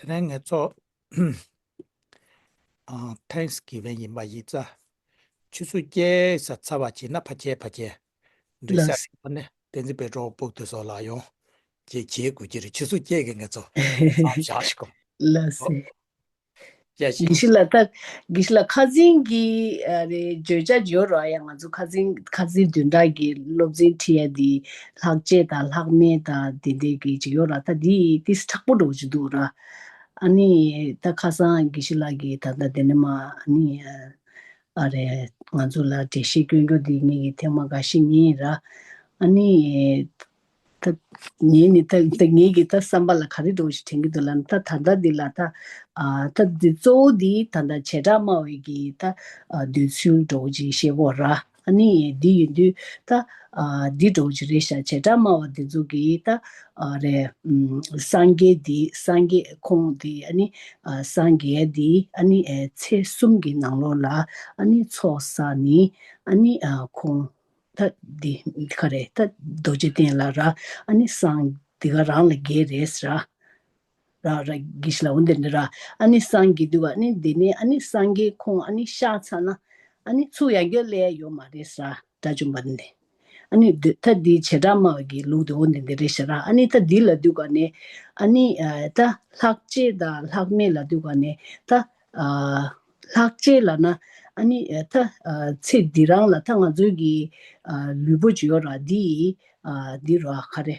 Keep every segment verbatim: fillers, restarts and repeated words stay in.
ནས་ངེད་ཚོ་ཨ། Thanksgiving ཡིན་པ་ཡིན་ཙང་། ཆུ་ཚོད་བརྒྱད་ཙམ་ཚར་བ་བྱས་ན་ཕལ་ཆེར་ཕལ་ཆེར་འགྲིག་ས་རེད། ཨ་ནི་བསྟན་འཛིན་པའི་གྲོགས་པོ་དེ་ཚོ་ལ་ཡང་དེ་བྱེད་དགོས་ཀྱི་རེད། ཆུ་ཚོད་བརྒྱད་ཀྱི་ངེད་ཚོ་མཚམས་བཞག་ཞིག་གོ། ལགས་སེ། ཡ་ཤི། དགེ་བཤེས་ལགས། ད་དགེ་བཤེས་ལགས། ཁ་སང་གི་ཨ་རེ་བརྗོད་བྱ་ཡོད་ར། ཡ་ང་ཚོ་ཁ་སང་ཁ་སང་བདུན་ཕྲག་གི་སློབ་ཚན་ཁྲིད་ཡ་དེ་ལྷག་བཅས་དང་ལྷག་མེད་དང་དེ་འདྲའི་གི་ཅིག་ཡོད་ར། ད་དེ་ཏིས་མཁྲེགས་པོ་འདྲ་བོ་ཅིག་འདུག་ར། ཨ་ནི་ད་ཁ་སང་དགེ་བཤེས་ལགས་ཀྱིས་ད་ལྟ་དེ་ནས་མ་ཨ་ནི་ཨ་རེ་ང་ཚོ་ལ་འགྲེལ་བཤད་སྐྱོན་རྒྱུ་དེ་ངེད་ཀྱི་ཐེངས་མ་འགའ་ཤས་ཡིན་ར། ཨ་ནི། ད་ངས་ནི་ད་ད་ངས་ཀྱི་ད་བསམ་པ་ལ་ག་རེ་འདྲ་བོ་ཞིག་དྲན་གྱི་འདུག་ལབ་ན། ད་ད་ལྟ་འདི་ལ་ད་ཨ་ད་འདི་གཙོ་བོ་འདི་ད་ལྟ་བྱེ་བྲག་སྨྲ་བའི་གི་ད་ཨ་འདོད་ཚུལ་འདྲ་བོ་ཅིག་བཤད་དགོས་ར། ཨ་ནི་འདི་ཡིན་དུས་ད་ཨ་འདི་འདྲ་བོ་ཅིག་རེད་ཤག་བྱེ་བྲག་སྨྲ་བ་འདི་ཚོ་གི་ད་ཨ་རེ་ཨམ་སངས་རྒྱས་འདི་སངས་རྒྱས་ཁོང་འདི་ཨ་ནི་ཨ་སངས་རྒྱས་འདི་ཨ་ནི་ཨེ་ཚེ་གསུམ་གྱི་ནང་ལོགས་ལ་ཨ་ནི་ཚོགས་བསགས་ནི་ཨ་ནི་ཨ་ཁོང་ད་འདི་ག་རེ་ད་རྡོ་རྗེ་གདན་ལ་ར། ཨ་ནི་སངས་འདི་ག་རང་ལ་རྒྱས་རེད་ཟེར་ར། ར་ར་དགེ་བཤེས་ལགས། འོ་འདི་འདྲ་ར། ཨ་ནི་སངས་རྒྱས་འདུག་ཨ་ནི་འདི་ནས་ཨ་ནི་སངས་རྒྱས་ཁོང་ཨ་ནི་གཤེགས་ཚར་ན་ཨ་ནི་ཚུར་ཡང་བསྐྱར་སླེབས་ཡ་ཡོད་མ་རེད་ཟེར་ར། དགྲ་བཅོམ་པ་ནས། ཨ་ནི་འདི་ད་འདི་བྱེ་བྲག་སྨྲ་བ་གི་ལུགས་དེ་འོ་འདི་འདི་རེད་ཟེར་ར། ཨ་ནི་ད་འདི་ལ་འདུག་ག་ནས་ཨ་ནི་ཨ་ད་ལྷག་བཅས་དང་ལྷག་མེད་ལ་འདུག་ག་ནས་ད། ཨ་ལྷག་བཅས་ལབ་ན་ཨ་ནི་ཨ་ད་ཨ་ཚེ་འདི་རང་ལ་ད་ང་ཚོའི་གི་ཨ་ལུས་པོ་ཅིག་ཡོད་ར། འདི་ཨ་འདི་ར་ག་རེ་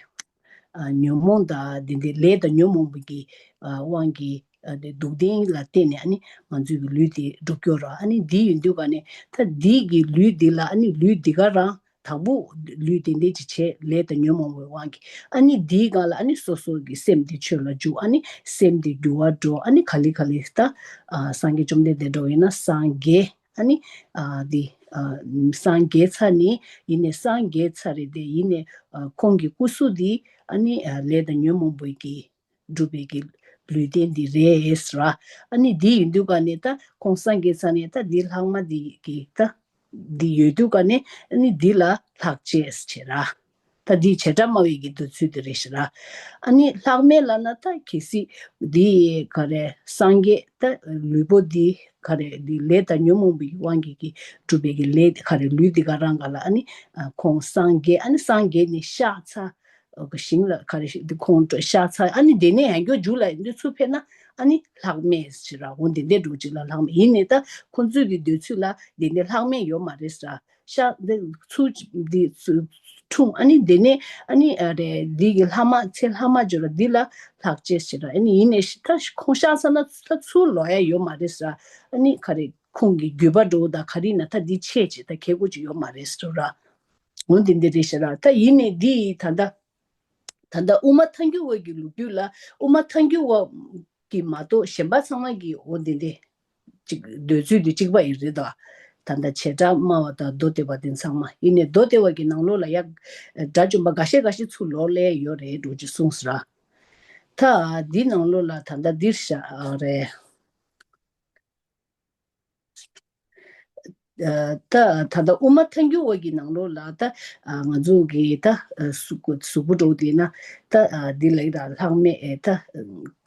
ཨ་ཉོན་མོངས་དང་འདི་འདི་ལས་དང་ཉོན་མོངས་པའི་གི་ཨ་དབང་གིས་ཨ་འདི་སྡུག་བདེན་ལ་བརྟེན་ནས་ཨ་ནི་ང་ཚོའི་གི་ལུས་འདི་འགྲུབ་ཀྱི་ཡོད་ར། ཨ་ནི་འདི་ཡིན་དུས་ག་ནས་ད་འདི་གི་ལུས་འདི་ལ་ཨ་ནི་ལུས་འདི་ག་རང་དང་པོ་ལུས་དེ་འདྲ་ཅིག་བྱས། ལས་དང་ཉོན་མོངས་པའི་དབང་གིས། ཨ་ནི་འདིའི་སྒང་ལ་ཨ་ནི་སོ་སོ་གི་སེམས་དེ་ཆོས་ལ་འཇུག་ཨ་ནི་སེམས་དེ་འགྱུར་བ་འགྲོ། ཨ་ནི་ག་ལེ་ག་ལེ་ད་ཨ་སངས་རྒྱས་བཅོམ་ལྡན་འདས་འདྲ་བོ་ཡིན་ན་སངས་རྒྱས། ཨ་ནི་ཨ་འདི་ཨ་སངས་རྒྱས་ཚར་ནི་ཡིན་ནས་སངས་རྒྱས་ཚར་རེད་དེ། ཡིན་ནས་ཨ་ཁོང་གི་སྐུ་གཟུགས་འདི་ཨ་ནི་ཨ་ལས་དང་ཉོན་མོངས་པའི་གི་སྒྲུབ་པའི་གི་ལུས་རྟེན་འདི་རེད་ཟེར་བ། ཨ་ནི་འདི་ཡིན་དུས་ག་ནས་ད་ཁོང་སངས་རྒྱས་ཚར་ནས་ད་འདི་ལྷག་མ་འདི་གི་ད་འདི་ཡོད་དུས་ག་ནས་ཨ་ནི་འདི་ལ་ལྷག་བཅས་ཟེར་ར། ད་འདི་བྱེ་བྲག་སྨྲ་བའི་གི་འདོད་ཚུལ་འདི་རེད་ཟེར་ར། ཨ་ནི་ལྷག་མེད་ལབ་ན་ད་གལ་སྲིད་འདི་ག་རེ་སངས་རྒྱས་ད་ལུས་པོ་འདི་ག་རེ་འདི་ལས་དང་ཉོན་མོངས་པའི་དབང་གིས་གི་སྒྲུབ་པའི་གི་ལས་ག་རེ་ལུས་འདི་ག་རང་ག་ལ་ཨ་ནི་ཨ་ཁོང་སངས་རྒྱས། ཨ་ནི་སངས་རྒྱས་ནས་གཤེགས་ཚར། ཨ་གི་ཞིང་ལ་ག་རེ་ཞིག་འདི་ཁོང་ཁྲོ་ཤ་ཚ། ཨ་ནི་དེ་ནས་ཡང་བསྐྱར་རྒྱུ་ལ་འདི་ཚུར་ཕེབས་ན་ཨ་ནི་ལྷག་མེད་ཟེར་ར། འོ་འདི་འདྲའི་འགྲོ་ཅིག་ལ་ལྷག་མེད་ཡིན་ནས་ད་ཁོང་ཚོའི་གི་འདོད་ཚུལ་ལ་འདི་འདྲའི་ལྷག་མེད་ཡོད་མ་རེད་ཟེར་ར། ཤ་འདི་ཚུར་འདི་ཚུར་འཁྲུངས། ཨ་ནི་དེ་ནས་ཨ་ནི་ཨ་རེ་འདི་གི་ལྷག་མ་ཚེ་ལྷག་མ་བརྗོད་ར་འདི་ལ་ལྷག་བཅས་ཟེར་ར། ཨ་ནི་ཡིན་ནས་ད་ཁོང་ཤ་ཚ་ན་ད་ཚུར་ལོག་ཡ་ཡོད་མ་རེད་ཟེར་ར། ཨ་ནི་ག་རེ་ཁོང་གི་རྒྱུད་པ་འགྲོ་ད་ག་རེ་ན་ད་འདི་ཆད་ཅིག་ད་ཁེ་གོ་ཅིག་ཡོད་མ་རེད་ཟེར་ར། འོ་འདི་འདི་རེད་ཤག་ར། ད་ཡིན་ནས་འདི་ད་ལྟ་ད་ལྟ་དབུ་མ་ཐལ་འགྱུར་བ་གི་ལོ་རྒྱུས་ལ་དབུ་མ་ཐལ་འགྱུར་བ་གི་མ་གཏོགས་གཞན་པ་ཚང་མ་གི་འོ་འདི་འདི་ཅིག་འདོད་ཚུལ་འདི་གཅིག་པ་ཡིན་རེད་ད། ད་ལྟ་བྱེ་བྲག་སྨྲ་བ་དང་མདོ་སྡེ་པ་འདི་ཚང་མ་ཡིན་ནས་མདོ་སྡེ་པ་གི་ནང་ལོགས་ལ་ཡ་དགྲ་བཅོམ་པ་འགའ་ཤས་འགའ་ཤས་ཚུར་ལོག་སླེབས་ཡོད་རེད་འགྲོ་ཅིག་གསུངས་ཟེར་ར། ད་འདི་ནང་ལོགས་ལ་ད་ལྟ་འདིར་བཞག་རེད། ད་ད་ལྟ་དབུ་མ་ཐལ་འགྱུར་བ་གི་ནང་ལོགས་ལ་ད་ང་ཚོ་གི་ད་གཟུགས་གཟུགས་པོ་འགྲོ་དེ་ན་ད་འདི་ལ་ཡི་ད་ལྷག་མེད་ད་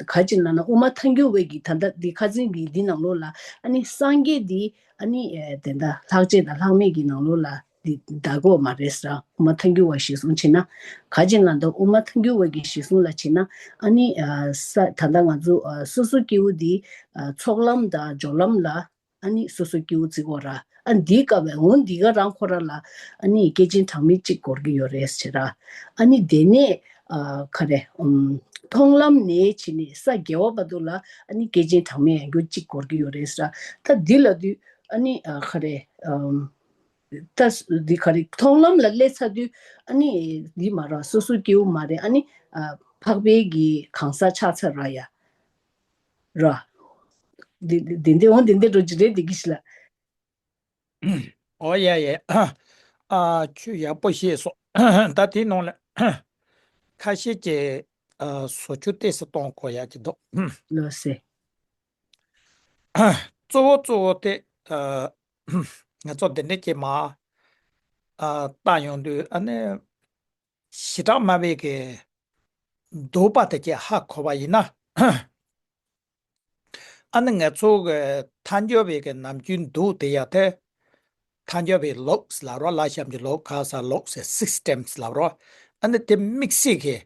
ག་ཅི་ན་ན་དབུ་མ་ཐལ་འགྱུར་བ་གི་ད་ལྟ་འདི་ཁ་སང་གི་འདི་ནང་ལོགས་ལ་ཨ་ནི་སངས་རྒྱས་འདི་ཨ་ནི་དེ་ད་ལྷག་བཅས་དང་ལྷག་མེད་གི་ནང་ལོགས་ལ་འདི་ད་གོ་མ་རེད་ཟེར་དབུ་མ་ཐལ་འགྱུར་བ་གཞིར་བཟུང་བྱས་ན་ག་ཅི་ན་ད་དབུ་མ་ཐལ་འགྱུར་བ་གི་གཞིར་བཟུང་ལ་བྱས་ན་ཨ་ནི་ས་ད་ལྟ་ང་ཚོ་སོ་སོ་སྐྱེ་བོ་འདི་ཚོགས་ལམ་དང་སྦྱོར་ལམ་ལ། ཨ་ནི་སོ་སོ་སྐྱེ་བོ་བརྩི་གོ་ར། ཨ་འདིའི་སྐབས་འོ་འདི་ག་རང་ཁོ་ར་ལ་ཨ་ནི་སྐྱེས་ཆེན་གྲངས་མེད་གཅིག་འགོར་གི་ཡོད་རེད་ཟེར་ར། ཨ་ནི་དེ་ནས་ཨ་ག་རེ་ཨམ་མཐོང་ལམ་ནས་ཕྱིན་ནས་ས་བརྒྱད་པ་བར་དུ་ལ་ཨ་ནི་སྐྱེས་ཆེན་གྲངས་མེད་ཡང་སྐྱར་གཅིག་འགོར་གི་ཡོད་རེད་ཟེར་ར། ད་འདི་ལ་དུས་ཨ་ནི་ཨ་ག་རེ་ཨམ་ད་འདི་ག་རེ་མཐོང་ལམ་ལ་སླེབས་ཚར་དུས་ཨ་ནི་འདི་མ་ར་སོ་སོ་སྐྱེ་བོ་མ་རེད། ཨ་ནི་ཨ་འཕགས་པའི་གི་གང་ཟག་ཆགས་ཚར་ར་ཡ། ར། འདི་འདི་འདི་འོང་འདི་འདི་འགྲོ་རྒྱུ་རེད་འདི་གི་ཤི་ལ། ཨོ་ཡ་ཡ། ཨ་ཆུ་ཡག་པོ་ཤེས་སོ། ད་དེ་ནང་ལ་ཁ་ཤས་ཀྱིས་ཨ་བཟོ་ཆུ་ཏོག་ཙམ་གཏོང་དགོས་ཡག་གི་འདུག་ལོ་སེ། གཙོ་བོ་གཙོ་བོ་དེ་ཨ་ང་ཚོ་འདི་འདྲ་ཀྱི་མ་ཨ་ལྟ་ཡོང་དུས་ཨ་ནི་བྱེ་བྲག་སྨྲ་བའི་གི་འདོད་པ་དེ་ཀྱི་ཧ་གོ་བ་ཡིན་ན། ཨ་ནི་ང་ཚོ་གི་ཐལ་འགྱུར་བའི་གི་ནམ་རྒྱུན་འདུག་དེ་ཡ་དེ། ཐལ་འགྱུར་བའི་ལོགས་ལབ་རོགས། ལ་གཤམ་གྱི་ལོགས་ཁ་ས་ལོགས་ཟེར་སིསི་ཊེམ་ལབ་རོགས། ཨ་ནི་དེ་དམིགས་བསལ་གི་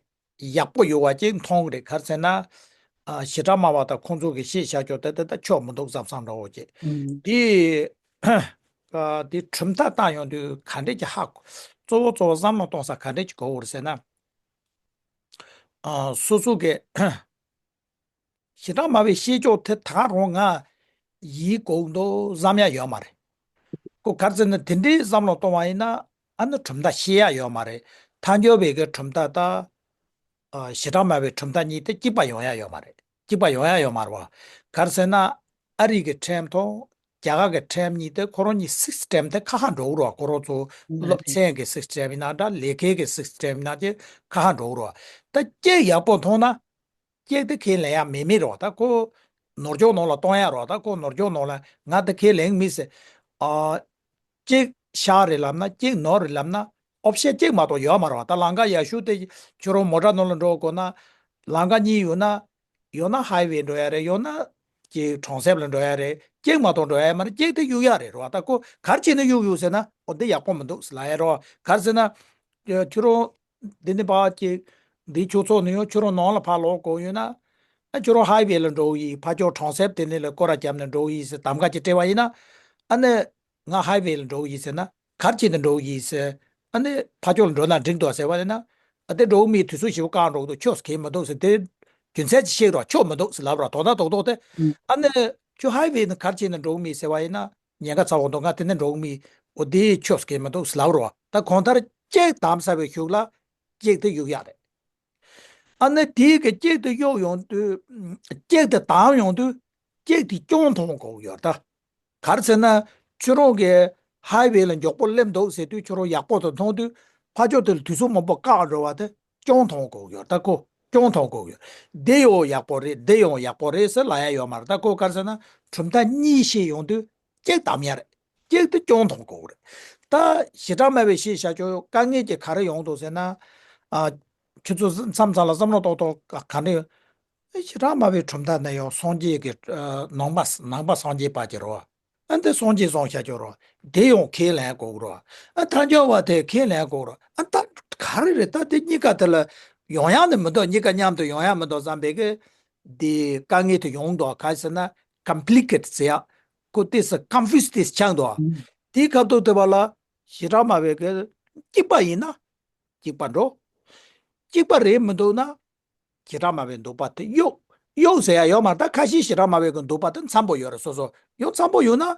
ཡག་པོ་ཡོད་པ་ཅིག་མཐོང་གི་རེད། ག་རེ་ཟེར་ན། ཨ། ཞི་དྲག་སྨྲ་བ་དང་ཁོང་ཚོ་གི་བཤད་བཞག་ཆོག་དེ་དེ་ད་ཆོག་མི་འདུག་བསམ་བསམ་འདྲ་བོ་ཅིག་ཨུམ། དེ། ཨ། དེ་གྲུབ་མཐའ་བཏང་ཡོང་དུས་ག་འདྲས་ཀྱི་ཧ་གོ། གཙོ་བོ་གཙོ་བོ་བསམ་བློ་གཏོང་ས་ག་འདྲས་ཀྱི་གོ་བོར་ཟེར་ན། ཨ། སོ་སོ་གི་ཞི་དྲག་སྨྲ་བའི་བཤད་ཕྱོགས་དེ་ད་རུང་ང་ཡིད་གོ་འདུག་བསམ་ཡ་ཡོད་མ་རེད། ཁོ་ག་རེ་ཟེར་ན་དེ་འདྲའི་བསམ་བློ་གཏོང་བ་ཡིན་ན། ཨ་ནི་གྲུབ་མཐའ་ཤེས་ཡ་ཡོད་མ་རེད། ཐལ་འགྱུར་བའི་གི་གྲུབ་མཐའ་དང་། ཨ། ཞི་དྲག་སྨྲ་བའི་གྲུབ་མཐའ་གཉིས་དེ་གཅིག་པ་ཡོང་ཡ་ཡོད་མ་རེད། གཅིག་པ་ཡོང་ཡ་ཡོད་མ་རེད་བ། ག་རེ་ཟེར་ན། ཨ་རི་གི་ཊེམ་དང་རྒྱ་གར་གི་ཊེམ་གཉིས་དེ་ཁོ་རང་གཉིས་སིསི་ཊེམ་དེ་ཁ་ཁ་འགྲོ་གི་རེད་བ། ཁོ་རང་ཚོ་སློབ་ཚན་གི་སིསི་ཊེམ་ཡིན་ན་འདྲ། ལས་ཀའི་གི་སིསི་ཊེམ་ཡིན་ན་དེ་ཁ་ཁ་འགྲོ་གི་རེད་བ། ད་གཅིག་ཡག་པོ་མཐོང་ན། གཅིག་དེ་ཁས་ལེན་ཡ་མེད་མེད་རེད་བ། ད་ཁོ་ནོར་འཁྱོག་ནང་ལ་གཏོང་ཡ་རེད་བ། ད་ཁོ་ནོར་འཁྱོག་ནང་ལ་ང་དེ་ཁས་ལེན་མེད་ཟེར། ཨ། གཅིག་ཤར་རེད་ལབ་ན། གཅིག་ནོར་རེད་ལབ་ན། ཨོབ་ཤན་གཅིག་མ་གཏོགས་ཡོད་མ་རེད་བ། ད་ལམ་ཁ་ཡག་ཤོས་དེ་ཁྱོད་རང་མོ་ཊ་ནང་ལ་འགྲོ་དགོས་ན། ལམ་ཁ་གཉིས་ཡོད་ན། ཡང་ན་ཧའི་ཝེ་འགྲོ་ཡ་རེད། ཡང་ན་ཅིག་གྲོང་གསེབ་ལ་འགྲོ་ཡ་རེད། གཅིག་མ་གཏོགས་འགྲོ་ཡ་མ་རེད། གཅིག་དེ་གཡུག་ཡ་རེད་རེད་བ། ད་ཁོ་ག་རེ་བྱས་ནས་གཡུག་ཡོད་ཟེར་ན། ཨོ། འདི་ཡག་པོ་མི་འདུག་ཟེར་ལབ་ཡ་རེད་བ། ག་རེ་ཟེར་ན། ཁྱོད་རང་འདི་ནས་ཕར་ཅིག་འདི་ཁྱུག་ཙམ་ནས་ཡང་ཁྱོད་རང་ནང་ལ་ཕར་ལོག་དགོས་ཡོད་ན། ཨ། ཁྱོད་རང་ཧའི་ཝེ་ལ་འགྲོ་གི་ཡིན། ཕར་ཕྱོགས་གྲོང་གསེབ་དེ་ནས་ལ་སྐོར་ར་བརྒྱབ་ནས་འགྲོ་གི་ཡིན་ཟེར་གདམ་ག་ཅིག་སྤྲད་པ་ཡིན་ན། ཨ་ནི། ང་ཧའི་ཝེ་ལ་འགྲོ་གི་ཡིན་ཟེར་ན། ག་རེ་བྱས་ནས་འགྲོ་གི་ཡིན་ཟེར། ཨ་ནི་ཕར་ཕྱོགས་ལ་འགྲོ་ན་འགྲིག་འདུག་ཟེར་བ་ཡིན་ན། ཨ། དེ་འགྲོ་གི་མིན། དུས་ཚོད་ཞེ་པོ་བཀག་འགྲོ་གི་འདུག་ཆོག་གི་མི་འདུག་ཟེར། དེ་རྒྱུ་མཚན་ཅིག་བཤད་རོགས། ཆོག་མི་འདུག་ཟེར་ལབ་རོགས། དོ་ད་རྡོག་རྡོག་དེ། ཨ་ནི་ཁྱོད་ཧའི་ཝེ་ནས་ག་རེ་བྱས་ནས་འགྲོ་གི་མིན་ཟེར་བ་ཡིན་ན། ཉེན་ཁ་ཚ་བོ་འདུག་ང་དེ་ནས་འགྲོ་གི་མིན། འོ། དེ་ཆོག་གི་མི་འདུག་ཟེར་ལབ་རོགས། ད་གང་ལྟར་གཅིག་བདམས་ཚར་བའི་གཞུག་ལ་གཅིག་དེ་གཡུག་ཡ་རེད། ཨ་ནི་དེའི་གི་གཅིག་དེ་གཡུག་ཡོང་དུས། གཅིག་དེ་བདམས་ཡོང་དུས་གཅིག་དེ་གྱོང་མཐོང་དགོས་ཡོད་ད། ག་རེ་ཟེར་ན། ཁྱོད་རང་གི་ཧའི་ཝེ་ལ་མགྱོགས་པོ་སླེབས་འདུག་ཟེར་དུས་ཁྱོད་རང་ཡག་པོ་དུ་མཐོང་དུས། ཕར་ཕྱོགས་དེ་ལ་དུས་ཚོད་མང་པོ་བཀག་འགྲོ་བ་དེ་གྱོང་མཐོང་དགོས་ཡོད་ད་ཁོ། གྱོང་མཐོང་དགོས་ཡོད། འདི་ཡང་ཡག་པོ་རེད། འདི་ཡང་ཡག་པོ་རེད་ཟེར་ལབ་ཡ་ཡོད་མ་རེད་ད་ཁོ། ག་རེ་ཟེར་ན། གྲུབ་མཐའ་གཉིས་བཤད་ཡོང་དུས་གཅིག་བདམས་ཡ་རེད། གཅིག་དེ་གྱོང་མཐོང་དགོས་རེད། ད་ཞི་དྲག་སྨྲ་བའི་བཤད་བྱ་ཆོག་དཀའ་ངལ་གྱི་ག་རེ་ཡོང་འདུག་ཟེར་ན། ཨ། ཁྱོད་ཚོ་མཚམས་མཚམས་ལ་བསམ་བློ་ཏོག་ཏོག་ག་འདྲ། ཞི་དྲག་སྨྲ་བའི་གྲུབ་མཐའ་ནས་ཡང་སངས་རྒྱས་ཀྱི། ཨ། ནང་པ་ནང་པ་སངས་རྒྱས་པ་ཅིག་རོ། ཨ། འདི་སངས་རྒྱས་བཟུང་བྱ་ཆོག་རོ། དེ་ཡང་ཁས་ལེན་དགོས་རོ། ཨ། ཐལ་འགྱུར་བ་དེ་ཁས་ལེན་དགོས་རོ། ཨ། ད་ག་རེ་རེད། ད་དེ་གཉིས་ཀ་དེ་ལ་ཡོང་ཡ་ནི་མི་འདུག་གཉིས་ཀ་མཉམ་དུ་ཡོང་ཡ་མི་འདུག་བསམ་པའི་གི། དེ་དཀའ་ངལ་དེ་ཡོང་འདུག་ག་རེ་ཟེར་ན། ཀམ་པི་ལི་ཀེ་ཊི་ཟེར་ཡ། ཁོ་དེ་སི་ཀོན་ཕུ་ཡུ་སི་དེ་སི་ཆགས་འདུག་ཨ། ཨུམ། དེའི་སྐབས་ཐོག་དེ་བ་ལ་ཞི་དྲག་སྨྲ་བའི་གི་གཅིག་པ་ཡིན་ན་གཅིག་པ་འགྲོ། གཅིག་པ་རེད་མི་འདུག་ན། ཞི་དྲག་སྨྲ་བའི་འདུག་པ་དེ་གཡུག་གཡུག་ཟེར་ཡ་ཡོད་མ་རེད། ད་ཁ་ཤས་ཞི་དྲག་སྨྲ་བའི་གི་འདུག་པ་དེ་འཚམ་པོ་ཡོད་རེད། སོ་སོ་ཡང་འཚམ་པོ་ཡོད་ན།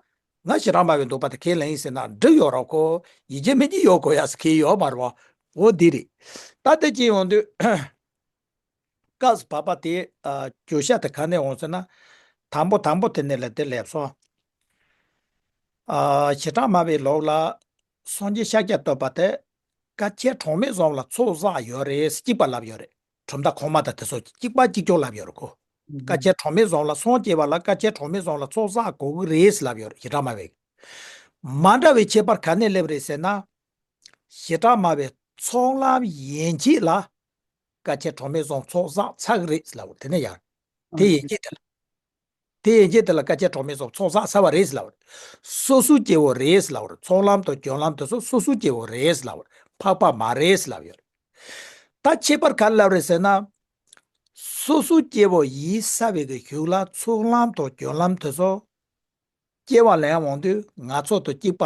ང་ཞི་དྲག་སྨྲ་བའི་འདུག་པ་དེ་ཁས་ལེན་ཡིན་ཟེར་ན་འགྲིག་ཡོད་རེད། ཁོ་ཡིན་གཅིག་མིན་གཅིག་ཡོད་དགོས་ཡ་ཟེར་མཁན་ཡོད་མ་རེད་བ། འོ་དེ་རེད། ད་དེ་ཅི་ཡོང་དུས། སྐབས་བབ་པ་དེ། ཨ། བརྗོད་བྱ་དེ་ག་ནས་འོང་ཟེར་ན། དང་པོ་དང་པོ་དེ་ནས་ལ་དེ་སླེབས་སོང་། ཨ། ཞི་དྲག་སྨྲ་བའི་ལུགས་ལ་སངས་རྒྱས་ཤཱཀྱ་ཐུབ་པ་དེ་དཀའ་སྤྱད་གྲངས་མེད་བཟུང་ལ་ཚོགས་བསགས་ཡོད་རེད། གཅིག་པ་ལབ་ཡོད་རེད། གྲུབ་མཐའ་གོང་མ་དང་དེ་ཚོ་གཅིག་པ་གཅིག་ཀྱང་ལབ་ཡོད་རེད་ཁོ། དཀའ་སྤྱད་གྲངས་མེད་བཟུང་ལ། སངས་རྒྱས་པ་ལ་དཀའ་སྤྱད་གྲངས་མེད་བཟུང་ལ་ཚོགས་བསགས་དགོས་ཀྱི་རེད་ལབ་ཡོད་རེད། ཞི་དྲག་སྨྲ་བའི། མ་འདྲ་བའི་ཁྱད་པར་ག་ནས་སླེབས་རེད་ཟེར་ན། ཞི་དྲག་སྨྲ་བའི་ཚོགས་ལམ་ཡན་ཆད་ལ་དཀའ་སྤྱད་གྲངས་མེད་བཟུང་ཚོགས་བསགས་ཚར་གི་རེད་ལབ་པ་དེ་ནས་ཡང་། དེ་ཡན་ཆད་དེ་ལ། དེ་ཡན་ཆད་དེ་ལ་དཀའ་སྤྱད་གྲངས་མེད་བཟུང་ཚོགས་བསགས་ཚར་བ་རེད་ལབ་པ་རེད། སོ་སོའི་སྐྱེ་བོ་རེད་ལབ་པ་རེད། ཚོགས་ལམ་དང་སྦྱོར་ལམ་དེ་ཚོ་སོ་སོའི་སྐྱེ་བོ་རེད་ལབ་པ་རེད། འཕགས་པ་མ་རེད་ལབ་ཡོད་རེད། ད་ཁྱད་པར་ག་རེ་ལབ་རེད་ཟེར་ན། སོ་སོའི་སྐྱེ་བོ་ཡིན་ཚར་བའི་གི་གཞུག་ལ་ཚོགས་ལམ་དང་སྦྱོར་ལམ་དེ་ཚོ་སྐྱེ་བ་ལེན་འོང་དུས་ང་ཚོ་དང་གཅིག་པ་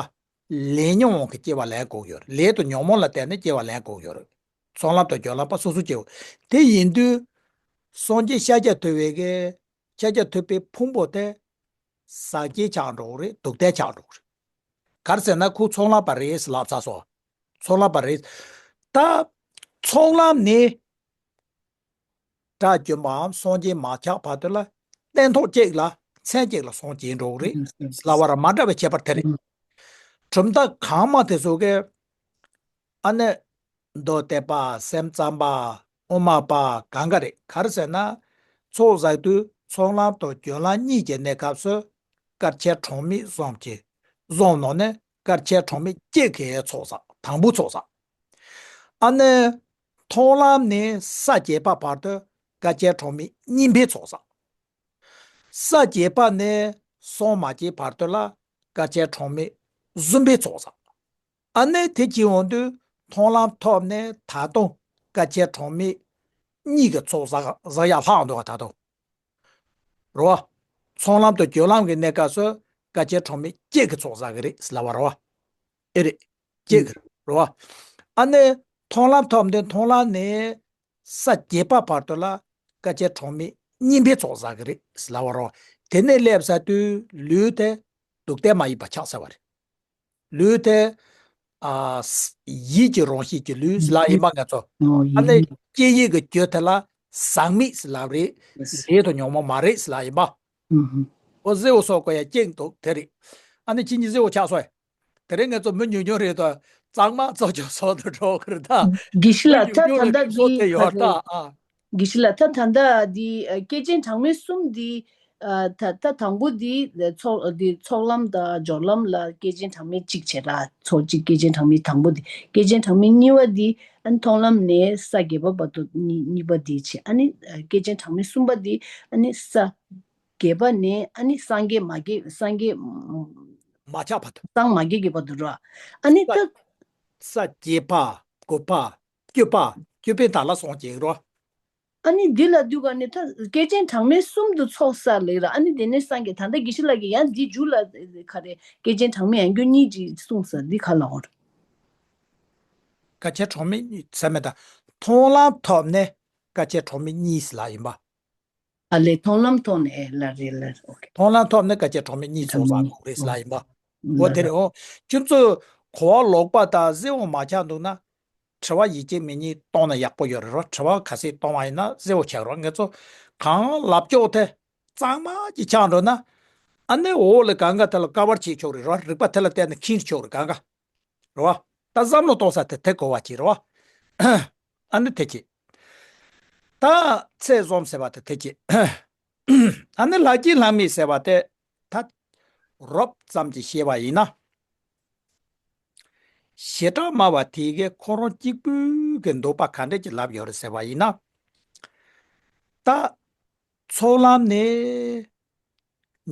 ལས་ཉོན་མོངས་ཀྱི་སྐྱེ་བ་ལེན་དགོས་ཡོད་རེད། ལས་དང་ཉོན་མོངས་ལ་བརྟེན་ནས་སྐྱེ་བ་ལེན་དགོས་ཡོད་རེད། ཚོགས་ལམ་དང་སྦྱོར་ལམ་པ་སོ་སོ་སྐྱེ་བོ། དེ་ཡིན་དུས་སངས་རྒྱས་ཤཱཀྱ་ཐུབ་པའི་གི། ཤཱཀྱ་ཐུབ་པའི་ཕུང་པོ་དེ་ཟག་བཅས་ཆགས་འགྲོ་གི་རེད། སྡུག་བསྔལ་ཆགས་འགྲོ་གི་རེད། ག་རེ་ཟེར་ན་ཁོ་ཚོགས་ལམ་པ་རེད་ལབ་ཚར་སོང་། ཚོགས་ལམ་པ་རེད། ད་ཚོགས་ལམ་ནི། དགྲ་བཅོམ་པའམ་སངས་རྒྱས་མ་ཆགས་བར་དུ་ལ་སྟན་ཐོག་གཅིག་ལ་མཚན་གཅིག་ལ་སངས་རྒྱས་འགྲོ་གི་རེད་ལབ་པ་ར་མ་འདྲ་བའི་ཁྱད་པར་དེ་རེད། གྲུབ་མཐའ་གོང་མ་དེ་ཚོ་གི། ཨ་ནི། མདོ་སྡེ་པ། སེམས་ཙམ་པ། དབུ་མ་པ་གང་ག་རེད། ག་རེ་ཟེར་ན། ཚོགས་བསགས་དུས་ཚོགས་ལམ་དང་སྦྱོར་ལམ་གཉིས་ཀྱི་གནས་སྐབས་སུ་དཀའ་སྤྱད་གྲངས་མེད་བཟུང་གི། བཟུང་ནང་ནས་དཀའ་སྤྱད་གྲངས་མེད་གཅིག་གི་ཚོགས་བསགས། དང་པོའི་ཚོགས་བསགས། ཨ་ནི། མཐོང་ལམ་ནས་ས་བརྒྱད་པ་བར་དུ་དཀའ་སྤྱད་གྲངས་མེད་གཉིས་པའི་ཚོགས་བསགས། ས་བརྒྱད་པ་ནས་སངས་མ་རྒྱས་བར་དུ་ལ་དཀའ་སྤྱད་གྲངས་མེད་གསུམ་པའི་ཚོགས་བསགས། ཨ་ནི་དེ་བྱེད་འོང་དུས་མཐོང་ལམ་ཐོབ་ནས་ད་དུང་དཀའ་སྤྱད་གྲངས་མེད་གཉིས་ཀྱི་ཚོགས་བསགས་བསགས་ཡག་ལྷག་འདུག་བ། ད་དུང་རེད་བ། ཚོགས་ལམ་དང་སྦྱོར་ལམ་གྱི་གནས་སྐབས་སུ་དཀའ་སྤྱད་གྲངས་མེད་གཅིག་གི་ཚོགས་བསགས་ཀྱི་རེད་ཟེར་ལབ་པ་རེད་བ། ཨེ་རེད། གཅིག་གི་རེད་བ། ཨ་ནི་མཐོང་ལམ་ཐོབ་ནས་མཐོང་ལམ་ནས་ས་བརྒྱད་པ་བར་དུ་ལ་དཀའ་སྤྱད་གྲངས་མེད་གཉིས་པའི་ཚོགས་བསགས་ཀྱི་རེད་ཟེར་ལབ་པ་རེད་བ། དེ་ནས་སླེབས་ཚར་དུས་ལུས་དེ་སྡུག་བདེན་མ་ཡིན་པ་ཆགས་ཚར་བ་རེད། ལུས་དེ། ཨ། ཡིད་ཀྱི་རང་བཞིན་གྱི་ལུས་ལ་ཡིན་པ་ང་ཚོ། ཨ་ནི་སྐད་ཡིག་གི་རྒྱུད་དེ་ལ་ཟག་མེད་ཟེར་ལབ་རེད། ལས་དང་ཉོན་མོངས་མ་རེད་ཟེར་ལབ་ཡིན་པ། ཨོ་ཟེར་བ་སོགས་གོ་ཡ་སྐྱེས་འདུག་དེ་རེད། ཨ་ནི་ཁྱེད་གཉིས་ཟེར་བ་ཆགས་སོང་། དེ་རིང་ང་ཚོ་མི་ཉུང་ཉུང་རེད་དོ། གཙང་མ་བཙོག་ཆོག་སོགས་དུ་འགྲོ་གི་རེད་ད། དགེ་བཤེས་ལགས། ད་ད་ལྟ་འདི་སོགས་དེ་ཡོད་ད། ཨ། དགེ་བཤེས་ལགས། ད་ད་ལྟ་འདི་ཨ་སྐྱེས་ཆེན་གྲངས་མེད་གསུམ་འདི། ཨ། ད་ད་དང་པོ་འདི་ཚོགས་འདི་ཚོགས་ལམ་དང་སྦྱོར་ལམ་ལ་སྐྱེས་ཆེན་གྲངས་མེད་གཅིག་བྱས་ར། ཚོགས་གཅིག་སྐྱེས་ཆེན་གྲངས་མེད་དང་པོ་འདི། སྐྱེས་ཆེན་གྲངས་མེད་གཉིས་པ་འདི་ཨ་ནི་མཐོང་ལམ་ནས་ས་བརྒྱད་པ་བར་དུ་གཉིས་གཉིས་པ་འདི་བྱས། ཨ་ནི་ཨ་སྐྱེས་ཆེན་གྲངས་མེད་གསུམ་པ་འདི་ཨ་ནི་ས་བརྒྱད་པ་ནས་ཨ་ནི་སངས་རྒྱས་མ་རྒྱས་སངས་རྒྱས་མ་ཆགས་བར་དུ། སངས་མ་རྒྱས་ཀྱི་བར་དུ་འགྲོ། ཨ་ནི་ས་ད་ས་བརྒྱད་པ། དགུ་པ། བཅུ་པ། བཅུ་པའི་མཐའ་ལ་སངས་རྒྱས་རོ། ཨ་ནི་འདི་ལ་འདུག་ག་ནི་ད་སྐྱེས་ཆེན་གྲངས་མེད་གསུམ་དུ་ཚོགས་བསགས་ལེགས་ར། ཨ་ནི་དེ་ནས་སངས་རྒྱས། ད་ལྟ་དགེ་བཤེས་ལགས་ཀྱིས་ཡང་འདི་མཇུག་ལ་ག་རེ་སྐྱེས་ཆེན་གྲངས་མེད་ཡང་སྐྱོན་གཉིས་ཅིག་གསུངས་ས་འདི་ག་ལ་འོར། དཀའ་སྤྱད་གྲངས་མེད་གཉིས་ཟེར་མེད་ད། མཐོང་ལམ་ཐོབ་ནས་དཀའ་སྤྱད་གྲངས་མེད་གཉིས་ལ་ཡིན་པ། ཨ་ལས་མཐོང་ལམ་ཐོབ་ནས་ལ་རེད་ལ། ཨོ་ཁེ། མཐོང་ལམ་ཐོབ་ནས་དཀའ་སྤྱད་གྲངས་མེད་གཉིས་ཚོགས་བསགས་དགོས་རེད་ལ་ཡིན་པ། འོ་དེ་རེད། འོ་ཁྱོད་ཚོས་གོ་བ་ལོག་པ་དང་གཟེར་བ་མ་ཆགས་འདུག་ན། དྲི་བ་ཡིད་ཆེས་མེད་གཉིས་གཏོང་ན་ཡག་པོ་ཡོད་རེད་རོ། དྲི་བ་ག་ཚད་གཏོང་བ་ཡིན་ན་གཟེར་བ་ཆགས་རོ། ངེད་ཚོ་གང་ལབ་ཀྱོག་དེ་གཙང་མ་ཅིག་ཆགས་འགྲོ་ན། ཨ་ནི་འོག་ལ་གང་ག་དེ་ལ་ཀ་བར་བྱེད་ཆོག་རེད་རོ། རིག་པ་དེ་ལ་བལྟས་ནས་འཁྱེར་ཆོག་རེད་གང་ག་རེད་བ། ད་བསམ་བློ་གཏོང་ས་དེ་དེ་གོ་བ་བྱེད་རེད་བ། ཨ་ནི་དེ་བྱེད། ད་ཚད་བཟུང་ཟེར་བ་དེ་དེ་བྱེད། ཨ་ནི་ལྷག་བཅས་ལྷག་མེད་ཟེར་བ་དེ་ད་རོབ་ཙམ་གྱིས་བཤད་པ་ཡིན་ན། བྱེ་བྲག་སྨྲ་བ་དེ་གས་ཁོ་རང་གཅིག་པུས་གི་འདོད་པ་ག་འདྲས་ཀྱི་ལབ་ཡོད་རེད་ཟེར་བ་ཡིན་ན། ད་ཚོགས་ལམ་ནས་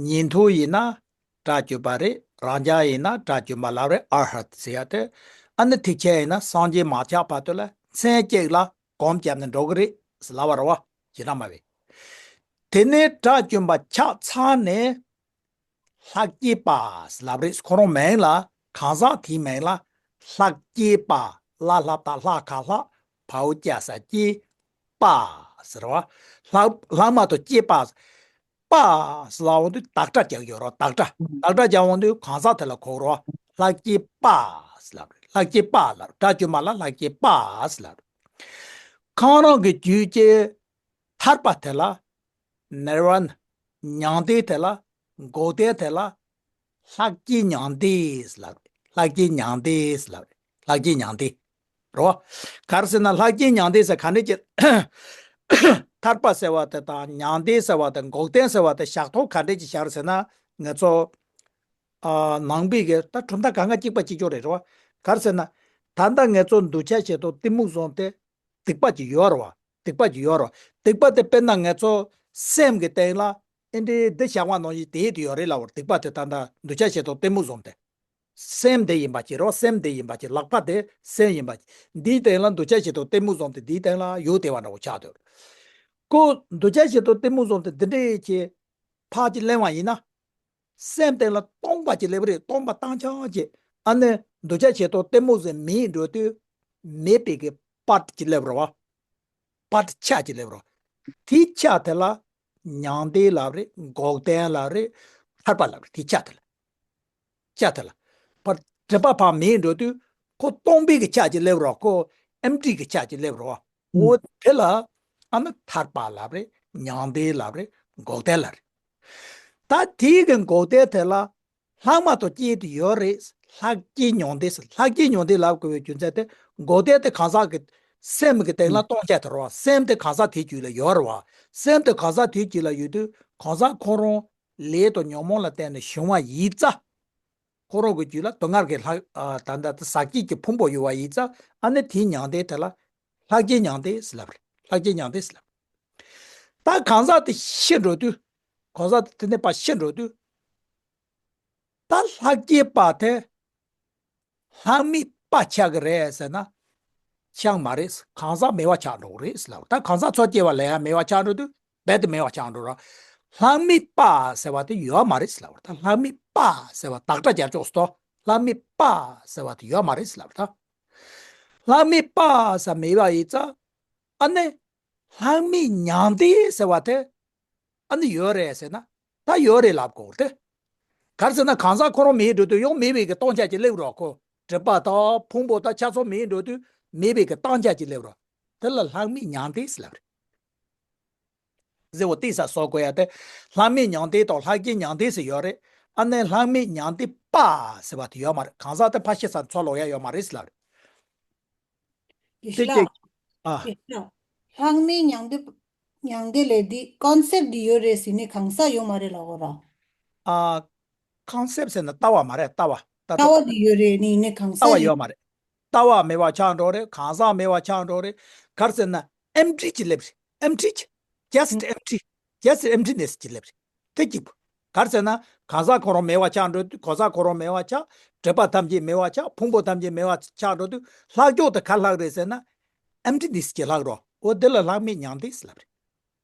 ཉན་ཐོས་ཡིན་ན་དགྲ་བཅོམ་པ་རེད། རང་རྒྱལ་ཡིན་ན་དགྲ་བཅོམ་པ་ལབ་རེད། ཨར་ཧཏ་ཟེར་ཡ་དེ། ཨ་ནི་ཐེག་ཆེན་ཡིན་ན་སངས་རྒྱས་མ་ཆགས་བར་དུ་ལ་མཚན་གཅིག་ལ་གོམས་བརྒྱབ་ནས་འགྲོ་གི་རེད་ཟེར་ལབ་པ་རེད་བ། བྱེ་བྲག་སྨྲ་བས། དེ་ནས་དགྲ་བཅོམ་པ་ཆགས་ཚར་ནས། ལྷག་བཅས་པ་ལབ་རེད། ཁོ་རང་མིང་ལ་གང་ཟག་དེའི་མིང་ལ་ལྷག་བཅས་པ། ལ་ལྷག་བཏགས་ལྷ་ག་ལྷག་བའོ་བཅས་ས་བཅས་པ་ཟེར་བ། ལྷག་ལྷག་མ་གཏོགས་བཅས་པ། པ་ཟེར་ལབ་འོང་དུས་བདག་སྒྲ་རྒྱག་ཡོད་རོ། བདག་སྒྲ། བདག་སྒྲ་རྒྱག་འོང་དུས་གང་ཟག་དེ་ལ་གོ་རོ། ལྷག་བཅས་པ་ཟེར་ལབ་རེད། ལྷག་བཅས་པ་ལབ། དགྲ་བཅོམ་པ་ལ་ལྷག་བཅས་པ་ཟེར་ལབ་རེད། ཁོང་རང་གི་རྒྱུད་ཀྱི་ཐར་པ་དེ་ལ། ནིར་ཝཱ་ཎ། མྱང་འདས་དེ་ལ། འགོག་བདེན་དེ་ལ། ལྷག་བཅས་མྱང་འདས་ལབ། ལྷག་བཅས་མྱང་འདས་ལབ། ལྷག་བཅས་མྱང་འདས། རོ། ག་རེ་ཟེར་ན་ལྷག་བཅས་མྱང་འདས་ཟེར་ག་འདྲས་ཀྱི། ཐར་པ་ཟེར་བ་དེ་དང་མྱང་འདས་ཟེར་བ་དེ་འགོག་བདེན་ཟེར་བ་དེ་བཞག་ཐོག་ག་འདྲས་ཀྱི་བཞག་རེད་ཟེར་ན། ང་ཚོ་ཨ་ནང་པའི་གི་ད་གྲུབ་མཐའ་གང་ག་གཅིག་པ་གཅིག་ཀྱོག་རེད་རོ། ག་རེ་ཟེར་ན། ད་ལྟ་ང་ཚོ་འདུལ་བྱ་བྱེད་དོ་གཏི་མུག་བཟུང་སྟེ། སྡིག་པ་ཅིག་ཡོད་རེད་བ། སྡིག་པ་ཅིག་ཡོད་རེད་བ། སྡིག་པ་དེ་དཔེར་ན་ང་ཚོ་སེམས་ཀྱི་སྟེང་ལ་ཨེ་འདྲའི་འདི་བཞག་པ་ནང་བཞིན་དེ་དེ་ཡོད་རེད་ལབ་བར། སྡིག་པ་དེ་ད་ལྟ་འདུལ་བྱ་བྱེད་དོ་གཏི་མུག་བཟུང་སྟེ། སེམས་དེ་ཡིན་པ་ཅིག་རེད་བ། སེམས་དེ་ཡིན་པ་ཅིག་ལག་པ་དེ་སེམས་ཡིན་པ་ཅིག་འདིའི་སྟེང་ལ་འདུལ་བྱ་བྱེད་དོ་གཏི་མུག་བཟུང་སྟེ་འདིའི་སྟེང་ལ་ཡུལ་དེ་བ་འདྲ་བོ་ཆགས་འདུག་ཁོ་འདུལ་བྱ་བྱེད་དོ་གཏི་མུག་བཟུང་སྟེ་འདི་འདྲའི་ཅིག་ཕར་ཅིག་གླེང་བ་ཡིན་ན། སེམས་སྟེང་ལ་སྟོང་པ་ཅིག་སླེབས་རེད། སྟོང་པ་སྟོང་རྐྱང་ཅིག་ཨ་ནི་འདུལ་བྱ་བྱེད་དོ་གཏི་མུག་ཟེར་མེད་འགྲོ་དུས་མེད་པའི་གི་པར་ཅིག་སླེབས་རེད་བ། པར་ཆ་ཅིག་སླེབས་རེད་བ། དེའི་ཆ་དེ་ལ་མྱང་འདས་ལབ་རེད། འགོག་བདེན་ལབ་རེད། ཐར་པ་ལབ་རེད། དེའི་ཆ་དེ་ལ། ཆ་དེ་ལ། པར་སྒྲིབ་པ་ཕར་མེད་འགྲོ་དུས་ཁོ་སྟོང་པའི་གི་ཆ་ཅིག་སླེབས་རེད་བ། ཁོ་ཨེམ་ཊི་གི་ཆ་ཅིག་སླེབས་རེད་བ། འོ་དེ་ལ་ཨ་ནི་ཐར་པ་ལབ་རེད། མྱང་འདས་ལབ་རེད། འགོག་བདེན་ལབ་རེད། ད་དེའི་གི་འགོག་བདེན་དེ་ལ་ལྷག་མ་གཏོགས་བཅས་དེ་ཡོད་རེད། ལྷག་བཅས་མྱང་འདས་ཟེར། ལྷག་བཅས་མྱང་འདས་ལབ་དགོས་པའི་རྒྱུ་མཚན་དེ། འགོག་བདེན་དེ་གང་ཟག་གི་སེམས་ཀྱི་སྟེང་ལ་སྟོང་ཆ་དེ་རེད་བ། སེམས་དེ་གང་ཟག་དེའི་རྒྱུད་ལ་ཡོད་རེད་བ། སེམས་དེ་གང་ཟག་དེའི་རྒྱུད་ལ་ཡོད་དུས་གང་ཟག་ཁོ་རང་ལས་དང་ཉོན་མོངས་ལ་བརྟེན་ནས་བྱུང་བ་ཡིན་ཙང་། ཁོ་རང་གི་རྒྱུད་ལ་དུག་ལྔ་གི་ལྷག་ཨ་ད་ལྟ་ཟག་བཅས་ཀྱི་ཕུང་པོ་ཡོད་པ་ཡིན་ཙང་། ཨ་ནི་དེའི་མྱང་འདས་དེ་ལ་ལྷག་བཅས་མྱང་འདས་ཟེར་ལབ་རེད། ལྷག་བཅས་མྱང་འདས་ཟེར་ལབ། ད་གང་ཟག་དེ་ཤི་འགྲོ་དུས། གོ་ས་དེ་ནས་ཕར་ཕྱིན་འགྲོ་དུས། ད་ལྷག་སྐྱེས་པ་དེ་ལྷག་མེད་པ་ཆགས་ཀྱི་རེད་ཟེར་ན། ཆགས་མ་རེད། གང་ཟག་མེད་པ་ཆགས་འགྲོ་གི་རེད་ཟེར་ལབ། ད་གང་ཟག་མཚོ་སྐྱེས་པ་ལ་ཡང་མེད་པ་ཆགས་འགྲོ་དུས་རྦད་དེ་མེད་པ་ཆགས་འགྲོ་ར། ལྷག་མེད་པ་ཟེར་བ་དེ་ཡོད་མ་རེད་ཟེར་ལབ། ད་ལྷག་མེད་པ་ཟེར་བ་བདག་སྒྲ་སྦྱར་ཆོག་སྟོ། ལྷག་མེད་པ་ཟེར་བ་དེ་ཡོད་མ་རེད་ཟེར་ལབ། ད་ལྷག་མེད་པ་ཟེར་མེད་པ་ཡིན་ཙང་། ཨ་ནི་ལྷག་མེད་མྱང་འདས་ཟེར་བ་དེ། ཨ་ནི་ཡོད་རེད་ཟེར་ན། ད་ཡོད་རེད་ལབ་དགོས་ཏེ། ག་རེ་ཟེར་ན་གང་ཟག་ཁོ་རང་མེད་འགྲོ་དུས་ཡང་མེད་པའི་གི་སྟོང་ཆ་ཅིག་སླེབས་རོགས་ཁོ། སྒྲིབ་པ་དང་ཕུང་པོ་དང་ཆ་ཚང་མེད་འགྲོ་དུས་མེད་པའི་གི་སྟོང་ཆ་ཅིག་སླེབས་རོགས། དེ་ལ་ལྷག་མེད་མྱང་འདས་ཟེར་ལབ་རེད། ཟེར་བ་ཏིག་ས་སོ་གོ་ཡ་དེ། ལྷག་མེད་མྱང་འདས་དང་ལྷག་སྐྱེས་མྱང་འདས་ཟེར་ཡོད་རེད། ཨ་ནི་ལྷག་མེད་མྱང་འདས་པ་ཟེར་བ་དེ་ཡོད་མ་རེད། གང་ཟག་དེ་ཕར་ཤི་ས་ཚོ་ལོག་ཡ་ཡོད་མ་རེད་ཟེར་ལབ་རེད། དེ་ལ་ཅེ། ཨ། དེ་ལ་ལྷག་མེད་མྱང་འདས། མྱང་འདས་ལས་འདི་ཀོན་སེབ་འདི་ཡོད་རེད་ཟེར་ནས་གང་ཟག་ཡོད་མ་རེད་ལབ་དགོས་ར། ཨ། ཀོན་སེབ་ཟེར་ན་ལྟ་བ་མ་རེད། ལྟ་བ། ལྟ་ལྟ་བ་འདི་ཡོད་རེད་ནི་ནི་གང་ཟག་ལྟ་བ་ཡོད་ཡོད་མ་རེད། ལྟ་བ་མེད་པ་ཆགས་འགྲོ་རེད། གང་ཟག་མེད་པ་ཆགས་འགྲོ་རེད། ག་རེ་ཟེར་ན་ཨེམ་ཊི་ཅིག་སླེབས་རེད། ཨེམ་ཊི་ཅིག་ཇ་སི་ཊི་ཨེམ་ཊི། ཇ་སི་ཊི་ཨེམ་ཊི་ནེ་སི་ཅིག་སླེབས་རེད། དེ་གཅིག་པུ། ག་རེ་ཟེར་ན། གང་ཟག་ཁོ་རང་མེད་པ་ཆགས་འགྲོ་དུས་གང་ཟག་ཁོ་རང་མེད་པ་ཆགས། སྒྲིབ་པ་ཐམས་ཅད་མེད་པ་ཆགས། ཕུང་པོ་ཐམས་ཅད་མེད་པ་ཆགས་འགྲོ་དུས་ལྷག་ཕྱོགས་དེ་ག་ལྷག་རེད་ཟེར་ན། ཨེམ་ཊི་ནེ་སི་ཅིག་ལྷག་རོ། འོ་དེ་ལ་ལྷག་མེད་མྱང་འདས་ཟེར་ལབ་རེད།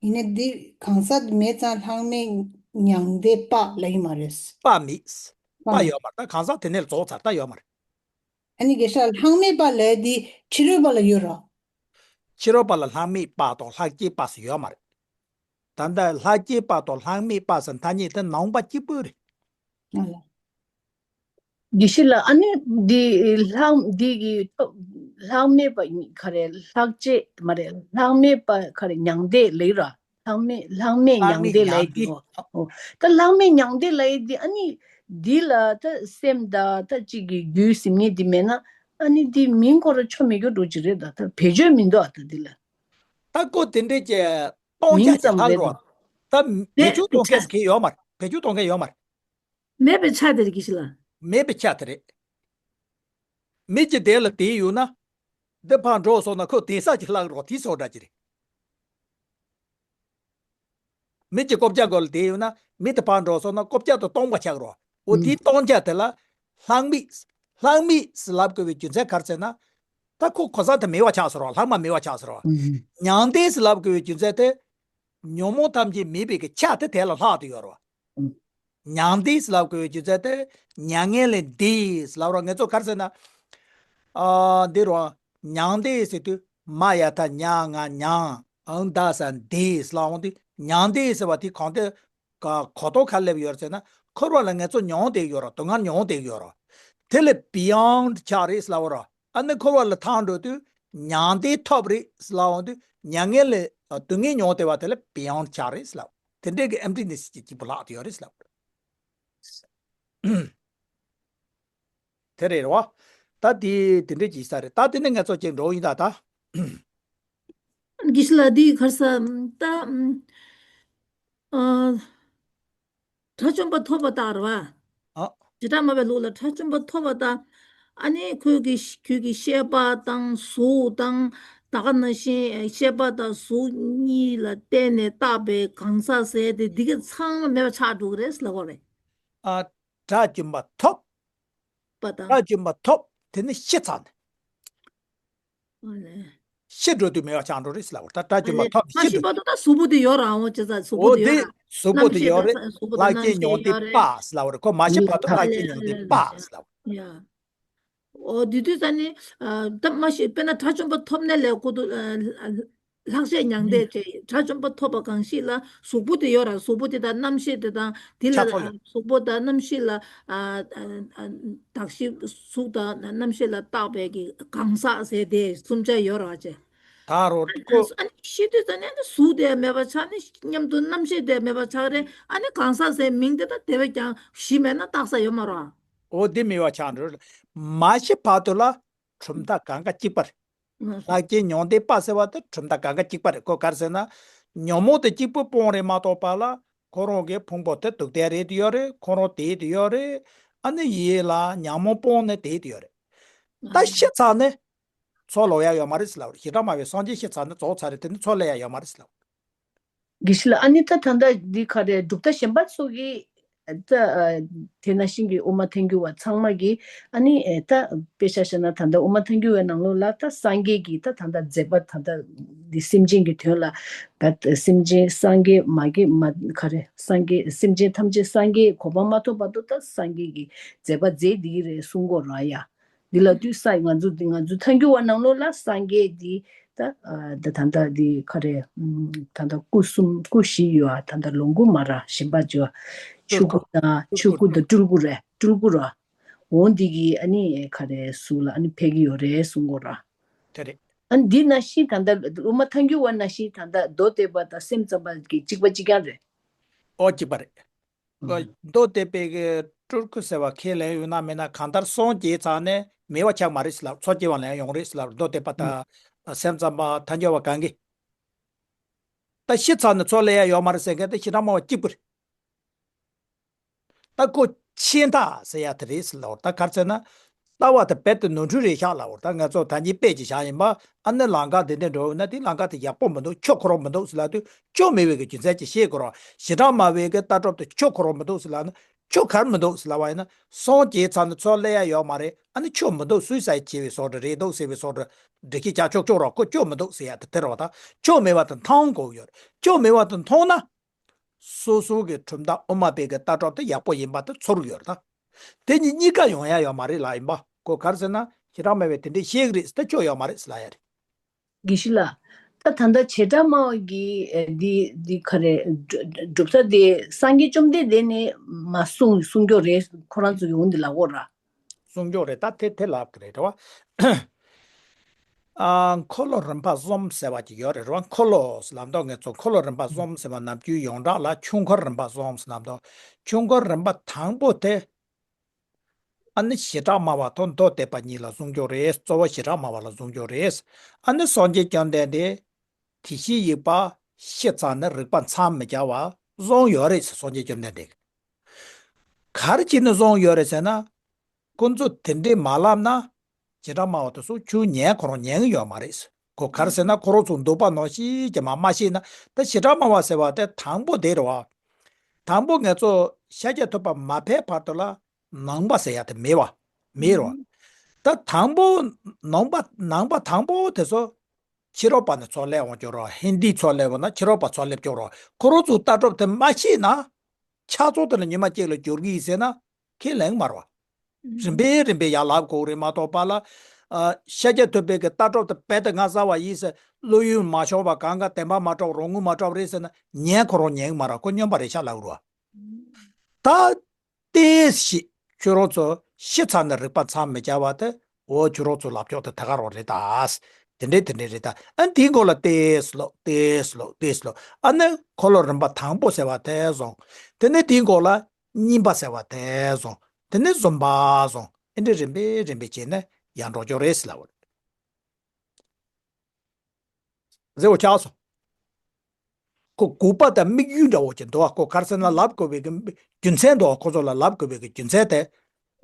ཡིན་ནའི་འདི་གང་ཟག་མེད་ཙང་ལྷག་མེད་མྱང་འདས་པ་ལ་ཡིན་མ་རེད། པ་མེད། པ་པ་མེད། ཡོད་མ་རེད། ད་གང་ཟག་དེ་ནས་རྫོགས་ཚར། ད་ཡོད་མ་རེད། ཨ་ནི་དགེ་ཤ་ལྷག་མེད་པ་ལས་འདི་ཕྱི་རོལ་པ་ལ་ཡོད་རོ། ཕྱི་རོལ་པ་ལ་ལྷག་མེད་པ་དང་ལྷག་སྐྱེས་པ་ཟེར་ཡོད་མ་རེད། ད་ལྟ་ལྷག་སྐྱེས་པ་དང་ལྷག་མེད་པ་ཟེར་ཐ་སྙད་དེ་ནང་པ་གཅིག་པུ་རེད། ཨ་ལ། དགེ་ཤེས་ལགས། ཨ་ནི་འདི་ལྷག་འདི་གི་ཐོབ་ལྷག་མེད་པ་ག་རེ། ལྷག་བཅས་མ་རེད། ལྷག་མེད་པ་ག་རེ། མྱང་འདས་ལབ་ར། ལྷག་མེད་ལྷག་མེད་ལྷག་མེད་མྱང་འདས་ལབ་མྱང་འདས། འདུག་གོ། ཨོ། ད་ལྷག་མེད་མྱང་འདས་ལབ་ཡས་འདི་ཨ་ནི་འདི་ལ་ད་སེམས་དང་ད་གཅིག་གི་རྒྱུད་ཟེར་མཁན་འདི་མེད་ན་ཨ་ནི་འདི་མིང་ཁོ་རང་ཆོ་མི་རྒྱུ་འགྲོ་གི་རེད། ད་ད་བེད་སྤྱོད་མི་འདུག་ཨ། ད་འདི་ལ། ད་ཀོ་དེ་འདྲས་ཀྱི་སྟོང་མིང་ཆ་ཅིག་ཙམ་ལྷག་རེད་རོགས། ད་བེད་སྤྱོད་གཏོང་མཁན་ཟེར་མཁན་ཡོད་མ་རེད། བེད་སྤྱོད་གཏོང་མཁན་ཡོད་མ་རེད། མེད་པའི་ཆ་དེ་རེད། དགེ་ཤེས་ལགས། མེད་པའི་ཆ་དེ་རེད། མི་གཅིག་དེ་ལ་དེ་ཡོད་ན། འདི་ཕར་འགྲོ་སོང་ན་ཁོ་དེ་ས་ཅིག་ལྷག་རོགས། དེ་སོགས་འདྲ་ཅིག་རེད། མི་གཅིག་ཀོ་བཅའ་སྒོ་ལ་དེ་ཡོད་ན་མི་དེ་ཕར་འགྲོ་སོང་ན་ཀོ་བཅའ་དང་སྟོང་པ་ཆགས་རོགས། འོ་དེའི་སྟོང་ཆ་དེ་ལ་ལྷག་མེད། ལྷག་མེད་ཟེར་ལབ་དགོས་པའི་རྒྱུ་མཚན་ག་རེ་ཟེར་ན། ད་ཁོ་གོ་ས་དེ་མེད་པ་ཆགས་སོང་རོགས། ལྷག་མ་མེད་པ་ཆགས་སོང་རོགས། མྱང་འདས་ཟེར་ལབ་དགོས་པའི་རྒྱུ་མཚན་དེ། ཉོན་མོངས་ཐམས་ཅད་མེད་པའི་གི་ཆ་དེ་དེ་ལ་ལྷག་ཏུ་ཡོད་རོགས། མྱང་འདས་ལབ་དགོས་པའི་རྒྱུ་མཚན་དེ། མྱ་ངན་ལས་འདས་ལབ་རོགས། ངེད་ཚོ་ག་རེ་ཟེར་ན། ཨ། འདི་རོ། མྱང་འདས་ཟེར་དུས་མ་ཡ་ཐ་མྱ་ང་མྱང་། འང་ད་ས་འདས་ལབ་འོང་དུས་མྱང་འདས་ཟེར་བ་དེ་གང་དེ། ག་གོ་རྟོགས་ག་སླེབས་ཡོད་ཟེར་ན། འཁོར་བ་ལ་ངེད་ཚོ་མྱོང་བསྡད་ཡོད་རོ། སྡུག་བསྔལ་མྱོང་བསྡད་ཡོད་རོ། དེ་ལས་བི་ཡོན་ཌི་ཆགས་རེད་ལབ་རོ། ཨ་ནི་འཁོར་བ་ལ་ཐར་འགྲོ་དུས་མྱང་འདས་ཐོབ་རེད་ལབ་འོང་དུས་མྱ་ངན་ལས་སྡུག་བསྔལ་མྱོང་བསྡད་པ་དེ་ལ་བི་ཡོན་ཌི་ཆགས་རེད་ལབ། དེ་འདྲའི་གི་ཨེམ་ཊི་ནེ་སི་ཅིག་གཅིག་པུ་ལྷག་ཏུ་ཡོད་རེད་ལབ། དེ་རེད་རོ། ད་དེ་དེ་འདྲའི་ཅིག་ས་རེད། ད་དེ་ནས་ངེད་ཚོ་ཅིག་འགྲོ་ཡིན་ད་ད། དགེ་ཤེས་ལགས། འདི་ག་རེ་ཟེར་ད། ཨ། དགྲ་བཅོམ་པ་ཐོབ་པ་དང་རེད་བ། ཨ། བྱེ་བྲག་སྨྲ་བའི་ལུགས་ལ་དགྲ་བཅོམ་པ་ཐོབ་པ་དང་། ཨ་ནི་ཁོས་ཀྱི་ཁྱོད་ཀྱི་ཤེས་པ་དང་གཟུགས་དང་། ད་ག་ནང་བཞིན་ཤེས་པ་དང་གཟུགས་གཉིས་ལ་བརྟེན་ནས་བཏགས་པའི་གང་ཟག་ཟེར་དེ་འདི་ག་ཚང་མ་མེད་པ་ཆགས་འགྲོ་གི་རེད་ལབ་དགོས་རེད། ཨ། དགྲ་བཅོམ་པ་ཐོབ། པ་དང་། དགྲ་བཅོམ་པ་ཐོབ། དེ་ནི་ཤི་ཚར་ནས། ཨ་ལས། ཤི་འགྲོ་དུས་མེད་པ་ཆགས་འགྲོ་རེད་ལབ་པ། ད་དགྲ་བཅོམ་པ་ཐོབ་ནས་ཤི་འགྲོ། མ་ཤི་བར་དུ་ད་གཟུགས་པོ་དེ་ཡོད་ར་འོ། བྱས་ཙང་གཟུགས་པོ་དེ་ཡོད་ར། གཟུགས་པོ་དེ་ཡོད་རེད། གཟུགས་པོ་དང་ལྷག་སྐྱེས་མྱང་འདས་པ་ལབ་པ་རེད། ཁོ་མ་ཤི་བར་དུ་ལྷག་སྐྱེས་མྱང་འདས་པ་ལབ་པ་རེད། ཡ། འོ་དེ་དུས་ཙ་ནི། ཨ། ད་མ་ཤི་དཔེར་ན་དགྲ་བཅོམ་པ་ཐོབ་ནས་ལས་ཁོ་དུ། ཨ། ལྷག་བཅས་མྱང་འདས་བྱས། དགྲ་བཅོམ་པ་ཐོབ་པ་གང་ཞིག་ལ་གཟུགས་པོ་དེ་ཡོད་ར། གཟུགས་པོ་དེ་དང་རྣམ་ཤེས་དེ་དང་དེ་ལ། ཆ་ཚང་ཡོད། གཟུགས་པོ་དང་རྣམ་ཤེས་ལ། ཨ། ཨ། ཨ། གདགས་གཞི་གཟུགས་དང་རྣམ་ཤེས་ལ་བཏགས་པའི་གི་གང་ཟག་ཟེར་དེ་གསུམ་ཆ་ཡོད་ར་བྱས། ད་རོ་ཨ་ནི་ཁོ། ཨ་ནི་ཤི་དུས་ཙ་ནི་ཨ་ནི་གཟུགས་དེ་མེད་པ་ཆགས་ནི་མཉམ་དུ་རྣམ་ཤེས་དེ་མེད་པ་ཆགས་རེད། ཨ་ནི་གང་ཟག་ཟེར་མིང་དེ་ད་དེ་བས་ཀྱང་གཞི་མེད་ན་བཏགས་ས་ཡོད་མ་རེད། འོ་དེ་མེད་པ་ཆགས་འགྲོ། མ་ཤི་བར་དུ་ལ། གྲུབ་མཐའ་གང་ག་གཅིག་པ་རེད། ལྷག་བཅས་མྱང་འདས་པ་ཟེར་བ་དེ་གྲུབ་མཐའ་གང་ག་གཅིག་པ་རེད། ཁོ་ག་རེ་ཟེར་ན། ཉོན་མོངས་དེ་གཅིག་པུ་སྤོང་རེད་མ་གཏོགས་པ་ལ། ཁོ་རང་གི་ཕུང་པོ་དེ་སྡུག་བསྡད་རེད་དེ་ཡོད་རེད། ཁོ་རང་དེ་དེ་ཡོད་རེད། ཨ་ནི་ཡིད་ལ་ཉོན་མོངས་སྤོང་ནས་དེ་དེ་ཡོད་རེད། ད་ཤི་ཚར་ནས་འཚོ་ལོག་ཡ་ཡོད་མ་རེད་ཟེར་ལབ་རེད། བྱེ་བྲག་སྨྲ་བའི་སངས་རྒྱས་ཤི་ཚར་ནས་རྫོགས་ཚར་རེད། དེ་ནི་འཚོ་ལོག་ཡ་ཡོད་མ་རེད་ཟེར་ལབ་རེད། དགེ་བཤེས་ལགས། ཨ་ནི་ད་ད་ལྟ་འདི་ག་རེ་གྲུབ་མཐའ་གཞན་པ་ཚོ་གི་ད་དེ་ནང་བཞིན་གྱི་དབུ་མ་ཐལ་འགྱུར་བ་ཚང་མ་གི་ཨ་ནི་ད་དཔེ་ཆ་བཞག་ན་ད་ལྟ་དབུ་མ་ཐལ་འགྱུར་བའི་ནང་ལོགས་ལ་ད་སངས་རྒྱས་ཀྱི་ད་ད་ལྟ་མཛད་པ་ད་ལྟ་འདི་སེམས་ཅན་གྱི་དོན་ལ་ད་སེམས་ཅན་སངས་རྒྱས་མ་གི་མ་ག་རེ་སངས་རྒྱས་སེམས་ཅན་ཐམས་ཅད་སངས་རྒྱས་གོ་འཕང་མ་ཐོབ་བར་དུ་ད་སངས་རྒྱས་ཀྱི་མཛད་པ་མཛད་འདི་གི་རེད་གསུང་གོ་ར་ཡ། འདི་ལ་དུས་ས་ང་ཚོ་འདི་ང་ཚོ་ཐལ་འགྱུར་བ་ནང་ལོགས་ལ་སངས་རྒྱས་འདི་ད་ཨ་ད་ད་ད་འདི་ག་རེ་ཨམ་ད་ད་སྐུ་གསུམ་སྐུ་བཞི་ཡོད་ཨ། ད་ད་ལོངས་སྐུ་མ་ར་གཞན་པ་བརྗོད་ཨ། ཆོས་སྐུ་དང་ཆོས་སྐུ་དང་སྤྲུལ་སྐུ་རེད་སྤྲུལ་སྐུ་ར། འོ་འདི་གི་ཨ་ནི་ག་རེ་གཟུགས་ལ་ཨ་ནི་ཕེབས་ཀྱི་ཡོད་རེད་གསུང་གོ་ར། དེ་རེད། ཨ་ནི་འདི་ནང་བཞིན་ད་ད་དབུ་མ་ཐལ་འགྱུར་བ་ནང་བཞིན་ད་ད་མདོ་སྡེ་པ་དང་སེམས་ཙམ་པ་གི་གཅིག་པ་གཅིག་རྐྱང་རེད། ཨོ་གཅིག་པ་རེད། ཨ། མདོ་སྡེ་པའི་གི་སྤྲུལ་སྐུ་ཟེར་བ་ཁས་ལེན་ཡོད་ན་མེད་ན་གང་ལྟར་སངས་རྒྱས་ཚར་ནས་མེད་པ་ཆགས་མ་རེད་ཟེར་ལབ། འཚོ་སྐྱེལ་བ་ལ་ཡང་ཡོང་རེད་ཟེར་ལབ། མདོ་སྡེ་པ་དང་སེམས་ཙམ་པ་ཐལ་འགྱུར་བ་གང་གི། ད་ཤི་ཚར་ནས་མཚོ་ལས་ཡ་ཡོད་མ་རེད་ཟེར་མཁན་དེ་བྱེ་བྲག་སྨྲ་བ་གཅིག་པུ་རེད། ད་ཁོ་ཤེས་མཐའ་ཟེར་ཡ་དེ་རེད་ཟེར་ལབ། ད་ག་རེ་ཟེར་ན། ལྟ་བ་དེ་རྦད་དེ་ནོར་འཁྲུལ་རེད་ཤག་ལབ། ད་ང་ཚོ་ད་གིན་དཔེ་ཅིག་བཞག་ཡིན་པ། ཨ་ནི་ལམ་ཁ་དེ་འདྲ་འགྲོ་ཡོད་ན་དེ་ལམ་ཁ་དེ་ཡག་པོ་མི་འདུག་ཆོས་འཁོར་བ་མི་འདུག་ཟེར་ལབ་དུས་ཆོས་མེད་པའི་གི་རྒྱུ་མཚན་ཅིག་ཤེས་དགོས་རེད། བྱེ་བྲག་སྨྲ་བའི་གི་ལྟ་གྲུབ་དེ་ཆོས་འཁོར་བ་མི་འདུག་ཟེར་ལབ་ན་ཆོས་ག་རེ་མི་འདུག་ཟེར་ལབ་པ་ཡིན་ན། སངས་རྒྱས་ཚར་ནས་མཚོ་ལས་ཡ་ཡོད་མ་རེད། ཨ་ནི་ཆོས་མི་འདུག་སུའི་སའི་ཆེ་བའི་བཟོ་འདྲ་རེད་འདུག་ཟེར་བའི་བཟོ་འདྲ་འདྲི་ཁྱི་ཅག་ཆོག་ཆོག་རོགས་ཁོ་ཆོས་མི་འདུག་ཟེར་ཡ་དེ་དེ་རེད་བ། ད་ཆོས་མེད་པ་དེ་མཐོང་དགོས་ཡོད་རེད། ཆོས་མེད་པ་དེ་མཐོང་ན། སོ་སོ་གི་གྲུབ་མཐའ་དབུ་མ་པའི་གི་ལྟ་གྲུབ་དེ་ཡག་པོ་ཡིན་པ་དེ་ཚོར་གི་ཡོད་རེད་ད། དེ་གཉིས་གཉིས་ཀ་ཡོང་ཡ་ཡོད་མ་རེད་ལབ་ཡིན་པ། ཁོ་ག་རེ་ཟེར་ན་བྱེ་བྲག་སྨྲ་བས་དེ་འདྲས་བཤད་གི་རེད་ཟེར་ཏེ་ཆོས་ཡོད་མ་རེད་ཟེར་ལབ་ཡ་རེད། དགེ་བཤེས་ལགས། ད་ད་ལྟ་བྱེ་བྲག་སྨྲ་བ་གི་ཨེ་འདི་འདི་ག་རེ་གྲུབ་མཐའ་དེ་སངས་རྒྱས་བཅོམ་ལྡན་འདས་ནས་མ་གསུངས་གསུང་རྒྱུ་རེད། ཁོ་རང་ཚོ་ཡོང་འདི་ལབ་གོ་ར། གསུང་རྒྱུ་རེད། ད་དེ་དེ་ལབ་གི་རེད་རེད་བ། ཨ། འཁོར་ལོ་རིམ་པ་གསུམ་ཟེར་བ་ཅིག་ཡོད་རེད་རེད་བ། འཁོར་ལོ་ལབ་མདོག་ངེད་ཚོ་འཁོར་ལོ་རིམ་པ་གསུམ་ཟེར་བ་ནམ་རྒྱུན་ཡོངས་གྲགས་ལ་ཆོས་འཁོར་རིམ་པ་གསུམ་ཟེར་ལབ་མདོག་ཆོས་འཁོར་རིམ་པ་དང་པོ་དེ། ཨ་ནི་བྱེ་བྲག་སྨྲ་བ་དང་མདོ་སྡེ་པ་གཉིས་ལ་གསུང་རྒྱུ་རེད། གཙོ་བོ་བྱེ་བྲག་སྨྲ་བ་ལ་གསུང་རྒྱུ་རེད། ཨ་ནི་སངས་རྒྱས་བཅོམ་ལྡན་འདས་དེ་བཞིན་གཤེགས་པ་ཤི་ཚར་ནས་རིག་པ་མཚམས་མི་སྦྱར་བ་གསུངས་ཡོད་རེད་ཟེར། སངས་རྒྱས་བཅོམ་ལྡན་འདས་ཀྱིས། ག་རེ་བྱས་ནས་གསུངས་ཡོད་རེད་ཟེར་ན། ཁོ་ཚོ་དེ་འདྲས་མ་ལབ་ན། བྱེ་བྲག་སྨྲ་བ་དེ་ཚོ་ཆོས་ཉན་ཁོ་རང་ཉན་གི་ཡོད་མ་རེད། ཁོ་ག་རེ་ཟེར་ན་ཁོ་རང་ཚོ་འདོད་པ་ནང་བཞིན་གྱི་མ་མ་ཤེས་ན། ད་བྱེ་བྲག་སྨྲ་བ་ཟེར་བ་དེ་དང་པོ་དེ་རེད་བ། དང་པོ་ངེད་ཚོ་ཤཱཀྱ་ཐུབ་པ་མ་ཕེབས་བར་དུ་ལ་ནང་པ་ཟེར་ཡ་དེ་མེད་བ། མེད་རེད་བ། ད་དང་པོ་ནང་པ་ནང་པ་དང་པོ་དེ་ཚོ་ཕྱི་རོལ་པ་ནས་ཚོགས་སླེབས་འོང་རྒྱུ་རེད། ཧིན་དིའི་ཚོགས་སླེབས་འོང་ན་ཕྱི་རོལ་པ་ཚོགས་སླེབས་རྒྱུ་རེད། ཁོ་རང་ཚོའི་ལྟ་གྲུབ་དེ་མ་ཤེས་ན། ཕྱག་ཚོགས་དེ་ལ་ཉི་མ་གཅིག་ལ་འགྱུར་གི་ཡིན་ཟེར་ན་ཁས་ལེན་མ་རེད་བ། རིམ་པས་རིམ་པས་ཡར་ལབ་དགོས་རེད་མ་གཏོགས་པ་ལ། ཨ། ཤཱཀྱ་ཐུབ་པའི་གི་ལྟ་གྲུབ་དེ་རྦད་དེ་ངོ་ཚ་བ་ཡིན་ཟེར། བློ་ཡུལ་མ་ཤོར་བ་གང་ག་བདེན་པ་མ་གྲུབ་རང་ངོ་མ་གྲུབ་རེད་ཟེར་ན་ཉན་ཁོ་རང་ཉན་གི་མ་རེད། ཁོ་སྨྱོན་པ་རེད་ཤག་ལབ་རེད་བ། ད་ཏེས་ཤི་ཁྱོད་རང་ཚོ་ཤི་ཚར་ནས་རིག་པ་མཚམས་མི་སྦྱར་བ་དེ། འོ་ཁྱོད་རང་ཚོ་ལབ་ཕྱོགས་དེ་ད་ག་རང་རེད་ད། དེ་འདྲས་དེ་འདྲས་རེད་ད། ཨ་ནི་དེའི་འགོ་ལ་ཏེས་ལོ་ཏེས་ལོ་ཏེས་ལོ། ཨ་ནི་འཁོར་ལོ་རིམ་པ་དང་པོ་ཟེར་བ་དེ་སོང་། དེ་ནས་དེའི་འགོ་ལ་གཉིས་པ་ཟེར་བ་དེ་སོང་། དེ་ནས་གསུམ་པ་སོང་། ཨེ་འདྲས་རིམ་པས་རིམ་པས་བྱས་ནས་ཡར་འགྲོ་ཆོག་རེད་ཟེར་ལབ་པ་རེད། ཟེར་བ་ཆགས་སོང་། ཁོ་དགོས་པ་དང་དམིགས་ཡུལ་འདྲ་བོ་ཅིག་འདུག་བ། ཁོ་ག་རེ་ཟེར་ན་ལབ་དགོས་པའི་གི་རྒྱུ་མཚན་འདུག་བ། ཁོ་ཚོ་ལ་ལབ་དགོས་པའི་གི་རྒྱུ་མཚན་དེ་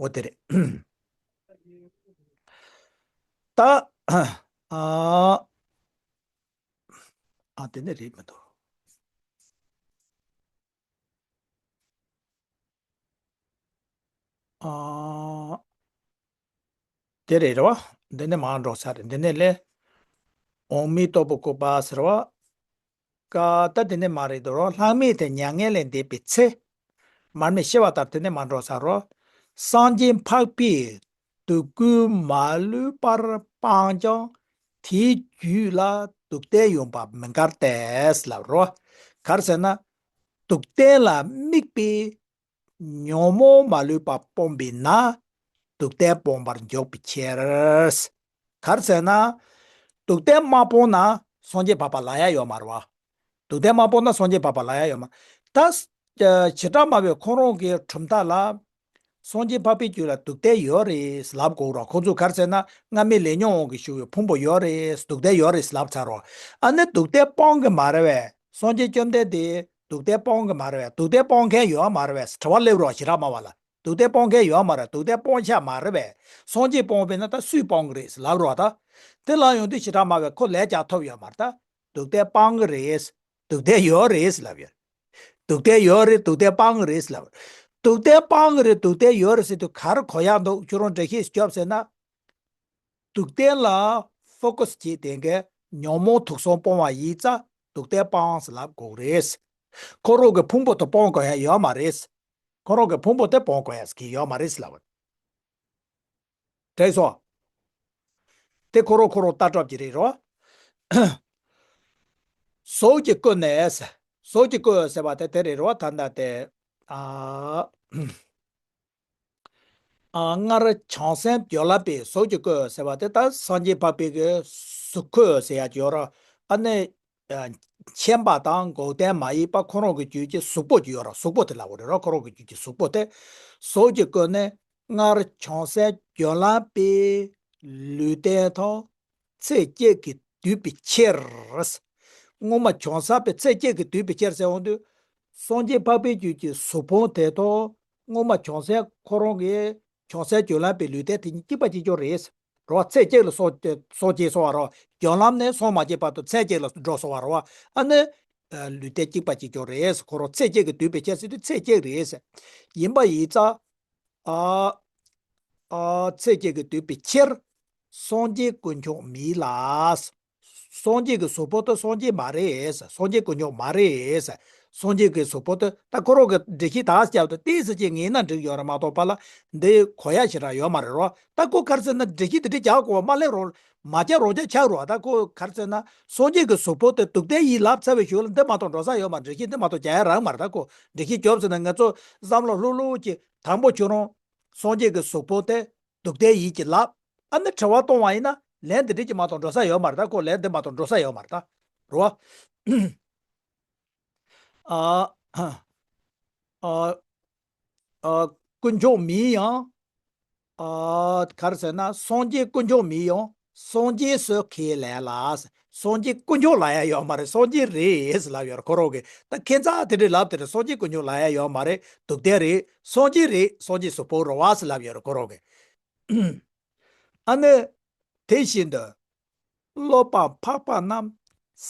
འོ་དེ་རེད། ད་ཨ་ཨ་དེ་ནས་རེད་མི་འདུག་ཨ། དེ་རེད་རེད་བ། འདི་ནས་མར་འགྲོ་ས་རེད། འདི་ནས་ལས། འོག་མིན་སྟུག་པོ་བཀོད་པ་ཟེར་བ། ཀ་ད་འདི་ནས་མར་རེད་དོ་རོ། ལྷག་མེད་དེ་མྱ་ངན་ལས་འདས་པའི་ཚེ། མར་མེ་ཤི་བ་ལྟར་དེ་ནས་མར་འགྲོ་ས་རོ། སངས་རྒྱས་འཕགས་པས་སྡུག་ཀུན་མ་ལུས་པར་སྤངས་ཀྱང་། དེའི་རྒྱུད་ལ་སྡུག་བདེན་ཡོད་པ་མི་འགལ་ཏེ་ལབ་རོ། ག་རེ་ཟེར་ན། སྡུག་བདེན་ལ་དམིགས་པའི་ཉོན་མོངས་མ་ལུས་པ་སྤོང་བས་ན། སྡུག་བདེན་སྤོང་བར་འཇུག་པའི་ཕྱིར། ག་རེ་ཟེར་ན། སྡུག་བདེན་མ་སྤོང་ན་སངས་རྒྱས་འཕགས་པ་ལབ་ཡ་ཡོད་མ་རེད་བ། སྡུག་བདེན་མ་སྤོང་ན་སངས་རྒྱས་འཕགས་པ་ལབ་ཡ་ཡོད་མ་རེད། ད་བྱེ་བྲག་སྨྲ་བའི་ཁོང་རང་གི་གྲུབ་མཐའ་ལ། སངས་རྒྱས་འཕགས་པའི་རྒྱུད་ལ་སྡུག་བདེན་ཡོད་རེད་ལབ་དགོས་ར། ཁོང་ཚོས་ག་རེ་ཟེར་ན་སྔ་མའི་ལས་ཉོན་དབང་གིས་ཞུགས་པའི་ཕུང་པོ་ཡོད་རེད། སྡུག་བདེན་ཡོད་རེད་ལབ་ཚར་རོ། ཨ་ནི་སྡུག་བདེན་སྤོང་གི་མ་རེད་བས། སངས་རྒྱས་བཅོམ་ལྡན་འདས་སྡུག་བདེན་སྤོང་གི་མ་རེད་བས། སྡུག་བདེན་སྤོང་མཁན་ཡོད་མ་རེད་བས་དྲི་བ་སླེབས་རོགས། བྱེ་བྲག་སྨྲ་བ་ལ། སྡུག་བདེན་སྤོང་མཁན་ཡོད་མ་རེད། སྡུག་བདེན་སྤོང་བྱ་མ་རེད་བས། སངས་རྒྱས་སྤོང་བས་ན་ད་སུས་སྤོང་གི་རེད་ལབ་རོགས་ད། དེ་ལ་ཡོང་དུས་བྱེ་བྲག་སྨྲ་བས་ཁོ་ལས་ཀྱང་ཐོབ་ཡོད་མ་རེད་ད། སྡུག་བདེན་སྤང་གི་རེད། སྡུག་བསྡད་ཡོད་རེད་ཟེར་ལབ་ཡོད། སྡུག་བསྡད་ཡོད་རེད། སྡུག་བསྡད་སྤང་གི་རེད་ཟེར་ལབ། སྡུག་བསྡད་སྤང་གི་རེད། སྡུག་བསྡད་ཡོད་རེད་ཟེར་དུས་ག་རེ་གོ་ཡག་འདུག་ཁྱོད་རང་འགྲེལ་བཤད་ཞིག་རྒྱོབ་ཟེར་ན། སྡུག་བསྡད་ལ་ཕོ་ཀ་སི་བྱེད་དེ་གའི་ཉོན་མོངས་དུག་གསུམ་སྤོང་བ་ཡིན་ཙང་སྡུག་བསྡད་སྤང་ཟེར་ལབ་དགོས་རེད། ཁོ་རང་གི་ཕུང་པོ་དེ་སྤོང་དགོས་ཡ་ཡོད་མ་རེད། ཁོ་རང་གི་ཕུང་པོ་དེ་སྤོང་དགོས་ཡ་གི་ཡོད་མ་རེད་ཟེར་ལབ། དྲན་སོང་། དེ་ཁོ་རང་ཁོ་རང་ལྟ་གྲུབ་ཀྱི་རེད་རོ། གཟུགས་ཀྱིས་བསྐུལ་ནས། གཟུགས་ཀྱིས་བསྐུལ་ཟེར་བ་དེ་དེ་རེད་རོ། ད་ལྟ་དེ། ཨ། ཨ། སྔར་བྱང་སེམས་སྦྱོར་ལམ་པའི་གཟུགས་ཀྱིས་བསྐུལ་ཟེར་བ་དེ་ད་སངས་རྒྱས་འཕགས་པའི་གི་གཟུགས་བསྐུལ་ཟེར་ཡ་ཅིག་ཡོད་ར། ཨ་ནི། ཨ། མཁྱེན་པ་དང་འགོག་བདེན་མ་ཡིན་པ་ཁོ་རང་གི་རྒྱུད་ཀྱི་གཟུགས་པོ་ཅིག་ཡོད་ར། གཟུགས་པོ་དེ་ལབ་དགོས་རེད་ར། ཁོ་རང་གི་རྒྱུད་ཀྱི་གཟུགས་པོ་དེ། གཟུགས་ཀྱིས་བསྐུལ་ནས་སྔར་བྱང་སེམས་སྦྱོར་ལམ་པའི་ལུས་རྟེན་དང་། ཚེ་གཅིག་གིས་བསྡུས་པའི་ཕྱིར། སྔོན་མ་བྱང་སེམས་པའི་ཚེ་གཅིག་གིས་བསྡུས་པའི་ཕྱིར་ཟེར་འོང་དུས། སངས་རྒྱས་འཕགས་པའི་རྒྱུད་ཀྱི་གཟུགས་ཕུང་དེ་དང་སྔོན་མ་བྱང་སེམས་ཁོ་རང་གི་བྱང་སེམས་སྦྱོར་ལམ་པའི་ལུས་རྟེན་དེ་གཉིས་གཅིག་པ་གཅིག་རྐྱང་རེད། རེད་བ། ཚེ་གཅིག་ལ་སངས་སངས་རྒྱས་སོང་བ་རེད་བ། སྦྱོར་ལམ་ནས་སངས་མ་རྒྱས་བར་དུ་ཚེ་གཅིག་ལ་འགྲོ་སོང་བ་རེད་བ། ཨ་ནི། ལུས་རྟེན་གཅིག་པ་གཅིག་རྐྱང་རེད། ཁོ་རང་ཚེ་གཅིག་གིས་བསྡུས་པའི་ཕྱིར་ཟེར་དུས་ཚེ་གཅིག་རེད། ཡིན་པ་ཡིན་ཙང་། ཨ། ཨ། ཚེ་གཅིག་གིས་བསྡུས་པའི་ཕྱིར། སངས་རྒྱས་དཀོན་མཆོག་མིན་ལ། སངས་རྒྱས་ཀྱི་གཟུགས་པོ་དེ་སངས་རྒྱས་མ་རེད། སངས་རྒྱས་དཀོན་མཆོག་མ་རེད། སངས་རྒྱས་ཀྱི་གཟུགས་པོ་དེ་ད་ཁོ་རང་གི་འགྲེལ་བཤད་དག་བརྒྱབ་སྟེ་ཏོག་ཙམ་ཅིག་ངེས་ན་འགྲིག་ཡོད་རེད་མ་གཏོགས་པ་ལ་འདི་གོ་ཡ་ཞིག་རང་ཡོད་མ་རེད་རོ། ད་ཁོ་ག་རེ་ཟེར་ན་འགྲེལ་བཤད་དེ་འདྲ་རྒྱག་དགོས་པ་མ་ལེན་རོགས། མ་རྒྱག་རོགས་རྒྱག་ཆགས་རོགས། ད་ཁོ་ག་རེ་ཟེར་ན་སངས་རྒྱས་ཀྱི་གཟུགས་པོ་དེ་སྡུག་བསྡད་ཡིན་ལབ་ཚར་བའི་གཞུག་ལ་འདི་མ་གཏོགས་འགྲོ་ས་ཡོད་མ་རེད། འགྲེལ་བཤད་འདི་མ་གཏོགས་རྒྱག་ཡ་རག་མ་རེད། ད་ཁོ་འགྲེལ་བཤད་རྒྱོབ་ཟེར་ན་ང་ཚོ་བསམ་བློ་ལྷུག་ལྷུག་ཅིག་དང་པོ་ཁྱོད་རང་སངས་རྒྱས་ཀྱི་གཟུགས་པོ་དེ་སྡུག་བསྡད་ཡིན་གྱི་ལབ། ཨ་ནི་དྲི་བ་གཏོང་བ་ཡིན་ན་ལན་འདི་འདྲ་ཅིག་མ་གཏོགས་འགྲོ་ས་ཡོད་མ་རེད། ད་ཁོ་ལན་འདི་མ་གཏོགས་འགྲོ་ས་ཡོད་མ་རེད། ད་རེད་བ། ཨ། ཨ། ཨ། དཀོན་མཆོག་མིན་ཡང་། ཨ། ག་རེ་ཟེར་ན་སངས་རྒྱས་དཀོན་མཆོག་མིན་ཡང་སངས་རྒྱས་སུ་ཁས་ལེན་ལ། སངས་རྒྱས་དཀོན་མཆོག་ལབ་ཡ་ཡོད་མ་རེད། སངས་རྒྱས་རེད་ལབ་ཡོད་རེད་ཁོ་རང་གིས། ད་ཁྱད་མཚར་དེ་འདྲ་ལབ་དེ་རེད། སངས་རྒྱས་དཀོན་མཆོག་ལབ་ཡ་ཡོད་མ་རེད། སྡུག་བསྡད་རེད། སངས་རྒྱས་རེད། སངས་རྒྱས་གཟུགས་པོ་རེད་བ་ཟེར་ལབ་ཡོད་རེད་ཁོ་རང་གིས། ཨ་ནི། དེ་བཞིན་དུ། སློབ་པ་འཕགས་པ་རྣམས་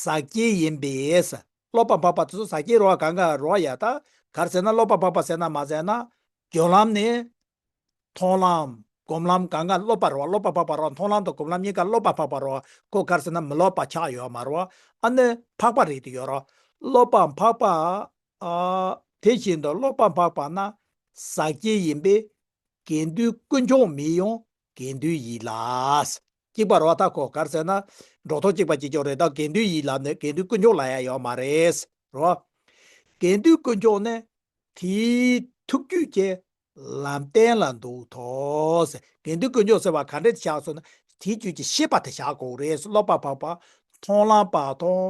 ཟག་བཅས་ཡིན་པས། སློབ་པ་འཕགས་པ་དེ་ཚོ་ཟག་བཅས་རེད་བ། གང་ག་རེད་བ། ཡ་ད་ག་རེ་ཟེར་ན་སློབ་པ་འཕགས་པ་ཟེར་ན་མ་ཟེར་ན། སྦྱོར་ལམ་ནི། མཐོང་ལམ། སྒོམ་ལམ། གང་ག་སློབ་པ་རེད་བ། སློབ་པ་འཕགས་པ་རེད་བ། མཐོང་ལམ་དང་སྒོམ་ལམ་གཉིས་ཀ་སློབ་པ་འཕགས་པ་རེད་བ། ཁོ་ག་རེ་ཟེར་ན་མི་སློབ་པ་ཆགས་ཡོད་མ་རེད་བ། ཨ་ནི་འཕགས་པ་རེད་དེ་ཡོད་རེད། སློབ་པ་འཕགས་པ། ཨ། དེ་བཞིན་དུ་སློབ་པ་འཕགས་པ་རྣམས་ཟག་བཅས་ཡིན་པས། དགེ་འདུན་དཀོན་མཆོག་མིན་ཡང་དགེ་འདུན་ཡིན་ལ། གཅིག་པ་རེད་བ། ད་ཁོ་ག་རེ་ཟེར་ན། འགྲོ་སྟངས་གཅིག་པ་གཅིག་རྐྱང་རེད། ད་དགེ་འདུན་ཡིན་ལབ་ནས་དགེ་འདུན་དཀོན་མཆོག་ལབ་ཡ་ཡོད་མ་རེད། རེད་བ། དགེ་འདུན་དཀོན་མཆོག་ནི་དེའི་ཐུགས་རྒྱུད་ཀྱི་ལམ་བསྟན་ལ་འདུག་ཐོག་ཟེར། དགེ་འདུན་དཀོན་མཆོག་ཟེར་བ་ག་འདྲས་བཞག་སོང་ན། དེའི་རྒྱུད་ཀྱི་ཤེས་པ་དེ་བཞག་དགོས་རེད། སློབ་པ་འཕགས་པ། མཐོང་ལམ་པ་དང་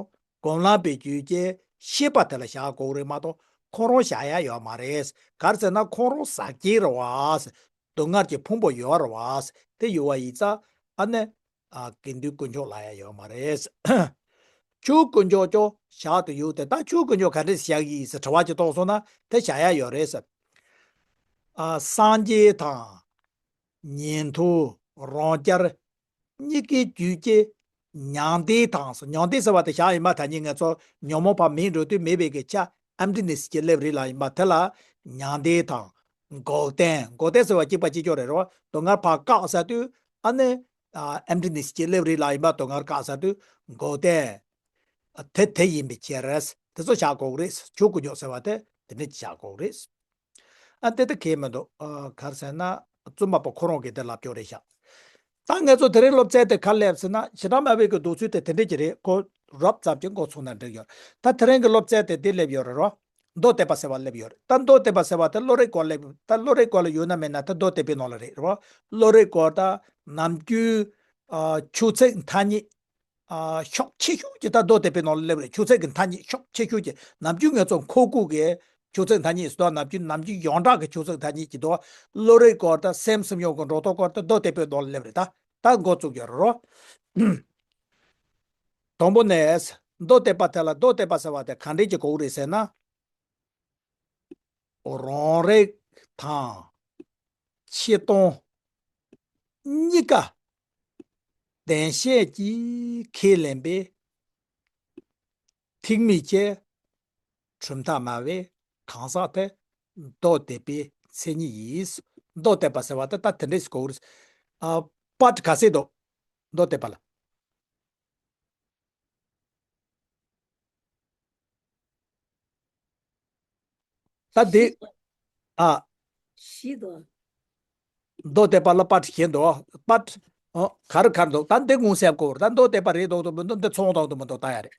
སྒོམ་ལམ་པའི་རྒྱུད་ཀྱི་ཤེས་པ་དེ་ལ་བཞག་དགོས་རེད་མ་གཏོགས་ཁོ་རང་བཞག་ཡ་ཡོད་མ་རེད། ག་རེ་ཟེར་ན་ཁོ་རང་ཟག་བཅས་རེད་བ། སྡུག་བསྔལ་གྱི་ཕུང་པོ་ཡོད་རེད་བ། དེ་ཡོད་བ་ཡིན་ཙང་ཨ་ནི། ཨ། དགེ་འདུན་དཀོན་མཆོག་ལབ་ཡ་ཡོད་མ་རེད། ཆོས་དཀོན་མཆོག་ཀྱང་བཞག་ཏུ་ཡོད་དེ། ད་ཆོས་དཀོན་མཆོག་ག་འདྲས་བཞག་ཡིན་ཟེར་དྲི་བ་ཅིག་གཏོང་སོང་ན་དེ་བཞག་ཡ་ཡོད་རེད་ཟེར། ཨ། སངས་རྒྱས་དང་། ཉན་ཐོས། རང་རྐྱ། གཉིས་ཀའི་རྒྱུད་ཀྱི་མྱང་འདས་དང་། མྱང་འདས་ཟེར་བ་དེ་བཞག་ཡིན་པ། ད་ནི་ང་ཚོ་ཉོན་མོངས་པ་མེད་འགྲོ་དུས་མེད་པའི་གི་ཆ་ཨེམ་ཊི་ནེ་སི་ཅིག་སླེབས་རེད་ལབ་ཡིན་པ། དེ་ལ་མྱང་འདས་དང་། འགོག་བདེན། འགོག་བདེན་ཟེར་བ་གཅིག་པ་གཅིག་རྐྱང་རེད་རོ། སྡུག་བསྔལ་ཕར་བཀག་ཟེར་དུས་ཨ་ནི། ཨེམ་ཊི་ནེ་སི་ཅིག་སླེབས་རེད་ལབ་ཡིན་པ། སྡུག་བསྔལ་བཀག་ཟེར་དུས་འགོག་བདེན། དེ་དེ་ཡིན་པའི་ཕྱིར། དེ་ཚོ་བཞག་དགོས་རེད། ཆོས་དཀོན་མཆོག་ཟེར་བ་དེ་དེ་འདྲ་བཞག་དགོས་རེད། ཨ། དེ་ད་གལ་མི་འདུག་ཨ། ག་རེ་ཟེར་ན་བཙུན་མ་པ་ཁོ་རང་གིས་དེ་ལབ་ཀྱོག་རེད་ཤག་ད་ང་ཚོ་དེ་རིང་སློབ་ཚན་དེ་ག་རེ་སླེབས་ཟེར་ན། བྱེ་བྲག་སྨྲ་བའི་གི་འདོད་ཚུལ་དེ་དེ་འདྲ་ཅིག་རེད། ཁོ་རོབ་ཙམ་ཅིག་མགོ་ཚོས་ན་འགྲིག་ཡོད། ད་དེ་རིང་གི་སློབ་ཚན་དེ་འདི་སླེབས་ཡོད་རེད་རོ། མདོ་སྡེ་པ་ཟེར་བ་སླེབས་ཡོད་རེད། ད་མདོ་སྡེ་པ་ཟེར་བ་དེ་བློ་རིག་སྐོར་སླེབས། ད་བློ་རིག་སྐོར་ལ་ཡོད་ན་མེད་ན་དེ་མདོ་སྡེ་པའི་ནང་ལ་རེད་རོ། བློ་རིག་སྐོར་ད་ནམ་རྒྱུན། ཨ། ཆོས་ཚིག་ཐ་སྙད། ཨ། ཤུགས་ཆེ་ཤོས་ཀྱི་ད་མདོ་སྡེ་པའི་ནང་ལ་སླེབས་རེད། ཆོས་ཚིག་གི་ཐ་སྙད་ཤུགས་ཆེ་ཤོས་ཀྱི་ནམ་རྒྱུན་ང་ཚོ་མཁོ་དགུ་གི་ཆོས་ཚིག་ཐ་སྙད་ཟེར་དུས། ནམ་རྒྱུན་ནམ་རྒྱུན་ཡོངས་གྲགས་ཀྱི་ཆོས་ཚིག་ཐ་སྙད་ཀྱི་དོ། བློ་རིག་སྐོར་དང་སེམས་སུམ་ཡོང་གི་འགྲོ་སྟངས་སྐོར་དེ་མདོ་སྡེ་པའི་ནང་ལ་སླེབས་རེད། ད་ད་འགོ་བཙུགས་ཡོད་རེད་རོ། དང་པོ་ནས་མདོ་སྡེ་པ་དེ་ལ། མདོ་སྡེ་པ་ཟེར་བ་དེ་ག་འདྲས་ཀྱི་གོ་རེད་ཟེར་ན། རང་རིག་དང་སྤྱིར་བཏང་གཉིས་ཀ་བདེན་ཤས་ཀྱིས་ཁས་ལེན་པའི་ ཐེག་དམན་གྱི་གྲུབ་མཐའ་སྨྲ་བའི་གང་ཟག་དེ་མདོ་སྡེ་པའི་མཚན་ཉིད་ཡིན། མདོ་སྡེ་པ་ཟེར་བ་དེ་ད་དེ་འདྲས་ཞིག་གོ་རེད། ཨ། པར་ག་ཚད་འདུག་མདོ་སྡེ་པ་ལ། ད་འདི། ཨ། བཞི་དོ། མདོ་སྡེ་པ་ལ་པར་གཞན་དུ་པར། ཨོ། གར་གར་འདུག་ད་འདི་ངོ་ཤེས་དགོས། ད་མདོ་སྡེ་པ་རེད་འདུག་འདུག་མི་འདུག་འདི་ཚོང་འདུག་འདུག་མི་འདུག་ད་ཡ་རེད།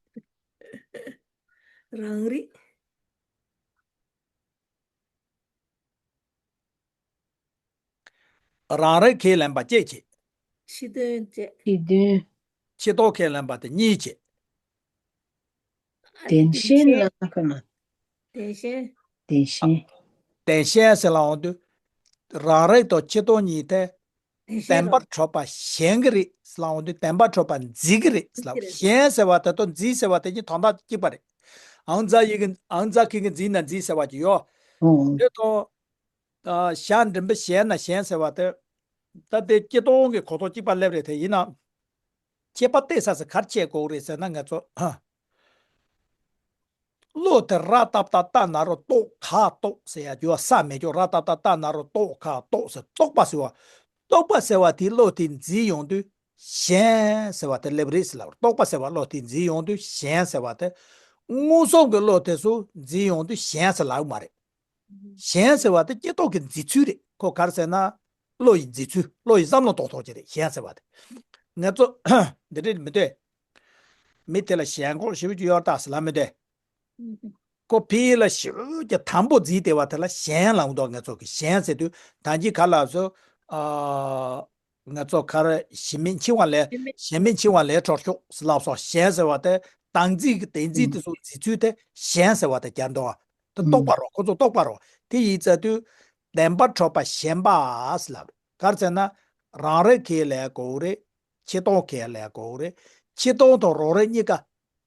རང་རིག་རང་རིག་ཁས་ལེན་པ་གཅིག་བྱེད། ཕྱི་དོན་བཅས། ཕྱི་དོན། ཕྱི་དོན་ཁས་ལེན་པ་དེ་གཉིས་བྱེད། བདེན་ཞེན་ལ་ཁ་ན། བདེན་ཞེན། བདེན་ཞེན། བདེན་ཞེན་ཟེར་ལ་འོང་དུས། རང་རིག་དང་ཕྱི་དོན་གཉིས་དེ། བདེན་ཞེན་བདེན་པར་གྲུབ་པ་ཞེན་གྱི་རེད་ཟེར་ལ་འོང་དུས་བདེན་པར་གྲུབ་པ་འཛིན་གྱི་རེད་ཟེར་ལ། འཛིན་གྱི་རེད། ཞེན་ཟེར་བ་དེ་དང་འཛིན་ཟེར་བ་དེ་གཉིས་དོན་དག་གཅིག་པ་རེད། ཨང་རྩ་ཡི་གི་ཨང་རྩ་ཁེ་གི་འཛིན་ན་འཛིན་ཟེར་བ་ཅིག་ཡོད། ཨོ། དེ་དང་། ཨ། ཞེན་འདྲེན་པ་ཞེན་ན་ཞེན་ཟེར་བ་དེ། ད་དེ་སྤྱི་དོན་གྱི་གོ་རྟོགས་གཅིག་པ་སླེབས་རེད་དེ་ཡིན་ན། ཁྱད་པར་བལྟས་ས་སུ་གར་ཆད་དགོས་རེད་ཟེར་ན་ང་ཚོ། བློ་དེ་ར་ཏབ་ཏ་ཏ་ན་རོ་རྟོག་ག་རྟོག་ཟེར་ཡ་རྒྱུ་བ་ས་མེད་ཀྱོག་ར་ཏབ་ཏ་ཏ་ན་རོ་རྟོག་ག་རྟོག་ཟེར་རྟོག་པ་ཟེར་བ། རྟོག་པ་ཟེར་བ་དེ་བློ་དེ་འཛིན་ཡོང་དུས་ཞེན་ཟེར་བ་དེ་སླེབས་རེད་ཟེར་ལབ། རྟོག་པ་ཟེར་བ་བློ་དེ་འཛིན་ཡོང་དུས་ཞེན་ཟེར་བ་དེ། མངོན་སུམ་གྱི་བློ་དེ་ཚོ་འཛིན་ཡོང་དུས་ཞེན་ཟེར་ལབ་མ་རེད། ཞེན་ཟེར་བ་དེ་སྤྱི་ལྡོག་གི་འཛིན་ཚུལ་རེད། ཁོ་ག་རེ་ཟེར་ན། བློ་ཡི་འཛིན་ཚུལ། བློ་ཡི་བསམ་བློ་གཏོང་ཐོག་ཅིག་རེད། ཞེན་ཟེར་བ་དེ། ང་ཚོ་འདི་འདྲས་མི་འདོད། མི་དེ་ལ་ཞེན་ཁོག་ཞེ་པོ་ཅིག་ཡོད་ད་ཟེར་ལབ་མི་འདོད། ཁོ་ཕི་ལ་ཞེ་པོ་ཅིག་དམ་པོ་འཛིན་བསྡད་པ་དེ་ལ་ཞེན་ལབ་འདུག་ང་ཚོ་གི་ཞེན་ཟེར་དུས་ད་གིན་ག་ལབ་སོང་། ཨ། ང་ཚོ་ག་རེ་ཞེན་མེད་འཆིང་བ་ལས། ཞེན་མེད་ཞེན་མེད་འཆིང་བ་ལས་གྲོལ་ཤོག་ཟེར་ལབ་སོང་། ཞེན་ཟེར་བ་དེ་བདག་འཛིན་གྱི་བདེན་འཛིན་དེ་ཚོ་འཛིན་ཚུལ་དེ་ཞེན་ཟེར་བ་དེ་རྒྱག་འདུག་དེ་རྟོག་པ་རོ། ཁོ་ཚོ་རྟོག་པ་རོ། དེ་ཡིན་ཙང་དུས་བདེན་པར་གྲུབ་པ་ཞེན་པ་ཟེར་ལབ་རེད། ག་རེ་ཟེར་ན། རང་རིག་ཁས་ལེན་དགོས་རེད། ཕྱི་དོན་ཁས་ལེན་དགོས་རེད། ཕྱི་དོན་དང་རང་རིག་གཉིས་ཀ་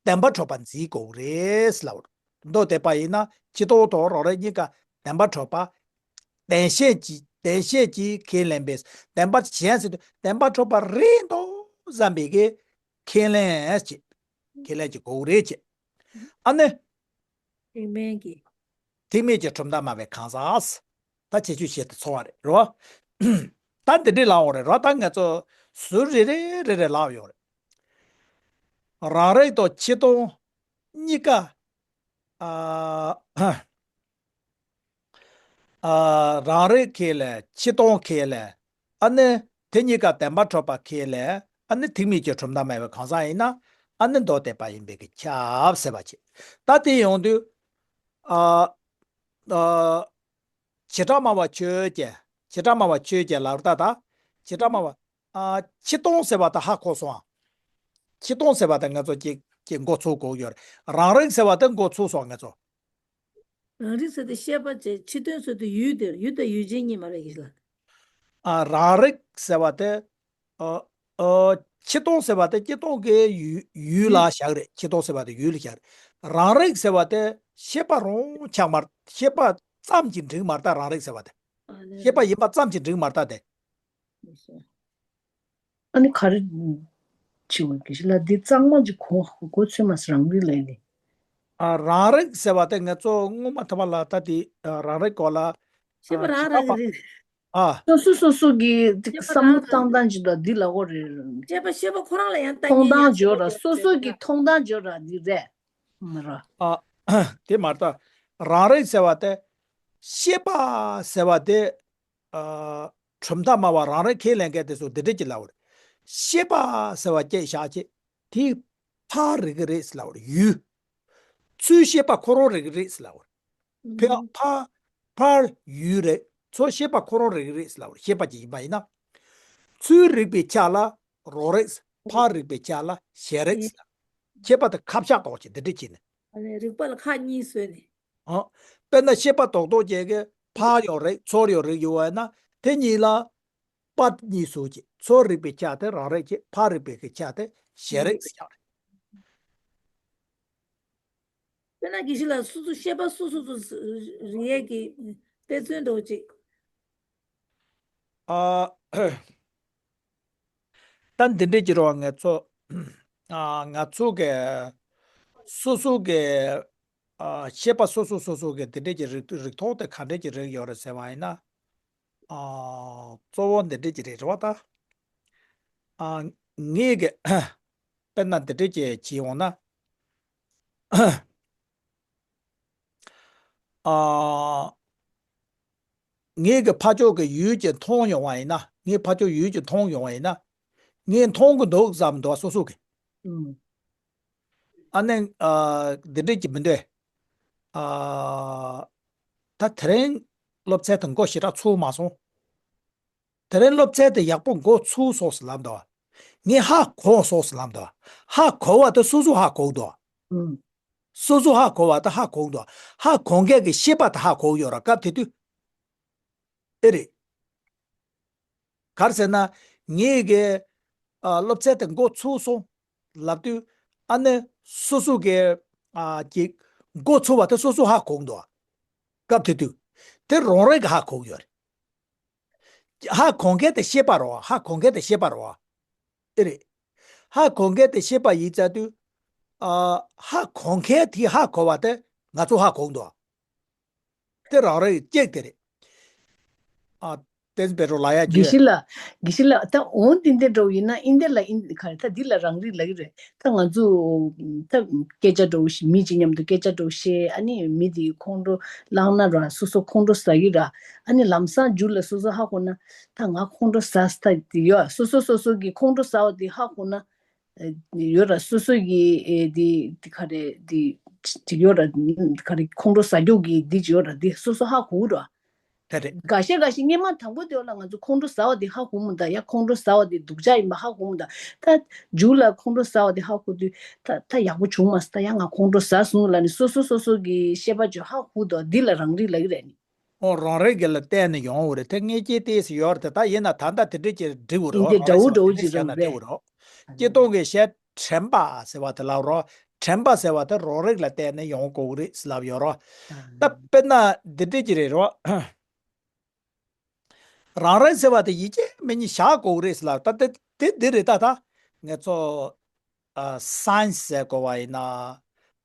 བདེན་པར་གྲུབ་པ་འཛིན་དགོས་རེད་ཟེར་ལབ་རེད། མདོ་སྡེ་པ་ཡིན་ན་ཕྱི་དོན་དང་རང་རིག་གཉིས་ཀ་བདེན་པར་གྲུབ་པ། བདེན་ཞེན་གྱིས་བདེན་ཞེན་གྱིས་ཁས་ལེན་པས་བདེན་པར་ཞེན་ཟེར་དུས་བདེན་པར་གྲུབ་པ་རེད་འདུག་བསམ་པའི་གི་ཁས་ལེན་བྱེད། ཁས་ལེན་བྱེད་དགོས་རེད་བྱེད། ཨ་ནི། ཐེག་དམན་གྱི། ཐེག་དམན་གྱི་གྲུབ་མཐའ་སྨྲ་བའི་གང་ཟག་ད་ཁྱད་ཆོས་བཤད་དེ་ཚོར་བ་རེད་རོ། ད་འདི་འདྲས་ལབ་འོང་རེད་རོ། ད་ང་ཚོ་ཟུར་རེ་རེ་རེ་རེ་ལབ་ཡོང་རེད། རང་རིག་དང་ཕྱི་དོན་གཉིས་ཀ། ཨ། ཨ། རང་རིག་ཁས་ལེན། ཕྱི་དོན་ཁས་ལེན། ཨ་ནི་དེ་གཉིས་ཀ་བདེན་པར་གྲུབ་པ་ཁས་ལེན། ཨ་ནི་ཐེག་དམན་གྱི་གྲུབ་མཐའ་སྨྲ་བའི་གང་ཟག་ཡིན་ན། ཨ་ནི་མདོ་སྡེ་པ་ཡིན་པའི་གི་ཁྱབ་ཟེར་བ་བྱེད། ད་དེ་ཡོང་དུས། ཨ། ཨ། བྱེ་བྲག་སྨྲ་བ་ཆོས་ཅན། བྱེ་བྲག་སྨྲ་བ་ཆོས་ཅན་ལབ་ད་ད། བྱེ་བྲག་སྨྲ་བ། ཨ། ཕྱི་དོན་ཟེར་བ་ད་ཧ་གོ་སོང་ཨ། ཕྱི་དོན་ཟེར་བ་ད་ང་ཚོ་ཅིག་ཅིག་འགོ་ཚུགས་དགོས་ཡོད་རེད། རང་རིག་ཟེར་བ་ད་འགོ་ཚུགས་སོང་ང་ཚོ། རང་རིག་ཟེར་དེ་ཤེས་པ་བྱས། ཕྱི་དོན་ཟེར་དེ་ཡུལ་དེར། ཡུལ་དང་ཡུལ་ཅན་གཉིས་མ་རེད་ཡིན་ལ། ཨ། རང་རིག་ཟེར་བ་དེ། ཨ། ཨ། ཕྱི་དོན་ཟེར་བ་དེ་སྤྱི་ལྡོག་གི་ཡུལ་ཡུལ་ལ་བཞག་རེད། ཕྱི་དོན་ཟེར་བ་དེ་ཡུལ་ལ་བཞག་རེད། རང་རིག་ཟེར་བ་དེ་ཤེས་པ་རང་ཆགས་མ་རེད། ཤེས་པ་ཙམ་གྱིས་འགྲིག་མ་རེད་ད་རང་རིག་ཟེར་བ་དེ། ཨ་ནི། ཤེས་པ་ཡིན་པ་ཙམ་གྱིས་འགྲིག་མ་རེད་ད་དེ། ཨ་ནི་ག་རེ་བྱེད་དགོས་ཀྱི་ལ། འདི་གཙང་མ་ཅིག་གོ་གོ་ཚོད་མ་ཟེར་རང་རིག་ལས་ནི། ཨ། རང་རིག་ཟེར་བ་དེ་ང་ཚོ་སྔོན་མ་ཐོག་མ་ལ་ད་དེ་རང་རིག་སྐོར་ལ། ཤེས་པ་རང་རང་གི་རིག་ཨ། སོ་སོ་སོ་སོ་གི་ཤེས་པ་བསམ་བློ་རང་བཏང་སྟངས་ཅིག་ལ་འདི་ལ་འོ་རེད། ཤེས་པ་ཤེས་པ་ཁོ་རང་ལ་ཡང་ལྟ་མཐོང་ཉན་སྟངས་ཡང་བརྗོད་ར། སོ་སོ་གི་མཐོང་སྟངས་བརྗོད་ར་འདི་རེད། མ་ར། ཨ། དེ་མ་རེད་ད། རང་རིག་ཟེར་བ་དེ། ཤེས་པ་ཟེར་བ་དེ། ཨ། གྲུབ་མཐའ་སྨྲ་བ་རང་རིག་ཁས་ལེན་མཁན་དེ་ཚོ་འདི་འདྲས་ཀྱི་ལབ་པ་རེད། ཤེས་པ་ཟེར་བ་སྐད་བཞག་ཅེས། དེ་ཕར་རིག་གི་རེད་ཟེར་ལབ་པ་རེད། ཡུལ། ཚུར་ཤེས་པ་ཁོ་རང་རིག་གི་རེད་ཟེར་ལབ་པ་རེད། ཕ་ཕ་ཕར་ཡུལ་རེད། ཚུར་ཤེས་པ་ཁོ་རང་རིག་གི་རེད་ཟེར་ལབ་པ་རེད། ཤེས་པ་ཅིག་ཡིན་པ་ཡིན་ན། ཚུར་རིག་པའི་ཆ་ལ་རང་རིག་ཟེར། ཕར་རིག་པའི་ཆ་ལ་གཞན་རིག་ཟེར། ཁྱད་པར་དུ་ཁ་བཤད་དོག་ཅིག་འདི་འདྲས་ཅིག་ནས། ཨ་ནི་རིག་པ་ལ་ཁག་གཉིས་བཟོས་ནས། ཨ། དཔེར་ན་ཤེས་པ་རྡོག་རྡོག་ཅན་གྱི་ཕར་ཡང་རིག་ཚུར་ཡང་རིག་ཡོད་པ་ན་དེ་གཉིས་ལ་པ་གཉིས་བཟོ་ཅིག་ཚུར་རིག་པའི་ཆ་དེ་རང་རིག་ཅིག་ཕར་རིག་པའི་གི་ཆ་དེ་གཞན་རིག་ཟེར་ཡག་རེད། དཔེར་ན་དགེ་བཤེས་ལགས་སོ་སོ་ཤེས་པ་སོ་སོ་སོ་རིག་ཡས་ཀྱི་དཔེ་མཚོན་འདྲ་བོ་ཅིག་ཨ། ད་འདི་འདྲས་ཀྱི་རོ་ང་ཚོ། ཨ། ང་ཚོ་གི། སོ་སོ་གི་ཨ་ཤེས་པ་སོ་སོ་སོ་སོ་གི་དེ་འདྲས་ཀྱི་རིགས་རིགས་མཐོང་དེ་ག་འདྲས་ཀྱི་རིགས་ཡོད་རེད་ཟེར་བ་ཡིན་ན། ཨ་གཙོ་བོ་འདི་འདྲས་ཀྱི་རེད་རེད་བ་ད། ཨ་ངེད་ཀྱི་དཔེར་ན་འདི་འདྲས་ཀྱི་བྱེད་འོང་ན། ཨ། ངེད་ཀྱི་ཕ་ཕྱོགས་ཀྱི་ཡུལ་གྱི་མཐོང་ཡོང་བ་ཡིན་ན། ངའི་ཕ་ཕྱོགས་ཡུལ་གྱི་མཐོང་ཡོང་བ་ཡིན་ན། ངས་མཐོང་གི་འདུག་བསམ་འདུག་སོ་སོ་གི། ཨུམ། ཨ་ནི་ཨ་འདི་འདྲས་ཀྱི་མི་འདུག་ཨ་ད་དེ་རིང་སློབ་ཚན་དེ་མགོ་ཞེ་དྲག་ཚུགས་མ་སོང་། དེ་རིང་སློབ་ཚན་དེ་ཡག་པོ་མགོ་ཚུགས་སོང་ཟེར་ལབ་འདུག་ངས་ཧ་གོ་སོང་ཟེར་ལབ་འདུག་ཧ་གོ་བ་དེ་སོ་སོ་ཧ་གོ་འདུག་ཨུམ། སོ་སོ་ཧ་གོ་བ་དེ་ཧ་གོ་འདུག་ཧ་གོ་མཁན་གྱི་ཤེས་པ་དེ་ཧ་གོ་ཡོད་ར་སྐབས་དེ་དུས། ཨེ་རེད། ག་རེ་ཟེར་ན། ངེད་ཀྱི་ཨ་སློབ་ཚན་དེ་མགོ་ཚུགས་སོང་ལབ་དུས། ཨ་ནི་སོ་སོ་གི་ཨ་ཅིག་མགོ་ཚུགས་པ་དེ་སོ་སོ་ཧ་གོ་འདུག་སྐབས་དེ་དུས། དེ་རང་རེ་གིས་ཧ་གོ་ཡོད་རེད། ཧ་གོ་མཁན་དེ་ཤེས་པ་རེད་བ། ཧ་གོ་མཁན་དེ་ཤེས་པ་རེད་བ། ཨེ་རེད། ཧ་གོ་མཁན་དེ་ཤེས་པ་ཡིན་ཙང་དུས། ཨ་ཧ་གོ་མཁན་དེས་ཧ་གོ་བ་དེ་ང་ཚོ་ཧ་གོ་འདུག་དེ་རང་རེ་གཅིག་དེ་རེད། ཨ་བསྟན་འཛིན་པད་སྒྲོན་ལབ་ཡ་དགེ་བཅོས། བཤེས་ལགས། དགེ་བཤེས་ལགས། ད་འོང་དེ་འདྲ་འདྲ་བོ་ཡིན་ན་ཨིན་དེ་ལ་ཨིན་ག་རེ་ད་འདི་ལ་རང་རིགས་ལབ་ཀྱི་རེད། ད་ང་ཚོ་ད་སྐད་ཆ་འདྲ་བོ་ཞིག་མི་གཅིག་མཉམ་དུ་སྐད་ཆ་འདྲ་བོ་བཤད། ཨ་ནི་མི་དེ་ཁོང་ཁྲོ་ལངས་ན་ར་སོ་སོ་ཁོང་ཁྲོ་ཟ་གི་ར། ཨ་ནི་ལམ་སང་མཇུག་ལ་སོ་སོ་ཧ་གོ་ན་ད་ང་ཁོང་ཁྲོ་ཟ་ས་དེ་ཡོད། སོ་སོ་སོ་སོ་གི་ཁོང་ཁྲོ་ཟ་བ་དེ་ཧ་གོ་ན། ཨེ་ཡོད་ར་སོ་སོ་གི་ཨེ་དེ་དེ་ག་རེ་དེ་ཅིག་ཡོད་ར། ག་རེ་ཁོང་ཁྲོ་ཟ་རྒྱུ་གི་དེ་ཅིག་ཡོད་ར། དེ་སོ་སོ་ཧ་གོ་ར། དེ་རེད། འགའ་ཤས་འགའ་ཤས་སྔན་མ་དང་པོ་དེ་ལ་ང་ཚོ་ཁོང་ཁྲོ་ཟ་བ་དེ་ཧ་གོ་མི་འདུག་ཡ་ཁོང་ཁྲོ་ཟ་བ་དེ་སྡུག་ཅག་ཡིན་པ་ཧ་གོ་མི་འདུག་ད་མཇུག་ལ་ཁོང་ཁྲོ་ཟ་བ་དེ་ཧ་གོ་དུས་ད་ད་ཡག་པོ་བྱུང་མ་སོང་། ད་ཡ་ང་ཁོང་ཁྲོ་ཟ་སོང་ལབ་ནས་སོ་སོ་སོ་སོ་གི་ཤེས་པ་ཅིག་ཧ་གོ་འདུག་འདི་ལ་རང་རིག་ལབ་ཀྱི་རེད་ནི། ཨོ་རང་རིག་གི་ལ་བལྟས་ནས་ཡོང་བ་རེད། དེ་ངེས་ཀྱི་ཏོག་ཙམ་ཡོད་རེད། ད་ཡིན་ན་ད་ལྟ་དེ་འདྲས་ཀྱི་འགྲིག་བ་རེད། ཨིན་དེ་འདྲ་བོ་འདྲ་བོ་ཅིག་རང་རེད། སྐྱེ་སྟོང་གི་ཤེས་དྲན་པ་ཟེར་བ་དེ་ལབ་རོགས། དྲན་པ་ཟེར་བ་དེ་རང་རིག་ལ་བལྟས་ནས་ཡོང་དགོས་ཀྱི་རེད་ལབ་ཡོད་རོགས། ད་དཔེར་ན་འདི་འདྲས་ཀྱི་རེད་རོགས། རང་རིག་ཟེར་བ་དེ་ཡིན་གཅིག་མིན་གཉིས་བཞག་དགོས་ཀྱི་རེད་ལབ། ད་དེ་དེ་འདི་རེད། ད་ད་ང་ཚོ་ཨ་སའེན་སི་ཟེར་དགོས་པ་ཡིན་ན།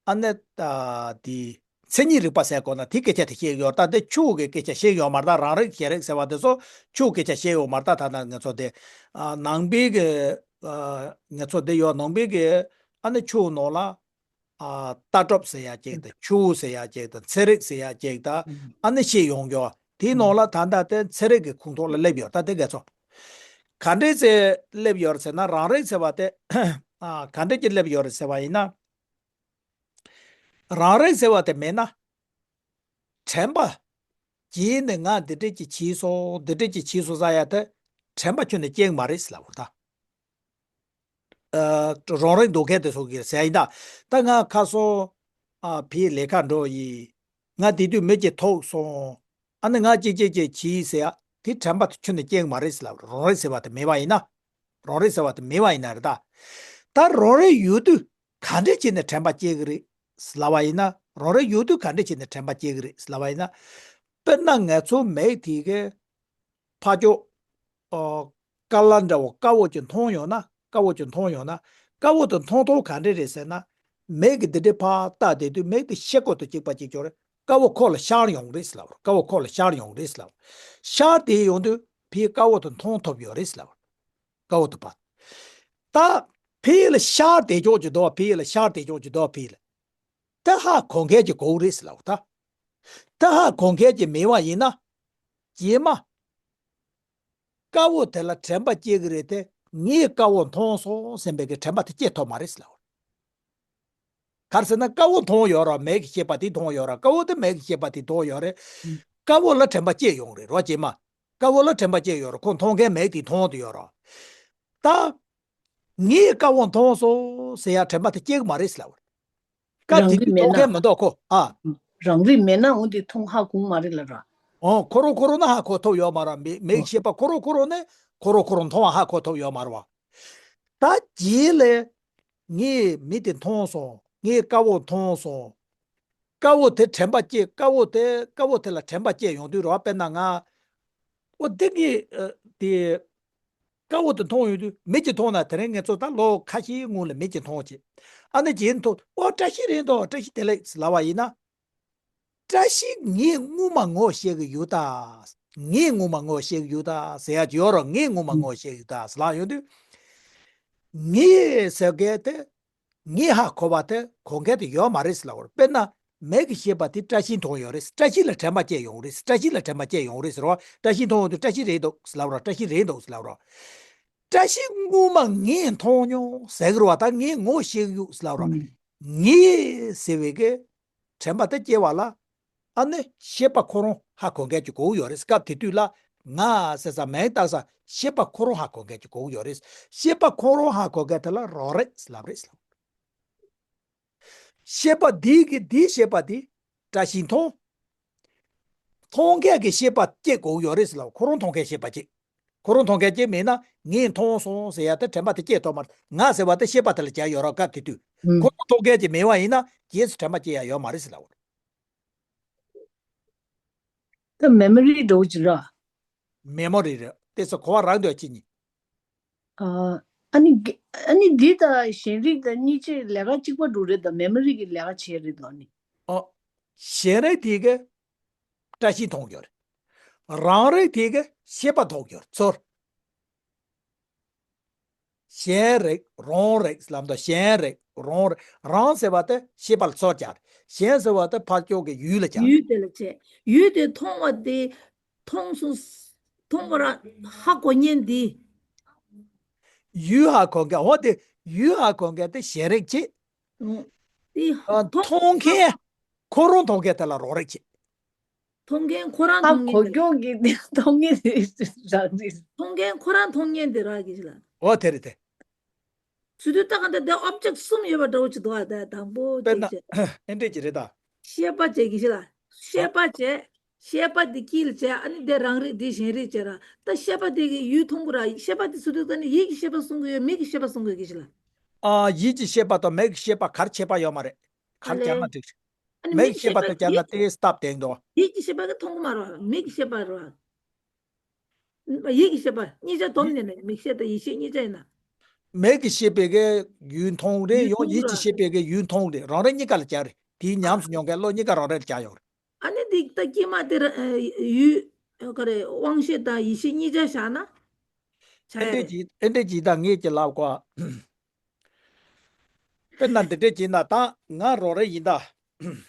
ཨ་ནི་ཨ་དེ་མཚན་ཉིད་རིག་པ་ཟེར་དགོས་ན་དེ་སྐད་ཆ་དེ་བཤད་ཡོད། ད་དེ་ཆོས་ཀྱི་སྐད་ཆ་བཤད་ཡོད་མ་རེད། ད་རང་རིག་ཤེས་རིག་ཟེར་བ་དེ་ཚོ་ཆོས་སྐད་ཆ་བཤད་ཡོད་མ་རེད། ད་ད་ད་ང་ཚོ་དེ་ཨ་ནང་པའི་གི་ཨ་ང་ཚོ་དེ་ཡོད། ནང་པའི་གི་ཨ་ནི་ཆོས་ནང་ལ་ཨ་ལྟ་གྲུབ་ཟེར་ཡ་ཅིག་དང་། ཆོས་ཟེར་ཡ་ཅིག་དང་། ཚན་རིག་ཟེར་ཡ་ཅིག་དང་། ཨ་ནི་བཤད་ཡོང་རྒྱུ། དེའི་ནང་ལ་ད་ལྟ་དེ་ཚན་རིག་གི་ཁོངས་གཏོགས་ལ་སླེབས་ཡོད། ད་དེ་ག་ཚོད་ག་འདྲས་ཚེ་སླེབས་ཡོད་རེད་ཟེར་ན། རང་རིག་ཟེར་བ་དེ་ཨ་ག་འདྲས་ཀྱི་སླེབས་ཡོད་རེད་ཟེར་བ་ཡིན་ན། རང་རིག་ཟེར་བ་དེ་མེད་ན། དྲན་པ་སྐྱེས་ནས་ང་འདི་འདྲས་ཀྱི་བྱས་སོང་། འདི་འདྲས་ཀྱི་བྱས་སོང་ཟེར་ཡ་དེ་དྲན་པ་ཁྱོན་ནས་སྐྱེ་གི་མ་རེད་ཟེར་ལབ་པ་རེད་ད། ཨ་རང་རིག་འདུག་མཁན་དེ་ཚོ་གིས་ཟེར་ཡ་ཡིན་ད། ད་ང་ཁ་སང་ཨ་ཕའི་ལས་ཀ་འགྲོ་ཡིན། ང་དེ་དུས་མི་གཅིག་ཐུག་སོང་། ཨ་ནི་ང་གཅིག་གཅིག་གཅིག་བྱས་ཟེར་ཡ་དེ་དྲན་པ་དེ་ཁྱོན་ནས་སྐྱེ་གི་མ་རེད་ཟེར་ལབ། རང་རིག་ཟེར་བ་དེ་མེད་པ་ཡིན་ན། རང་རིག་ཟེར་བ་དེ་མེད་པ་ཡིན་ན་རེད་ད། ད་རང་རིག་ཡོད་དུས་ག་འདྲས་བྱས་ནས་དྲན་པ་སྐྱེ་གི་རེད་ཟེར་ལབ་པ་ཡིན་ན། རང་རིག་ཡོད་དུས་ག་འདྲས་བྱས་ནས་དྲན་པ་སྐྱེ་གི་རེད་ཟེར་ལབ་པ་ཡིན་ན། དཔེར་ན་ང་ཚོ་མིག་དེ་གི་ཕར་ཕྱོགས་ཨ་ཀ་ལ་འདྲ་བོ་དཀར་པོ་ཅིག་མཐོང་ཡོང་ན། དཀར་པོ་ཅིག་མཐོང་ཡོང་ན། དཀར་པོ་དེ་མཐོང་སྟངས་ག་འདྲས་རེད་ཟེར་ན། མིག་གིས་འདི་འདྲས་ཕར་བལྟས་བསྡད་དུས་མིག་དེ་ཤེལ་སྒོ་དང་གཅིག་པ་གཅིག་རྐྱང་རེད། དཀར་པོ་ཁོག་ལ་ཤར་ཡོང་གི་རེད་ཟེར་ལབ་པ་རེད། དཀར་པོ་ཁོག་ལ་ཤར་ཡོང་གི་རེད་ཟེར་ལབ་པ། ཤར་བསྡད་ཡོང་དུས་ཕའི་དཀར་པོ་དེ་མཐོང་ཐུབ་ཡོད་རེད་ཟེར་ལབ་པ་རེད། དཀར་པོ་དེ་ཕར། ད་ཕའི་ལ་ཤར་བསྡད་ཀྱོག་ཅིག་འདུག་ཕའི་ལ་ཤར་བསྡད་ཀྱོག་ཅིག་འདུག་ཕའི་ལ། ད་ཧ་གོ་མཁན་ཅིག་དགོས་རེད་ཟེར་ལབ་པ་ད། ད་ཧ་གོ་མཁན་ཅིག་མེད་པ་ཡིན་ན། རྗེས་མ་དཀར་པོ་དེ་ལ་དྲན་པ་སྐྱེ་གི་རེད་དེ། ངས་དཀར་པོ་མཐོང་སོང་ཟེར་བའི་གི་དྲན་པ་དེ་སྐྱེ་ཐུབ་མ་རེད་ཟེར་ལབ་པ་རེད། ག་རེ་ཟེར་ན་དཀར་པོ་མཐོང་ཡོད་ར། མིག་གི་ཤེས་པ་དེ་མཐོང་ཡོད་ར། དཀར་པོ་དེ་མིག་གི་ཤེས་པ་དེ་མཐོང་ཡོད་རེད། ཨུམ། དཀར་པོ་ལ་དྲན་པ་སྐྱེ་ཡོང་རེད་རོ། རྗེས་མ་དཀར་པོ་ལ་དྲན་པ་སྐྱེ་ཡོད་ར། ཁོ་མཐོང་མཁན་མིག་དེ་མཐོང་དུ་ཡོད་ར། ད་ངས་དཀར་པོ་མཐོང་སོང་ཟེར་ཡ་དྲན་པ་དེ་སྐྱེ་གི་མ་རེད་ཟེར་ལབ་པ་རེད། སྐབས་རང་དེ་རིག་དུས་མེད་མཐོང་མཁན་ན། མི་འདུག་ཁོ། ཨ། རང་རིག་མེད་ན་འོ་དེ་མཐོང་ཧ་གོ་མ་རེད་ལ་ར། ཨོ་ཁོ་རང་ཁོ་རང་ན་ཧ་གོ་ཐུབ་ཡོད་མ་རེད། མིག་མིག་ཤེས་པ་ཁོ་རང་ཁོ་རང་ནས་ཁོ་རང་ཁོ་རང་མཐོང་བ་ཧ་གོ་ཐུབ་ཡོད་མ་རེད་བ། ད་རྗེས་ལ་ངས་མི་དེ་མཐོང་སོང་། ངས་དཀར་པོ་མཐོང་སོང་། དཀར་པོ་དེ་དྲན་པ་སྐྱེ། དཀར་པོ་དེ་དཀར་པོ་དེ་ལ་དྲན་པ་སྐྱེ་ཡོང་དུས་རེད་བ། དཔེར་ན་ང་། འོ་དེ་ངས་ཨ་དེ། དཀར་པོ་དེ་མཐོང་ཡོང་དུས་མིག་གིས་མཐོང་ན། དེ་རིང་ངས་ཚོ་ད་ལོ་ཁ་ཤས་སྔོན་ལ་མིག་གིས་མཐོང་བྱས། ཨ་ནི་རྗེས་མཐོང་ཨོ་བཀྲ་ཤིས་རེད་འདུག་བཀྲ་ཤིས་བདེ་ལེགས་ལབ་པ་ཡིན་ན། བཀྲ་ཤིས་ངས་སྔོན་མ་ངོ་ཤེས་ཀྱི་ཡོད་ད། ངས་སྔོན་མ་ངོ་ཤེས་ཀྱི་ཡོད་ད་ཟེར་ཡ་ཅིག་ཡོད་རེད། ངས་སྔོན་མ་ངོ་ཤེས་ཀྱི་ཡོད་ད་ཟེར་ལབ་ཡོང་དུས། ངས་ཟེར་མཁན་དེ། ངས་ཧ་གོ་བ་དེ་གོ་མཁན་དེ་ཡོད་མ་རེད་ཟེར་ལབ་པ་རེད། དཔེར་ན། མིག་གིས་ཤེས་པ་དེ་བཀྲ་ཤིས་མཐོང་ཡོད་རེད། བཀྲ་ཤིས་ལ་དྲན་པ་སྐྱེས་ཡོང་རེད། བཀྲ་ཤིས་ལ་དྲན་པ་སྐྱེས་ཡོང་རེད་ཟེར་བ། བཀྲ་ཤིས་མཐོང་ཡོང་དུས་བཀྲ་ཤིས་རེད་འདུག་ཟེར་ལབ་རོགས། བཀྲ་ཤིས་རེད་འདུག་ཟེར་ལབ་རོགས། བཀྲ་ཤིས་སྔོན་མ་ངས་མཐོང་མྱོང་ཟེར་གི་རེད་བ། ད་ངས་ངོ་ཤེས་ཀྱི་ཡོད་ཟེར་ལབ་རོགས། ངས་ཟེར་བའི་གི་དྲན་པ་དེ་སྐྱེ་བ་ལ། ཨ་ནི་ཤེས་པ་ཁོ་རང་ཧ་གོ་མཁན་ཅིག་དགོས་ཀྱི་ཡོད་རེད། སྐབས་དེ་དུས་ལ་ང་ཟེར་ས་མིང་བཏགས་ས་ཤེས་པ་ཁོ་རང་ཧ་གོ་མཁན་ཅིག་དགོས་ཀྱི་ཡོད་རེད། ཤེས་པ་ཁོ་རང་ཧ་གོ་མཁན་དེ་ལ་རང་རིག་ལབ་རེད་ཟེར། ཤེས་པ་འདི་གི་འདིའི་ཤེས་པ་འདི་བཀྲ་ཤིས་མཐོང་། མཐོང་མཁན་གྱི་ཤེས་པ་གཅིག་དགོས་ཀྱི་ཡོད་རེད་ཟེར་ལབ། ཁོ་རང་མཐོང་མཁན་ཤེས་པ་གཅིག་ཁོ་རང་མཐོང་མཁན་གཅིག་མེད་ན་ངས་མཐོང་སོང་ཟེར་ཡ་དེ་དྲན་པ་དེ་སྐྱེ་ཐུབ་མ་རེད། ང་ཟེར་བ་དེ་ཤེས་པ་དེ་ལ་སྦྱར་ཡོད་རེད། སྐབས་དེ་དུས་ཁོ་རང་མཐོང་མཁན་གཅིག་མེད་པ་ཡིན་ན་རྗེས་སུ་དྲན་པ་སྐྱེ་ཡ་ཡོད་མ་རེད་ཟེར་ལབ། ད་མེ་མོ་རི་འདྲ་བོ་ཅིག་ར། མེ་མོ་རི་རེད། དེ་ཚོ་གོ་བ་རང་འདོད་ཅི་ཉིད། ཨ་ཨ་ནི་གི- ཨ་ནི་འདི་དང་གཞན་རིག་དང་གཉིས་ཆ་ལས་ཀ་གཅིག་པ་འགྲོ་རེད་དང་མེ་མོ་རི་གི་ལས་ཀ་བྱེད་རེད་དོ་ནི། ཨོ། གཞན་རིག་དེ་གི་བཀྲ་ཤིས་མཐོང་ཡོད་རེད། རང་རིག་དེ་གི་ཤེས་པ་མཐོང་ཡོད་རེད། ཚོར། གཞན་རིག་རང་རིག་ལབ་དང་གཞན་རིག་རང་རིག་རང་ཟེར་བ་དེ་ཤེས་པ་ལ་ཚོར་བྱ་རེད། གཞན་ཟེར་བ་དེ་ཕར་ཕྱོགས་ཀྱི་ཡུལ་ལ་བྱ་རེད། ཡུལ་དེ་ལ་བྱས། ཡུལ་དེ་མཐོང་བ་དེ་མཐོང་སོང་། མཐོང་བ་ར་ཧ་གོ་ཉན་དེ། ཡུལ་ཧ་གོ་མཁན་འོ་དེ་ཡུལ་ཧ་གོ་མཁན་དེ་གཞན་རིག་བྱེད། དེ་མཐོང་མཐོང་མཁན་ཁོ་རང་མཐོང་མཁན་དེ་ལ་རང་རིག་བྱེད། མཐོང་མཁན་ཁོ་རང་ད་མཐོང་གོ་མཁན་དེ་སྐྱོག་གི་དེ་མཐོང་མཁན་དེ་རང་རེད། མཐོང་མཁན་ཁོ་རང་མཐོང་མཁན་དེ་རང་གི་ཞིག་ལ། འོ་དེ་རེད་དེ། སུ་དུས་ད་ག་འདི་འདི་ཨོབ་ཇེག་གསུམ་ཡོད་པ་འདྲ་བོ་ཅིག་འདུག་ཨ། ད་དང་པོ་དེ་དཔེར་ན་བྱས། ཨེ་འདྲས་ཅིག་རེད་ད། ཤེས་པ་བྱས་གི་ཞིག་ལ། ཤེས་པ་བྱས། ཤེས་པ་འདི་དཀྱིལ་བྱས། ཨ་ནི་འདི་རང་རིག་འདི་གཞན་རིག་བྱས་ར། ད་ཤེས་པ་འདི་གི་ཡུལ་མཐོང་གི་ར། ཤེས་པ་འདི་སུ་དུས་ད་ནི་ཡིད་ཀྱི་ཤེས་པ་གསུང་གི་ཡོད། མིག་གི་ཤེས་པ་གསུང་གི་ཡོད་གི་ཞིག་ལ། ཨ་ཡིད་ཀྱི་ཤེས་པ་དང་མིག་གི་ཤེས་པ་གར་ཁྱད་པར་ཡོད་མ་རེད། གར་ཨ་ལས། བརྒྱབ་ན་འགྲིག་རེད། ཨ་ནི་མིག་མིག་གི་ཤེས་པ་དང་བརྒྱབ་ན་ཡིད་དེ་སྟབས་བདེ་འདུག་ཡིད་ཀྱི་ཤེས་པ་གི་མཐོང་གི་མ་རེད་བ། མིག་གི་ཤེས་པ་རེད་བ། ཡིད་ཀྱི་ཤེས་པ་གཉིས་ཆ་བསྡོམས་ནས་ནི་མིག་ཤེས་དང་ཡིད་ཤེས་གཉིས་ཆ་ཡིན་ན། མིག་གི་ཤེས་པའི་གི་ཡུལ་མཐོང་རེད། ཡང་ཡིད་ཀྱི་ཤེས་པའི་གི་ཡུལ་མཐོང་རེད། རང་རིག་གཉིས་ཀ་ལ་སྦྱར་རེད། དེའི་ཉམས་སུ་མྱོང་མཁན་བློ་གཉིས་ཀ་རང་རིག་ལ་སྦྱར་ཡོང་རེད། ཨ་ནི་འདི་ད་དཀྱིལ་མ་དེ་ར་ཡུལ་ག་རེ་དབང་ཤེས་དང་ཡིད་ཤེས་གཉིས་ཆ་བཞག་ན། ཨེ་འདྲས་ཀྱི་ཨེ་འདྲས་ཀྱི་ད་ངས་ཀྱི་ལབ་གོ་དཔེར་ན་འདི་འདྲས་ཀྱི་ན་ད་ང་རང་རེ་ཡིན་ད།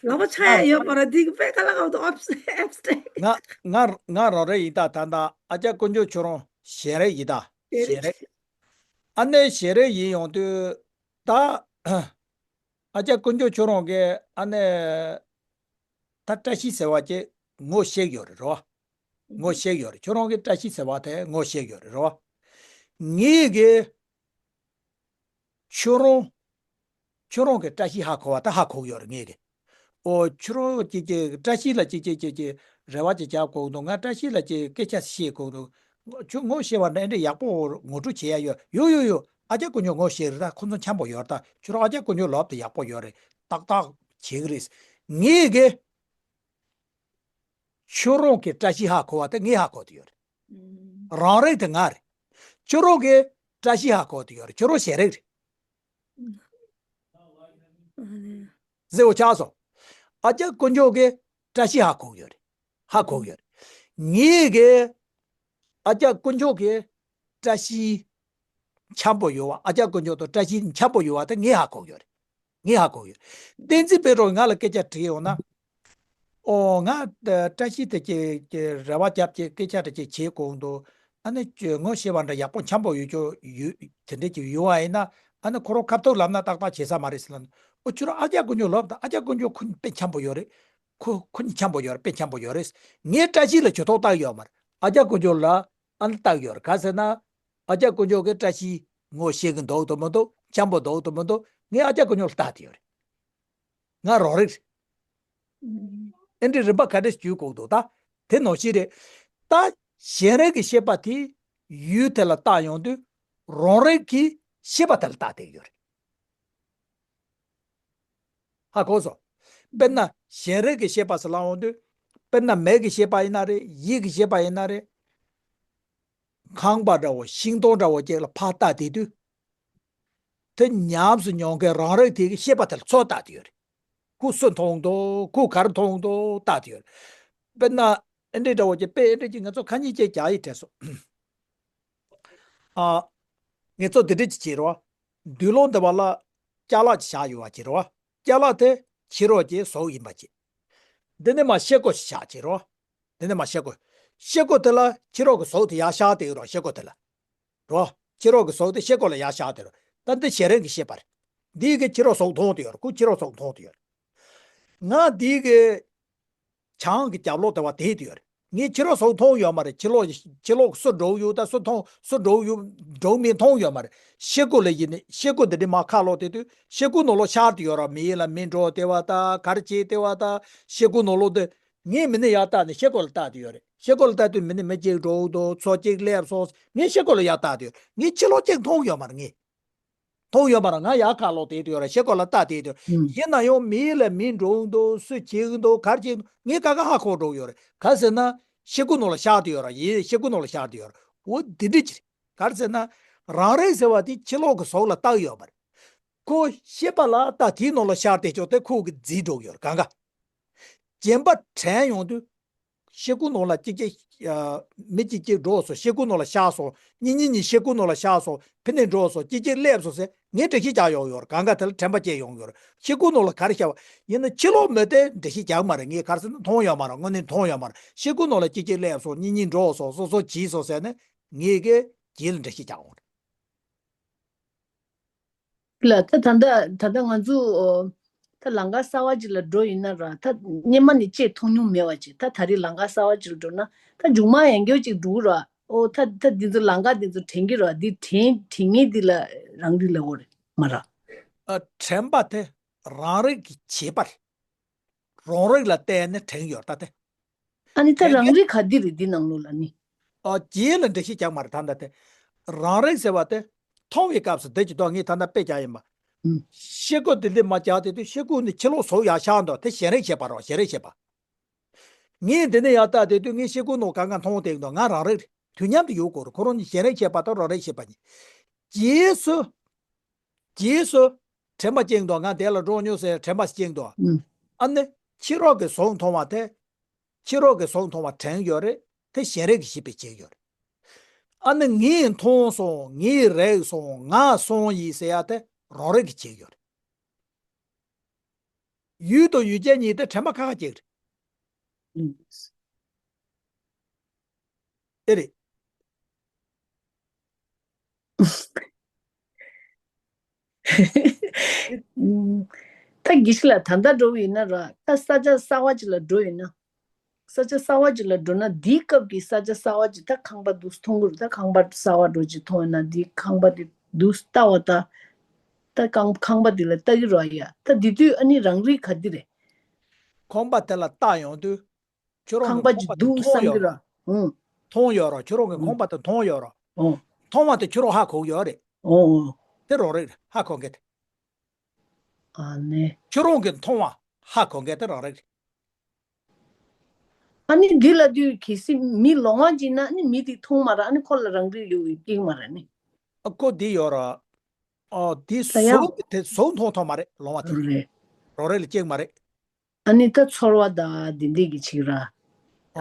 ལབ་པ་ཆགས་ཡ་ཡོད་མ་རེད། འདི་གི་དཔེ་ཁ་ལ་ཁ་ཏོ་ཨབ་སི་ཨབ་སི་ཏྲེག་ང་ང་ང་རང་རེ་ཡིན་ད། ད་ད་ཨ་ཅག་དཀོན་མཆོག་ཁྱོད་རང་གཞན་རེ་ཡིན་ད། གཞན་རེ། ཨ་ནེ་གཞན་རེ་ཡིན་ཡོང་དུས་ད་ཨ་ཅག་དཀོན་མཆོག་ཁྱོད་རང་གི་ཨ་ནེ་ད་བཀྲ་ཤིས་ཟེར་བ་ཅིག་ངོ་ཤེས་ཡོད་རེད་རོ། ངོ་ཤེས་ཡོད་རེད། ཁྱོད་རང་གི་བཀྲ་ཤིས་ཟེར་བ་དེ་ངོ་ཤེས་ཡོད་རེད་རོ། ངེད་ཀྱི་ཁྱོད་རང་ཁྱོད་རང་གི་བཀྲ་ཤིས་ཧ་གོ་བ་དེ་ཧ་གོ་གི་ཡོད་རེད་ངེད་ཀྱི། ཨོ་ཁྱོད་རང་ཀྱི་ཀྱི་བཀྲ་ཤིས་ལ་ཅིག་ཅིག་ཅིག་ཅིག་རེ་བ་ཅིག་རྒྱག་དགོས་འདུག་ང་བཀྲ་ཤིས་ལ་ཅིག་སྐད་ཆ་བཤད་དགོས་འདུག་ཁྱོད་ངོ་ཤེས་པ་འདྲ་འདྲ་ཡག་པོ་ངོ་སྤྲོད་བྱེད་ཡ་ཡོད། ཡོད་ཡོད་ཡོད། ཨ་ཅག་དཀོན་མཆོག་ངོ་ཤེས་རེད། ད་ཁོ་ཚོ་འཆམ་པོ་ཡོད་རེད། ད་ཁྱོད་རང་ཨ་ཅག་དཀོན་མཆོག་ལབ་དེ་ཡག་པོ་ཡོད་རེད། ཏག་ཏག་བྱེད་གི་རེད། ངེད་ཀྱི་ཁྱོད་རང་གི་བཀྲ་ཤིས་ཧ་གོ་བ་དེ་ངས་ཧ་གོ་དེ་ཡོད་རེད། རང་རིག་དེ་ང་རེད། ཁྱོད་རང་གི་བཀྲ་ཤིས་ཧ་གོ་དེ་ཡོད་རེད། ཁྱོད་རང་གཞན་རིག་རེད། ཟེར་བ་ཆགས་སོང་། ཨ་ཅག་དཀོན་མཆོག་གི་བཀྲ་ཤིས་ཧ་གོ་ཡོད་རེད། ཧ་གོ་ཡོད་རེད། ངེད་ཀྱི་ཨ་ཅག་དཀོན་མཆོག་གི་བཀྲ་ཤིས་འཆམ་པོ་ཡོད་བ། ཨ་ཅག་དཀོན་མཆོག་དང་བཀྲ་ཤིས་འཆམ་པོ་ཡོད་བ་དེ་ངས་ཧ་གོ་ཡོད་རེད། ངས་ཧ་གོ་ཡོད། བསྟན་འཛིན་ཕེབས་རོགས་ང་ལ་སྐད་ཆ་དྲིས་ཡོང་ན། ཨོ་ང་བཀྲ་ཤིས་དེ་ཀྱི་ཀྱི་རེ་བ་རྒྱབ་ཀྱི་སྐད་ཆ་དེ་ཀྱི་བྱེད་དགོས་འདུག་ཨ་ནི་ཅོ་ངོ་ཤེས་པ་འདྲ་ཡག་པོ་འཆམ་པོ་ཡོད་ཅོ་ཡོད་དེ་འདྲ་ཅིག་ཡོད་བ་ཡིན་ན། ཨ་ནི་ཁོ་རང་ཁ་ཐུག་ལབ་ན་ཏག་ཏག་བྱེད་ས་མ་རེད་ཟེར་ལབ་ནས། ཨོ་ཁྱོད་རང་ཨ་ཅག་དཀོན་མཆོག་ལབ་དང་། ཨ་ཅག་དཀོན་མཆོག་ཁོ་དཔེ་འཆམ་པོ་ཡོད་རེད། ཁོ་ཁོ་གཉིས་འཆམ་པོ་ཡོད་རེད། དཔེ་འཆམ་པོ་ཡོད་རེད། ངས་བཀྲ་ཤིས་ལ་ཇུས་གཏོགས་བཏང་ཡོད་མ་རེད། ཨ་ཅག་དཀོན་མཆོག་ལ་ཨ་ནི་བཏང་ཡོད་རེད། ག་ཟེར་ན། ཨ་ཅག་དཀོན་མཆོག་གིས་བཀྲ་ཤིས་ངོ་ཤེས་ཀྱི་འདུག་དང་མི་འདུག་འཆམ་པོ་འདུག་དང་མི་འདུག་ངས་ཨ་ཅག་དཀོན་མཆོག་ལ་བལྟ་དེ་ཡོད་རེད། ང་རང་རིག་རེད། ཨེ་འདྲའི་རིམ་པ་ག་འདྲས་བརྒྱུད་དགོས་འདུག་ད་དེ་ནང་བཞིན་རེད། ད་གཞན་རིག་གི་ཤེས་པ་དེ་ཡུལ་དེ་ལ་བལྟ་ཡོང་དུས་རང་རིག་གི་ཤེས་པ་དེ་ལ་བལྟ་བསྡད་ཡོད་རེད། ཧ་གོ་སོང་། དཔེར་ན་གཞན་རིག་གི་ཤེས་པ་ཟེར་ལབ་འོང་དུས། དཔེར་ན་མིག་གི་ཤེས་པ་ཡིན་ན་རེད། ཡིད་ཀྱི་ཤེས་པ་ཡིན་ན་རེད། ཁང་པ་འདྲ་བོ་ཤིང་སྡོང་འདྲ་བོ་ཅིག་ལ་ཕར་ལྟ་བསྡད་དུས། དེ་ཉམས་སུ་མྱོང་མཁན་རང་རིག་དེ་གི་ཤེས་པ་དེ་ལ་ཚུར་ལྟ་བསྡད་ཡོད་རེད། ཁོ་སུ་མཐོང་འདུག་ཁོ་ག་རེ་མཐོང་འདུག་ལྟ་བསྡད་ཡོད་རེད། དཔེར་ན། ཨེ་འདྲས་འདྲ་བོ་ཅིག་དཔེ་ཨེ་འདྲས་ཅིག་ང་ཚོ་ཁ་ཉིན་ཅིག་རྒྱག་ཡིག་དྲན་སོང་། ཨ། ངེད་ཚོ་འདི་འདྲས་ཅིག་བྱེད་རོགས། འདུས་ལོང་འདི་བ་ལ་ཅ་ལག་ཅིག་བཞག་ཡོད་པ་བྱེད་རོགས། ཅ་ལག་དེ་ཕྱི་རོལ་གྱི་གཟུགས་ཡིན་པ་བྱེད། འདི་ནས་མར་ཤེལ་སྒོ་ཞིག་བཞག་བྱེད་རོགས། འདི་ནས་མར་ཤེལ་སྒོ། ཤེལ་སྒོ་དེ་ལ་ཕྱི་རོལ་གྱི་གཟུགས་དེ་ཡར་ཤར་བསྡད་ཡོད་རོགས། ཤེལ་སྒོ་དེ་ལ། རོ། ཕྱི་རོལ་གྱི་གཟུགས་དེ་ཤེལ་སྒོ་ལ་ཡར་ཤར་བསྡད་རོགས། ད་འདི་ཞེ་རིང་གི་ཤེས་པ་རེད། འདིའི་གི་ཕྱི་རོལ་གཟུགས་མཐོང་དུ་ཡོད་རེད། ཁོ་ཕྱི་རོལ་གཟུགས་མཐོང་དུ་ཡོད་རེད། ང་འདིའི་གི་བྱང་གི་རྒྱབ་ལོགས་དེ་བ་དེད་དུ་ཡོད་རེད། ངས་ཕྱི་ལོགས་གཟུགས་མཐོང་ཡོད་མ་རེད། ཕྱི་ལོགས་ཕྱི་ལོགས་སུ་འགྲོ་ཡོད་ད་སུ་མཐོང་སུ་འགྲོ་ཡོད་འགྲོ་མིན་མཐོང་ཡོད་མ་རེད། ཤེལ་སྒོ་ལ་ཡིན་ནི་ཤེལ་སྒོ་འདི་འདྲ་མར་ཁ་ལོག་དེ་དུས་ཤེལ་སྒོ་ནང་ལོགས་ཤར་དུ་ཡོད་ར། མི་ཡིན་ལ་མི་འགྲོ་དེ་བ་ད་གར་བྱེད་དེ་བ་ད་ཤེལ་སྒོ་ནང་ལོགས་དེ། ངས་མི་ནི་ཡར་ལྟ་ནས་ཤེལ་སྒོ་ལ་ལྟ་དུ་ཡོད་རེད། ཤེལ་སྒོ་ལ་ལྟ་དུས་མི་ནི་མི་གཅིག་འགྲོ་འདུག་ཚོ་གཅིག་སླེབས་སོང་། ངས་ཤེལ་སྒོ་ལ་ཡར་ལྟ་དུས་ངས་ཕྱི་ལོགས་གཅིག་མཐོང་ཡོད་མ་རེད། ངས་མཐོང་ཡོད་མ་རེད། ང་ཡར་ཁ་ལོག་དེད་དུ་ཡོད་རེད། ཤེལ་སྒོ་ལ་ལྟ་དེད་དུ་ཡོད་རེད། ཡིན་ན་ཡང་མི་ལ་མི་འགྲོ་འདུག་སུ་བྱེད་འདུག་གར་བྱེད་འདུག་ངས་ག་ག་ཧ་གོ་འགྲོ་ཡོད་རེད། ག་ཟེར་ན་ཤེལ་སྒོ་ནང་ལ་ཤར་དུ་ཡོད་རེད། ཡིན་ཤེལ་སྒོ་ནང་ལ་ཤར་དུ་ཡོད་རེད། འོ་འདི་འདྲ་ཅིག་རེད། ག་རེ་ཟེར་ན། རང་རིག་ཟེར་བ་དེ་ཕྱི་ལོགས་ཀྱི་གཟུགས་ལ་བཏགས་ཡོད་མ་རེད། ཁོ་ཤེས་པ་ལ་ལྟ་དེའི་ནང་ལ་ཤར་དེ་ཆོག་དེ་ཁོ་གི་རྫིས་འགྲོ་གི་ཡོད་རེད། གང་ག་རྗེན་པ་དྲན་ཡོང་དུས། ཤེལ་སྒོ་ནང་ལ་གཅིག་གཅིག་ཨ། མི་གཅིག་གཅིག་འགྲོ་སོང་། ཤེལ་སྒོ་ནང་ལ་ཤར་སོང་། གཉིས་གཉིས་གཉིས་ཤེལ་སྒོ་ནང་ལ་ཤར་སོང་། ཕི་ནས་འགྲོ་སོང་། གཅིག་གཅིག་སླེབས་སོང་ཟེར་ངས་འགྲེལ་བཤད་རྒྱག་ཡོང་ཡོད་རེད། གང་ག་དེ་ལ་དྲན་པ་སྐྱེ་ཡོང་ཡོད་རེད། ཤེལ་སྒོ་ནང་ལ་ག་རེ་ཤར་བ་ཡིན་ན་ཕྱི་ལོགས་མི་དེ་འགྲེལ་བཤད་རྒྱག་མ་རེད། ངས་ག་རེ་ཟེར་ན་མཐོང་ཡོད་མ་རེད། དངོས་གནས་མཐོང་ཡོད་མ་རེད། ཤེལ་སྒོ་ནང་ལ་གཅིག་གཅིག་སླེབས་སོང་། གཉིས་གཉིས་འགྲོ་སོང་། སོ་སོ་བྱས་སོང་ཟེར་ནས་ངས་གི་རྗེས་ལ་འགྲེལ་བཤད་རྒྱག་ཡོང་རེད། ལ་ད་ད་ལྟ་ད་ལྟ་ང་ཚོ་ཨོ། ད་ལམ་ཁ་གསར་བ་ཅིག་ལ་འགྲོ་ཡིན་ན་ར། ད་སྔོན་མ་ནས་ཅིག་མཐོང་མྱོང་མེད་པ་ཅིག་ད་ད་རེས་ལམ་ཁ་གསར་བ་ཅིག་ལ་འགྲོ་ན་ད་མཇུག་མ་ཡང་བསྐྱར་ཅིག་འགྲོ་གི་ར། ཨོ་ད་ད་འདི་ཚོ་ལམ་ཁ་འདི་ཚོ་དྲན་གི་ར། འདི་དྲན་དྲན་ངེས་འདི་ལ་རང་རིག་ལ་འོ་རེད་མ་ར། ཨ་དྲན་པ་དེ་རང་རིག་གི་བྱེད་པ་རེད། རང་རིག་ལ་བརྟེན་ནས་དྲན་ཡོད་ད་དེ། ཨ་ནི་ད་དེ་རང་ནི་རིག་ག་འདི་རེད་འདི་ནང་ལོགས་ལ་ནི། ཨ་རྗེས་ལ་འགྲེལ་བཤད་རྒྱག་མ་རེད་ད་ལྟ་དེ། རང་རིག་ཟེར་བ་དེ། མཐོང་བའི་སྐབས་སུ་དེ་ཇི་ལྟར་ངས་ད་ལྟ་དཔེ་བརྒྱབ་ཡིན་པ། ཨུམ། ཤེལ་སྒོ་དེ་འདི་མ་བརྒྱབ་དེ་དུས་ཤེལ་སྒོ་ནི་ཕྱི་ལོགས་སུ་ཡར་ཤར་འདུག་དེ་ཞེན་རིག་བྱེད་པ་རོ། ཞེན་རིག་བྱེད་པ། ངས་འདི་ནས་ཡར་ལྟ་དེ་དུས་ངས་ཤེལ་སྒོ་ནང་གང་ག་མཐོང་བསྡད་འདུག་ང་རང་རིག་རེད། དུས་མཉམ་དུ་ཡོད་དགོས་རེད། ཁོ་རང་གཉིས་ཞེན་རིག་བྱེད་པ་དང་རང་རིག་བྱེད་པ་གཉིས། རྗེས་སུ། རྗེས་སུ། དྲན་པ་སྐྱེ་འདུག་ང་དེ་ལ་འགྲོ་མྱོང་ཟེར་དྲན་པ་སྐྱེ་འདུག་ཨུམ། ཨ་ནི། ཕྱི་རོལ་གྱི་གཟུགས་མཐོང་བ་དེ། ཕྱི་རོལ་གྱི་གཟུགས་མཐོང་བ་དྲན་ཡོད་རེད། དེ་ཞེན་རིག་གི་ཤེས་པས་བྱེད་ཡོད་རེད། ཨ་ནི་ངས་མཐོང་སོང་། ངས་རེག་སོང་། ང་སོང་ཡིན་ཟེར་ཡ་དེ་རང་རིག་གིས་བྱེད་ཡོད་རེད། ཡུལ་དང་ཡུལ་ཅན་གཉིས་དེ་དྲན་པ་ཁ་ཁ་བྱེད་རེད། ཨེ་རེད། ད་དགེ་བཤེས་ལགས་ད་ལྟ་འགྲོ་བ་ཡིན་ན་ར། ད་ས་ཆ་གསར་བ་ཅིག་ལ་འགྲོ་ཡིན་ན། ས་ཆ་གསར་བ་ཅིག་ལ་འགྲོ་ན་འདིའི་སྐབས་ཀྱི་ས་ཆ་གསར་བ་ཅིག་ད་ཁང་པ་འདུག་མཐོང་གི་རེད། ད་ཁང་པ་གསར་བ་འགྲོ་ཅིག་མཐོང་ཡོད་ན་འདིའི་ཁང་པ་དེ་འདུག་ལྟ་བ་ད། ད་ཁང་ཁང་པ་དེ་ལ་ལྟ་གི་ར་ཡ། ད་འདི་དུས་ཨ་ནི་རང་རིག་ག་འདི་རེད། ཁང་པ་དེ་ལ་ལྟ་ཡོང་དུས། ཁྱོད་རང་ཁང་གི་པ་ཁང་པ་ཅིག་དེ་འདུག་མཐོང་བསམ་ཡོད་གི་ར། ར། ཨུང་། མཐོང་ཡོད་ར། ཁྱོད་རང་གི་ཨུང་། ཁང་པ་དེ་མཐོང་ཡོད་ར། ཨུང་། མཐོང་བ་དེ་ཁྱོད་རང་ཧ་གོ་གི་ཡོད་རེད། ཨུང་ཨུང་། དེ་རང་རིག་རེད། ཧ་གོ་མཁན་དེ། ཨ་ནི། ཁྱོད་རང་གི་མཐོང་བ་ཧ་གོ་མཁན་དེ་རང་རིག་རེད། ཨ་ནི་འདི་ལ་དུས་གལ་སྲིད་མི་ལོང་བ་ཅིག་ན་ཨ་ནི་མི་དེ་མཐོང་མ་ར། ཨ་ནི་ཁོ་ལ་རང་རིག་ཡོད་ཀྱི་མ་ར་ནི། ཨ་ཁོ་འདི་ཡོད་ར། ཨ་དེ་ད་ཡང་། གཟུགས་དེ་གཟུགས་མཐོང་ཐོག་མ་རེད། ལོང་བ་དེ། རེད། རང་རིག་ལ་སྐྱེ་མ་རེད། ཨ་ནི་ད་ཚོར་བ་དང་འདི་འདྲས་ཀྱི་ཆིག་ར། ཨ་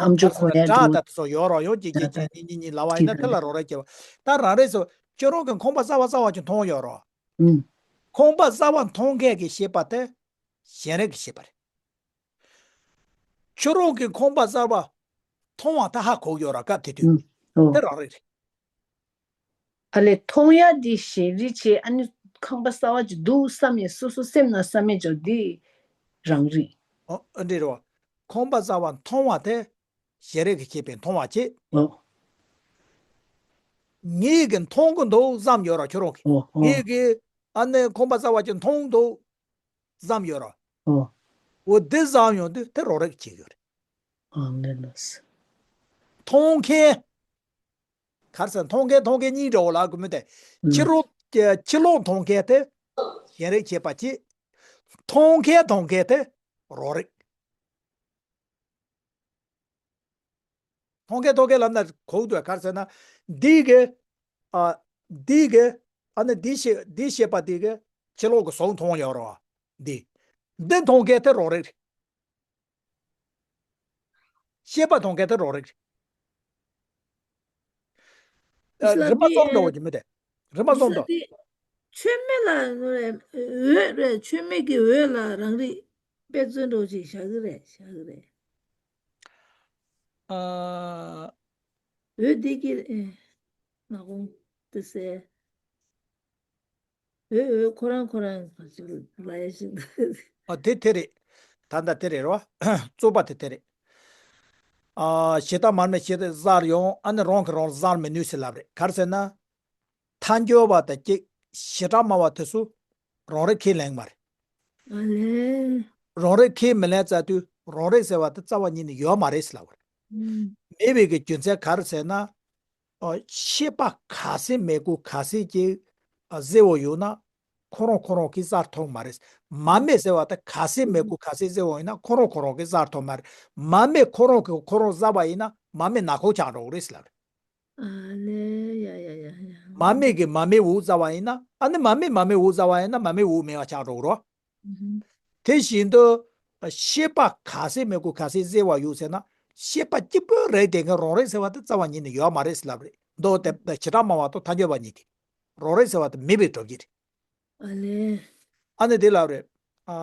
ཨམ་ཅོག་ག་ས་གོ་ཡ་འདྲ་འདུག་ད་དེ་ཚོ་ཡོད་ར། ཡོད་ཀྱི་ཀྱི་ཀྱི་ཉི་ཉི་ཉི་ལ་བ་ཡིན་ན་དེ་ལ་རང་རིག་སྐྱེ་བ། ད་རང་རིག་སོ་ཁྱོད་རང་གི་ཁང་པ་གསར་བ་གསར་བ་ཅིག་མཐོང་ཡོད་ར། ཨུང་། ཁང་པ་གསར་བ་མཐོང་མཁན་གྱི་ཤེས་པ་དེ་ཞེན་རིག་གི་ཤེས་པ་རེད། ཁྱོད་རང་གི་ཁང་པ་གསར་བ་མཐོང་བ་ད་ཧ་གོ་ཡོད་ར། སྐབས་དེ་དུས་ཨུང་། ཨོ། དེ་རང་རིག་རེད། ཨ་ལས་མཐོང་ཡ་འདི་ཞེན་རིག་བྱས། ཨ་ནི་ཁང་པ་གསར་བ་ཅིག་འདུག་བསམ་ཡས་སོ་སོ་སེམས་ནང་བསམ་ཡས་ཅོག་འདི་རང་རིག་ཨོ་ཨ་འདྲ་རེད་བ། ཁང་པ་གསར་བ་མཐོང་བ་དེ་ཞེན་རིག་གི་ཤེས་པས་མཐོང་བ་བྱེད། ཨོ། ངེད་ཀྱིས་མཐོང་གི་འདུག་བསམ་ཡོད་ར་ཁྱོད་རང་གིས། ཨོ་ཨོ། ངེད་ཀྱིས་ཨ་ནི་ཁང་པ་གསར་བ་ཅིག་མཐོང་འདུག་བསམ་ཡོད་ར། ཨོ། འོ་འདི་བསམ་ཡོང་དུས་དེ་རང་རིག་བྱེད་ཡོད་རེད། ཨ་ནི་ལགས། མཐོང་མཁན། ག་རེ་ཟེར། མཐོང་མཁན་མཐོང་མཁན་གཉིས་འདྲ་བོ་ལབ་དགོས་མི་དེ། ཕྱི་ཨུ་རོལ་གྱི་ཕྱི་ལོགས་མཐོང་མཁན་དེ་ཞེན་རིག་བྱེད་པ་གཅིག་མཐོང་མཁན་མཐོང་མཁན་དེ་རང་རིག་མཐོང་མཁན་མཐོང་མཁན་ལབ་ན་གོ་གི་འདུག་ག་རེ་ཟེར་ན། འདི་གི་ཨ། འདི་གི་ཨ་ནི་འདི་ཤེས་འདི་ཤེས་པ་འདི་གི་ཕྱི་ལོགས་ཀྱི་གཟུགས་མཐོང་ཡོད་རེད་བ། འདི། འདི་མཐོང་མཁན་དེ་རང་རིག་རེད། ཤེས་པ་མཐོང་མཁན་དེ་རང་རིག་རེད། ཨ། ཨིས་ལ་རིམ་པ་འདི་གསུམ་འདྲ་བོ་ཅིག་མི་དེ། རིམ་པ་ཨིས་གསུམ་ལ་འདྲ་བོ། ཆོས་མེད་ལ་འོད་རེད། ཆོས་མེད་ཀྱི་འོད་ལ་རང་རིག་དཔེ་མཚོན་འདྲ་བོ་ཅིག་བཞག་གི་རེད། བཞག་གི་རེད། ཨ། འོད་འདི་ཀྱི་ཨེ། ང་གོང་དུ་གསལ། འོད་འོད་ཁོ་རང་ཁོ་རང་ག་ཅིག་ལ་ཡ་ཞིག་ཨ། དེ་དེ་རེད། ད་ལྟ་དེ་རེད་རོ། རྩོད་པ་དེ་དེ་རེད། ཨ། ཞེ་སྡང་མར་མེ་ཞེ་སྡང་གཟར་ཡོང་། ཨ་ནི་རང་གིས་རང་གཟར་མི་ནུས་ཟེར་ལབ་རེད། ག་རེ་ཟེར་ན། ཐལ་འགྱུར་བ་དང་གཅིག་ཞེ་སྡང་སྨྲ་བ་དེ་ཚོ་རང་རིག་ཁས་ལེན་མ་རེད། ཨ་ལས། རང་རིག་ཁས་མི་ལེན་ཙ་དུས་རང་རིག་ཟེར་བ་དེ་རྩ་བ་ཉིད་ནས་ཡོད་མ་རེད་ཟེར་ལབ་པ་རེད། ཨུམ། མེད་པའི་གི་རྒྱུ་མཚན་ག་རེ་ཟེར་ན། ཨ། ཤེས་པ་ག་ཚད་མེད་དགུ་ག་ཚད་ཅིག་ཨ། གཟེར་བ་ཡོད་ན་ཁོ་རང་ཁོ་རང་གིས་གཟར་ཐུབ་མ་རེད། མར་མེ་ཟེར་བ་དེ་ག་ཚད་མེད་དགུ་ག་ཚད་གཟེར་བ་ཡིན་ན་ཁོ་རང་ཁོ་རང་གིས་གཟར་ཐུབ་མ་རེད། མར་མེ་ཁོ་རང་གིས་ཁོ་རང་གཟར་བ་ཡིན་ན་མར་མེ་ནག་ཁུང་ཆགས་འགྲོ་གི་རེད་ཟེར་ལབ་རེད། ཨ་ལས། ཡ་ཡ་ཡ་ཡ། མར་མེ་གིས་མར་མེའི་འོད་གཟར་བ་ཡིན་ན། ཨ་ནི་མར་མེས་མར་མེའི་འོད་གཟར་བ་ཡིན་ན་མར་མེའི་འོད་མེད་པ་ཆགས་འགྲོ་གི་རེད། ཨུ་ཧུམ། དེ་བཞིན་དུ་ཤེས་པ་ག་ཚད་མེད་དགུ་ག་ཚད་གཟེར་བ་ཡོད་ཟེར་ན། ཤེས་པ་གཅིག་པོ་རེད་དེ་ག་རང་རིག་ཟེར་བ་དེ་རྩ་བ་ཉིད་ནས་ཡོད་མ་རེད་ཟེར་ལབ་རེད། མདོ་དེ་ཞེ་སྡང་སྨྲ་བ་དང་ཐལ་འགྱུར་བ་གཉིས་དེ། རང་རིག་ཟེར་བ་དེ་མེད་པའི་སྒྲུབ་བྱེད་རེད། ཨ་ལས། ཨ་ནི་དེ་ལབ་རེད། ཨ།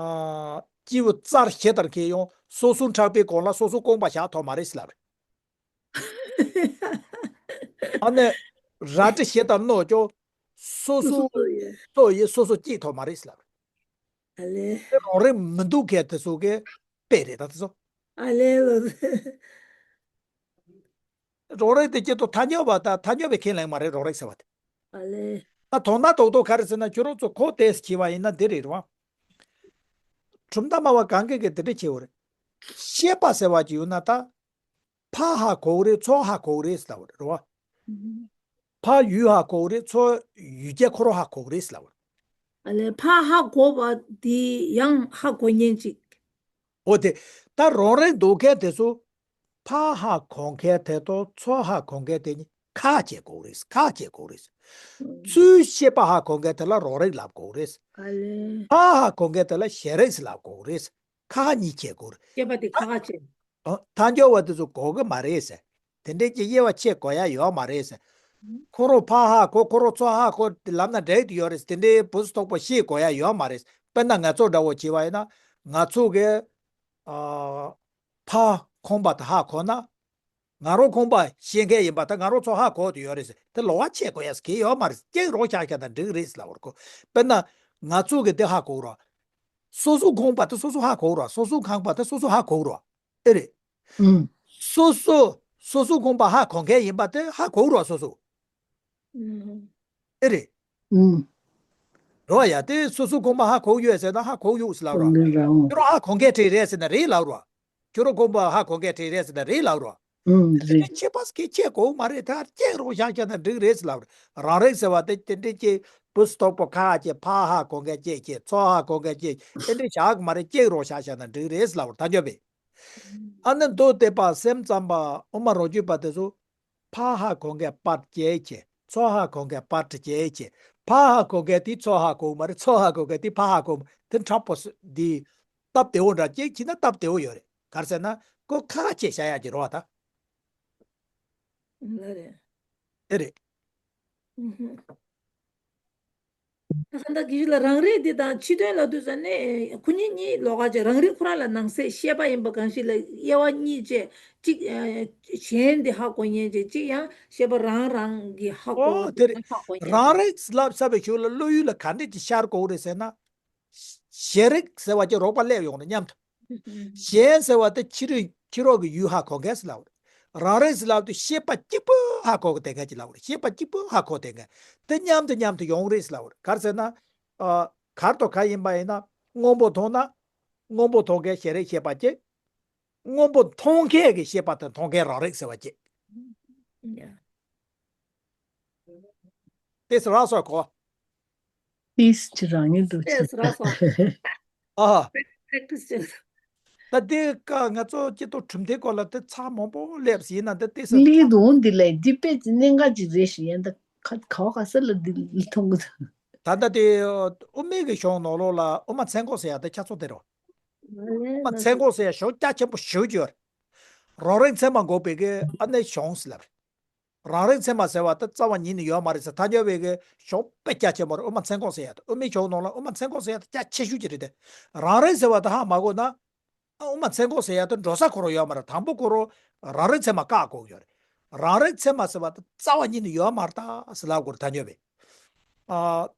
སྐྱེས་བུ་རྩར་ཞེ་ལྟར་མཁས་ཡང་། སོ་སོ་འཁྲབ་པའི་གོང་ལ་སོ་སོ་རྐང་པ་བཞག་ཐུབ་མ་རེད་ཟེར་ལབ་རེད། ཨ་ནི། རལ་གྲི་ཞེ་ལྟར་རྣོ་ཀྱང་། སོ་སོ་སོ་སོ་ཡིས། སོ་ཡིས་སོ་སོ་བསྐྱེད་ཐུབ་མ་རེད་ཟེར་ལབ་རེད། ཨ་ལས། དེ་རང་རིག་མི་འདུག་མཁན་དེ་ཚོ་གི་དཔེ་རེད་ད་དེ་ཚོ། ཨ་ལས་ལོ། རང་རིག་དེ་སྐྱེ་ཐོག་ཐལ་འགྱུར་བ་དང་ཐལ་འགྱུར་བའི་ཁས་ལེན་མ་རེད་རང་རིག་ཟེར་བ་དེ། ཨ་ལས། ད་དོན་དག་རྡོག་རྡོག་ག་རེ་ཟེར་ན། ཁྱོད་རང་ཚོ་གོ་བདེ་བྱས་པ་ཡིན་ན་འདི་རེད་རེད་བ། གྲུབ་མཐའ་སྨྲ་བ་གང་གིས་གི་འདི་འདྲ་བྱེད་འོ་རེད། ཤེས་པ་ཟེར་བ་ཅིག་ཡོད་ན་ད། ཕར་ཧ་གོ་གི་རེད། ཚུར་ཧ་གོ་གི་རེད་ཟེར་བ་རེད་བ། ཕར་ཡུལ་ཧ་གོ་གི་རེད། ཚུར་ཡུལ་སྐད་ཁོ་རང་ཧ་གོ་གི་རེད་ཟེར་བ་རེད། ཨ་ལས། ཕར་ཧ་གོ་བ་དེ་ཡང་ཧ་གོ་ཉན་ཅིག་འོ་དེ། ད་རང་རིག་འདུག་མཁན་དེ་ཚོ། ཕར་ཧ་གོ་མཁན་དེ་དང་ཚུར་ཧ་གོ་མཁན་དེ་གཉིས་ཁ་ཕྱེ་དགོས་རེད། ཁ་ཕྱེ་དགོས་རེད། ཚུར་ཤེས་པ་ཧ་གོ་མཁན་དེ་ལ་རང་རིག་ལབ་དགོས་རེད། ཨ་ལས། ཕར་ཧ་གོ་མཁན་དེ་ལ་ཤེས་རིག་ལབ་དགོས་རེད། ཁ་ཁ་གཉིས་ཕྱེ་དགོས་རེད། ཤེས་པ་དེ་ཁ་ཁ་ཕྱེ། ཨ། ཐལ་འགྱུར་བ་དེ་ཚོ་གོ་གི་མ་རེད་ཟེར། དེ་འདྲའི་ཅིག་དབྱེ་བ་ཕྱེ་དགོས་ཡ་ཡོད་མ་རེད་ཟེར། ཁོ་རང་ཕར་ཧ་གོ། ཁོ་རང་ཚུར་ཧ་གོ་དེ་ལབ་ན་འགྲིག་གི་ཡོད་རེད། དེ་འདྲའི་བུ་སི་དོག་པོ་ཤེས་དགོས་ཡ་ཡོད་མ་རེད། དཔེར་ན་ང་ཚོ་འདྲ་བོ་བྱས་པ་ཡིན་ན། ང་ཚོ་གིས། ཨ། ཕར་ཁང་པ་དེ་ཧ་གོ་ན། ང་རང་ཁང་པ་ཤེས་མཁན་ཡིན་པ་དང་ང་རང་ཚོ་ཧ་གོ་དེ་ཡོད་རེད་ཟེར། དེ་ལོགས་ཀ་ཕྱེ་དགོས་ཡ་ཟེར་གྱི་ཡོད་མ་རེད། གཅིག་རང་ཆགས་ཀྱང་ད་འགྲིག་རེད་ཟེར་ལབ་པ་རེད་ཁོ། དཔེར་ན་ང་ཚོ་གིས་དེ་ཧ་གོ་རོགས། སོ་སོ་ཁང་པ་དེ་སོ་སོ་ཧ་གོ་རོགས། སོ་སོ་ཁང་པ་དེ་སོ་སོ་ཧ་གོ་རོགས། ཨེ་རེད། ཨུམ། སོ་སོ། སོ་སོ་ཁང་པ་ཧ་གོ་མཁན་ཡིན་པ་དེ་ཧ་གོ་རོགས་སོ་སོ། ཨུམ། ཨེ་རེད། ཨུམ། རོ་ཡ་དེ་སོ་སོ་ཁང་པ་ཧ་གོ་ཡོད་ཟེར་ན་ཧ་གོ་ཡོད་ཟེར་ལབ་རོགས། ཁྱོད་རང་ཧ་གོ་མཁན་དེ་རེད་ཟེར་ན་རེད་ལབ་རོགས། ཁྱོད་རང་ཁང་པ་ཧ་གོ་མཁན་དེ་རེད་ཟེར་ན་རེད་ལབ་རོགས། ཨུམ། དེ་རེད། ཁྱད་པར་གྱི་ཁྱད་གོ་མ་རེད། ད་གཅིག་རང་བཞག་བྱས་ན་འགྲིག་རེད་ཟེར་ལབ་རོགས། རང་རིག་ཟེར་བ་དེ་དེ་འདྲའི་ཅིག་བུ་སི་དོག་པོ་ཁ་ཅིག་ཕར་ཧ་གོ་མཁན་ཅིག་ཅིག་ཚུར་ཧ་གོ་མཁན་ཅིག་དེ་འདྲའི་བཞག་གི་མ་རེད། གཅིག་རང་བཞག་བྱས་ན་འགྲིག་རེད་ཟེར་ལབ་རོགས། ད་འགྱོ་བས། ཨ་ནི་མདོ་སྡེ་པ་སེམས་ཙམ་པ་དབུ་མ་རང་རྒྱུད་པ་དེ་ཚོ། ཕར་ཧ་གོ་མཁན་པར་བཅད་བྱས། ཚུར་ཧ་གོ་མཁན་པར་བཅད་བྱས། ཕར་ཧ་གོ་མཁན་དེ་ཚུར་ཧ་གོ་མ་རེད། ཚུར་ཧ་གོ་མཁན་དེ་ཕར་ཧ་གོ་མ། དེ་འཁྲབ་པོ་སུ་འདི། སྟབས་བདེ་བོ་འདྲ་ཅིག་བྱས་ན་སྟབས་བདེ་བོ་ཡོད་རེད། ག་རེ་ཟེར་ན་ཁོ་ཁ་ཁ་བྱས་བཞག་ཡག་གི་རེད་བ་ད། ལ་རེད། དེ་རེད། ཨུ་ཧུ། ད་ག་འདྲ་གི་ཞིག་ལ་རང་རིག་འདི་དང་ཕྱི་དོན་ལབ་དུས་ཙ་ནས་ཁོ་གཉིས་གཉིས་ལོགས་ཀ་བྱས། རང་རིག་ཁོ་རང་ལ་ནང་གསེས་ཤེས་པ་ཡིན་པ་གང་ཞིག་ལ་དབྱེ་བ་གཉིས་བྱས། གཅིག་ཨ་གཞན་དེ་ཧ་གོ་ཉན་བྱས། གཅིག་ཡང་ཤེས་པ་རང་རང་གིས་ཧ་གོ། ཨོ་དེ་རེད། ཧ་གོ་ཉན། རང་རིག་ལབ་ཚར་བའི་གཞུག་ལ་བློ་ཡུལ་ལ་ག་འདྲས་ཀྱི་ཤར་དགོས་རེད་ཟེར་ན། ཤེས་རིག་ཟེར་བ་ཅིག་རོགས་པ་སླེབས་ཡོང་རེད་མཉམ་དུ། གཞན་ཟེར་བ་དེ་ཕྱི་རོལ་ཕྱི་རོལ་གྱི་ཡུལ་ཧ་གོ་མཁན་ཟེར་ལབ་རེད། རང་རིག་ཟེར་ལབ་དུས་ཤེས་པ་གཅིག་པུ་ཧ་གོ་གི་དེ་ག་ཅིག་ལབ་རེད། ཤེས་པ་གཅིག་པུ་ཧ་གོ་དེ་ག་དེ་མཉམ་དུ་མཉམ་དུ་ཡོང་རེད་ཟེར་ལབ་རེད། ག་རེ་ཟེར་ན། ཨ། གར་དང་གར་ཡིན་པ་ཡིན་ན་སྔོན་པོ་མཐོང་ན། སྔོན་པོ་མཐོང་མཁན་ཤེས་རིག་ཤེས་པ་གཅིག་སྔོན་པོ་མཐོང་མཁན་གྱི་ཤེས་པ་དང་མཐོང་མཁན་རང་རིག་ཟེར་བ་གཅིག་ཡ། དེ་ཟེར་ར་སོགས་གོ། ཏིས་ཅི་རང་ཉིད་དུ་དེ་ཟེར་ར་སོགས། ཨ། པེག་ཏིས་ཅི། ད་དེ་ཀ་ང་ཚོ་སྤྱི་ཚོགས་གྲུབ་མཐའི་སྐོར་ལ་དེ་ཚར་མང་པོ་སླེབས་ཡིན་ན་འདི་ལྟས་ས་ལི་ཐང་འདི་ལས་འདི་དཔེ་གནད་འགག་ཅིག་རེད་ཞིག་ཡིན་ད་ཁ་ཁ་བ་ག་ས་ལ་འདི་ལི་ཐང་གི། ད་ལྟ་དེ་དབུ་མའི་གི་གཞུང་ནང་ལོགས་ལ་དབུ་མ་ཚད་འགོག་ཟེར་ཡ་དེ་ཁྱད་མཚར་དེ་རེད། དབུ་མ་ཚད་འགོག་ཟེར་ཡ་གཞུང་རྒྱ་ཆེན་པོ་ཞེ་པོ་ཅིག་ཡོད་རེད། རང་རིག་ཚད་མ་འགོག་པའི་གི་ཨ་ནི་གཞུང་ཟེར་ལབ་རེད། རང་རིག་ཚད་མ་ཟེར་བ་དེ་རྩ་བ་ཉིད་ནས་ཡོད་མ་རེད་ཟེར་ཐལ་འགྱུར་བའི་གི་གཞུང་དཔེ་རྒྱ་ཆེན་པོ་རེད། དབུ་མ་ཚད་འགོག་ཟེར་ཡ་དེ་དབུ་མའི་གཞུང་ནང་ལ་དབུ་མ་ཚད་འགོག་ཟེར་ཡ་དེ་རྒྱ་ཆེ་ཤོས་ཅིག་རེད་དེ། རང་རིག་ཟེར་བ་དེ་ཧ་མ་གོ་ན། ཨ་དབུ་མ་ཚད་འགོག་ཟེར་ཡ་དེ་འགྲོ་ས་ཁོ་རང་ཡོད་མ་རེད། དང་པོ་ཁོ་རང་རང་རིག་ཚད་མ་བཀག་དགོས་ཀྱི་ཡོད་རེད། རང་རིག་ཚད་མ་ཟེར་བ་དེ་རྩ་བ་ཉིད་ནས་ཡོད་མ་རེད་ད་ཟེར་ལབ་དགོས་རེད་ཐལ་འགྱུར་བས། ཨ་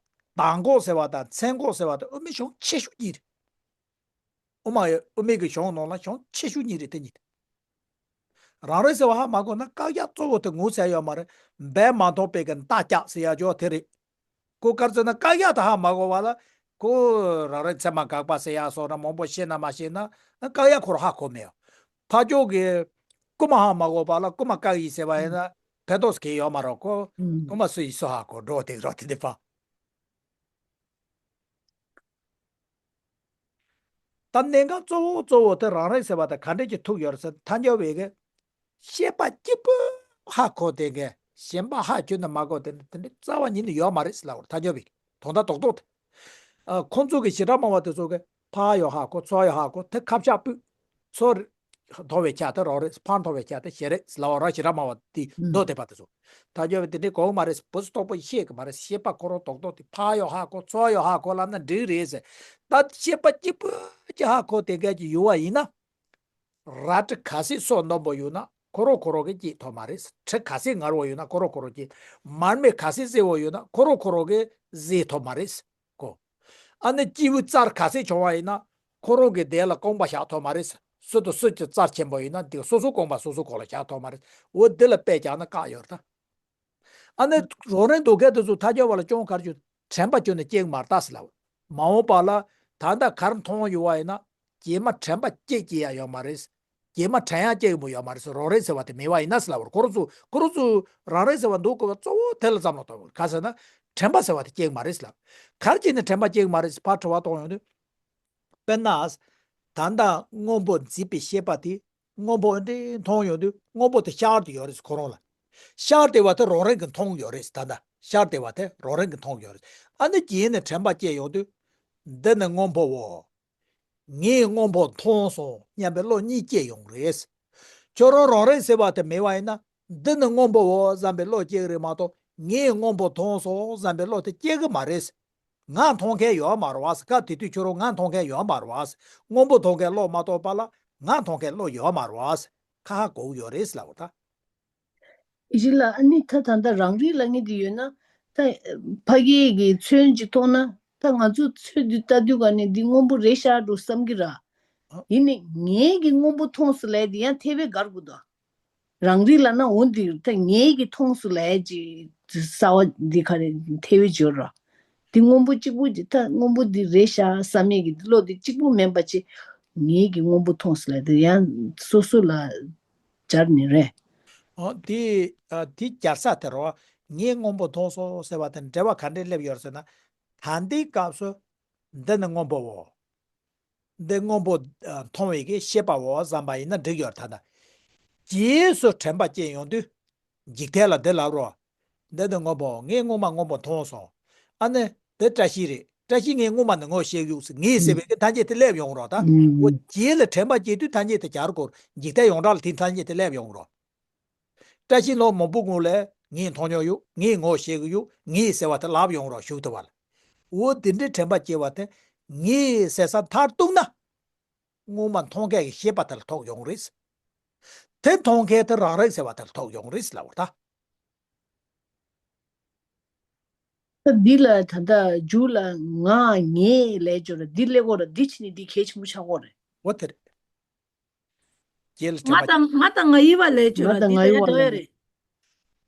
དང་འགོག་ཟེར་བ་དང་ཚད་འགོག་ཟེར་བ་དེ་དབུ་མའི་གཞུང་ཆེ་ཤོས་གཉིས་རེད། དབུ་མ་ཡི་དབུ་མའི་གི་གཞུང་ནང་ལ་གཞུང་ཆེ་ཤོས་གཉིས་རེད་དེ་གཉིས། རང་རིག་ཟེར་བ་ཧ་མ་གོ་ན་བཀག་རྒྱ་གཙོ་བོ་དེ་ངོ་ཚ་ཡོད་མ་རེད། འབད་མ་ཐག་པའི་གི་མཐའ་རྒྱ་ཟེར་ཡ་ཅོ་དེ་རེད། ཁོ་ག་རེ་ཟེར་ན་བཀག་རྒྱ་དེ་ཧ་མ་གོ་བ་ལ་ཁོ་རང་རིག་ཚད་མ་དགག་པ་ཟེར་ཡ་སོགས་ན་མང་པོ་ཤེས་ན་མ་ཤེས་ན་བཀག་རྒྱ་ཁོ་རང་ཧ་གོ་མེད་ཡ། ཕ་ཅོག་གི་རྐུ་མ་ཧ་མ་གོ་བ་ལ་རྐུ་མ་བཀག་ཡིན་ཟེར་བ་ཡིན་ན་ཕན་ཐོགས་གི་ཡོད་མ་རེད། ཁོ་རྐུ་མ་སུ་ཡིན་སུ་ཧ་གོ་འགྲོ་དེ་རོ་དེ་འདི་ཕ། ད་གནད་འགག་གཙོ་བོ་གཙོ་བོ་དེ་རང་རིག་ཟེར་བ་དང་ག་འདྲས་ཀྱི་ཐུག་ཡོད་རེད་ཟེར་ཐལ་འགྱུར་བའི་གི་བཤད་པ་གཅིག་པུ་ཧ་གོ་དེ་གི་གཞན་པ་ཧ་གྱོན་ནས་མ་གོ་དེ་འདྲ་དེ་འདྲ་རྩ་བ་ཉིད་ནས་ཡོད་མ་རེད་ཟེར་ལབ་པར་ཐལ་འགྱུར་བའི་གི་དོན་དག་རྡོག་རྡོག་དེ། ཨ་ཁོང་ཚོ་གི་བྱེ་བྲག་སྨྲ་བ་དེ་ཚོ་གི་ཕར་ཡོད་ཧ་གོ་ཚུར་ཡོད་ཧ་གོ་དེ་ཁ་བཤད་སྤུས། ཚུར་མཐོང་བའི་ཆ་དེ་རང་རེད། ཕར་མཐོང་བའི་ཆ་དེ་གཞན་རེད་ལབ་པ་རང་བྱེ་བྲག་སྨྲ་བ་དེ་མདོ་སྡེ་པ་དེ་ཚོ། ཐལ་འགྱུར་བས་དེ་འདྲའི་གོ་གི་མ་རེད། བུ་ཚོ་རྟོགས་པ་ཤེས་གི་མ་རེད། བཤད་པ་ཁོ་རང་རྡོག་རྡོག་དེ་ཕར་ཡོད་ཧ་གོ་ཚུར་ཡོད་ཧ་གོ་ལབ་ན་འགྲིག་རེད་ཟེར། ད་བཤད་པ་གཅིག་པུ་ཅིག་ཧ་གོ་དེ་གས་ཀྱི་ཡུལ་བ་ཡིན་ན། རལ་གྲི་ག་ཚད་སོ་སྣོམ་པོ་ཡོད་ན་ཁོ་རང་ཁོ་རང་གིས་བསྐྱེད་ཐུབ་མ་རེད། གྲི་ག་ཚད་ངར་བོ་ཡོད་ན་ཁོ་རང་ཁོ་རང་གིས། མར་མེ་ག་ཚད་གསལ་བོ་ཡོད་ན་ཁོ་རང་ཁོ་རང་གིས་གཟིགས་ཐུབ་མ་རེད། གོ། ཨ་ནི་སྐྱེས་བུ་རྩར་ག་ཚད་བྱུང་བ་ཡིན་ན་ཁོ་རང་གི་དེ་ལ་རྐང་པ་བཞག་ཐུབ་མ་རེད། སུ་དང་སུ་གྱི་རྩར་ཆེན་པོ་ཡིན་ན་དེ་སོ་སོའི་རྐང་པ་སོ་སོའི་གོ་ལ་བཞག་ཐུབ་མ་རེད། འོ་དེ་ལ་དཔེ་བཞག་ན་བཀག་ཡོད་རེད་ད། ཨ་ནི་རང་རིག་འདུག་མཁན་དེ་ཚོ་ཐལ་འགྱུར་བ་ལ་ཅུང་ག་རེ་བྱུང་དྲན་པ་བྱུང་ནས་སྐྱེ་གི་མ་རེད་ད་ཟེར་ལབ། མ་འོངས་པ་ལ་ད་ལྟ་ག་རེ་མཐོང་ཡོད་བ་ཡིན་ན་རྗེས་མ་དྲན་པ་སྐྱེ་སྐྱེ་ཡ་ཡོད་མ་རེད། རྗེས་མ་དྲན་ཡག་སྐྱེ་གི་མོ་ཡོད་མ་རེད་ཟེར། རང་རིག་ཟེར་བ་དེ་མེད་པ་ཡིན་ན་ཟེར་ལབ་པར་ཁོ་རང་ཚོ་ཁོ་རང་ཚོ་རང་རིག་ཟེར་བ་འདུག་དགོས་པ་གཙོ་བོ་དེ་ལ་བསམ་བློ་གཏོང་དགོས། ག་ཟེར་ན་དྲན་པ་ཟེར་བ་དེ་སྐྱེ་གི་མ་རེད་ཟེར་ལབ། ག་རེ་བྱས་ནས་དྲན་པ་སྐྱེ་གི་མ་རེད་ཟེར་ཕར་དྲི་བ་གཏོང་ཡོང་དུས། དཔེར་ན། ད་ལྟ་སྔོན་པོ་འཛིན་པའི་ཤེས་པ་དེ་སྔོན་པོ་འདི་མཐོང་ཡོང་དུས་སྔོན་པོ་དེ་ཤར་དུ་ཡོད་རེད་ཁོ་རང་ལ། ཤར་དེ་བ་དེ་རང་རིག་གིས་མཐོང་ཡོད་རེད། ད་ལྟ་ཤར་དེ་བ་དེ་རང་རིག་གིས་མཐོང་ཡོད་རེད། ཨ་ནི་རྗེས་ནས་དྲན་པ་སྐྱེ་ཡོང་དུས། འདི་ནི་སྔོན་པོའོ། ངས་སྔོན་པོ་མཐོང་སོང་སྙམ་པའི་བློ་གཉིས་སྐྱེ་ཡོང་རེད། ཁྱོད་རང་རང་རིག་ཟེར་བ་དེ་མེད་པ་ཡིན་ན་འདི་ནི་སྔོན་པོའོ་བསམ་པའི་བློ་སྐྱེ་གི་རེད་མ་གཏོགས་ངས་སྔོན་པོ་མཐོང་སོང་བསམ་པའི་བློ་དེ་སྐྱེ་གི་མ་རེད། ང་མཐོང་མཁན་ཡོད་མ་རེད་བ། སྐབས་དེ་དུས་ཁྱོད་རང་ང་མཐོང་མཁན་ཡོད་མ་རེད་བ། སྔོན་པོ་མཐོང་མཁན་བློ་མ་གཏོགས་པ་ལ་ང་མཐོང་མཁན་བློ་ཡོད་མ་རེད་བ། ཁ་ཧ་གོ་གི་ཡོད་རེད་ལབ་པ་ད། ཡིན་ལ་ཨ་ནི་ད་ད་ལྟ་རང་རིག་ལབ་མཁན་དེ་ཡོད་ན་ད་ཕ་གི་གི་ཚོན་གཅིག་མཐོང་ན་ད་ང་ཚོ་ཚོན་འདི་ལྟ་དུས་ག་ནས་འདི་སྔོན་པོ་རེད་ཤག་འགྲོ་བསམ་གི་ར། ཡིན་ནི་ངས་གི་སྔོན་པོ་མཐོང་སོང་ལབ་དེ་ཡང་ཐལ་བའི་སྒང་གི་འདུག་རང་རིག་ལབ་ན་འོ་འདི་ད་ངས་གི་མཐོང་སོང་ལབ་ཀྱི་གསར་བ་འདི་ག་རེ་ཐལ་བའི་སྦྱོར་ར། འདི་སྔོན་པོ་གཅིག་པུ་འདི་ད་སྔོན་པོ་འདི་རེད་ཤག་བསམ་མེད་ཀྱི་བློ་འདི་གཅིག་པུ་མིན་པ་ཅིག་ངས་གི་སྔོན་པོ་མཐོང་སོང་ལབ་དེ་ཡང་སོ་སོ་ལ་སྦྱར་ནི་རེད། ཨོ་དེ་ཨ་དེ་སྦྱར་ས་དེ་རོ། ངས་སྔོན་པོ་མཐོང་སོང་ཟེར་བ་དེ་འབྲེལ་བ་ག་འདྲས་སླེབས་ཡོད་ཟེར་ན། ད་འདིའི་སྐབས་སུ་འདི་ནི་སྔོན་པོའོ། འདི་སྔོན་པོ་ཨ་མཐོང་བའི་གི་ཤེས་པའོ་བསམ་པ་ཡིན་ན་འགྲིག་ཡོད་ད་ལྟ། རྗེས་སུ་དྲན་པ་སྐྱེ་ཡོང་དུས། འཇིག་རྟེན་ལ་འདི་ལབ་རོགས། འདི་ནི་སྔོན་པོ་ངས་སྔོན་མ་སྔོན་པོ་མཐོང་སོང་། ཨ་ནི་འདི་བཀྲ་ཤིས་རེད། བཀྲ་ཤིས་ངས་སྔོན་མ་ནས་ངོ་ཤེས་ཡོད་ཟེར་ངས་ཟེར་བའི་གི་ཐ་སྙད་དེ་སླེབས་ཡོང་རོགས་ད། འོ་རྗེས་ལ་དྲན་པ་སྐྱེ་དུས་ཐ་སྙད་དེ་སྦྱར་དགོས། འཇིག་རྟེན་ཡོངས་གྲགས་ལ་དེ་ཐ་སྙད་དེ་སླེབས་ཡོང་རོགས། བཀྲ་ཤིས་ལོ་མང་པོ་སྔོན་ལ་ངས་མཐོང་མྱོང་ཡོད། ངས་ངོ་ཤེས་ཀྱི་ཡོད། ངས་ཟེར་བ་དེ་ལབ་ཡོང་རོགས་ཞུ་ཐུབ་པ་ལ། འོ་དེ་འདྲའི་དྲན་པ་སྐྱེ་བ་དེ་ངས་ཟེར་ས་མཐར་གཏུགས་ན། སྔོན་མ་མཐོང་མཁན་གྱི་ཤེས་པ་དེ་ལ་ཐུག་ཡོང་རེད། དེ་མཐོང་མཁན་དེ་རང་རིག་ཟེར་བ་དེ་ལ་ཐུག་ཡོང་རེད་ལབ་པ་ད། ད་འདི་ལ་ད་ལྟ་མཇུག་ལ་ང་ངས་ལས་སྦྱོར་ར་འདི་ལས་གོ་ར་འདི་ཕྱི་ནས་འདི་གལ་ཆེན་པོ་ཆགས་གོ་རེད། འོ་དེ་རེད། རྗེས་ལ་དྲན་པ། ང་དང་ང་དང་ང་ཡི་བ་ལས་སྦྱོར་ར་ང་དང་འདི་ང་ཡི་ལས་བ་འགྲོ་ཡ་ལས་རེད།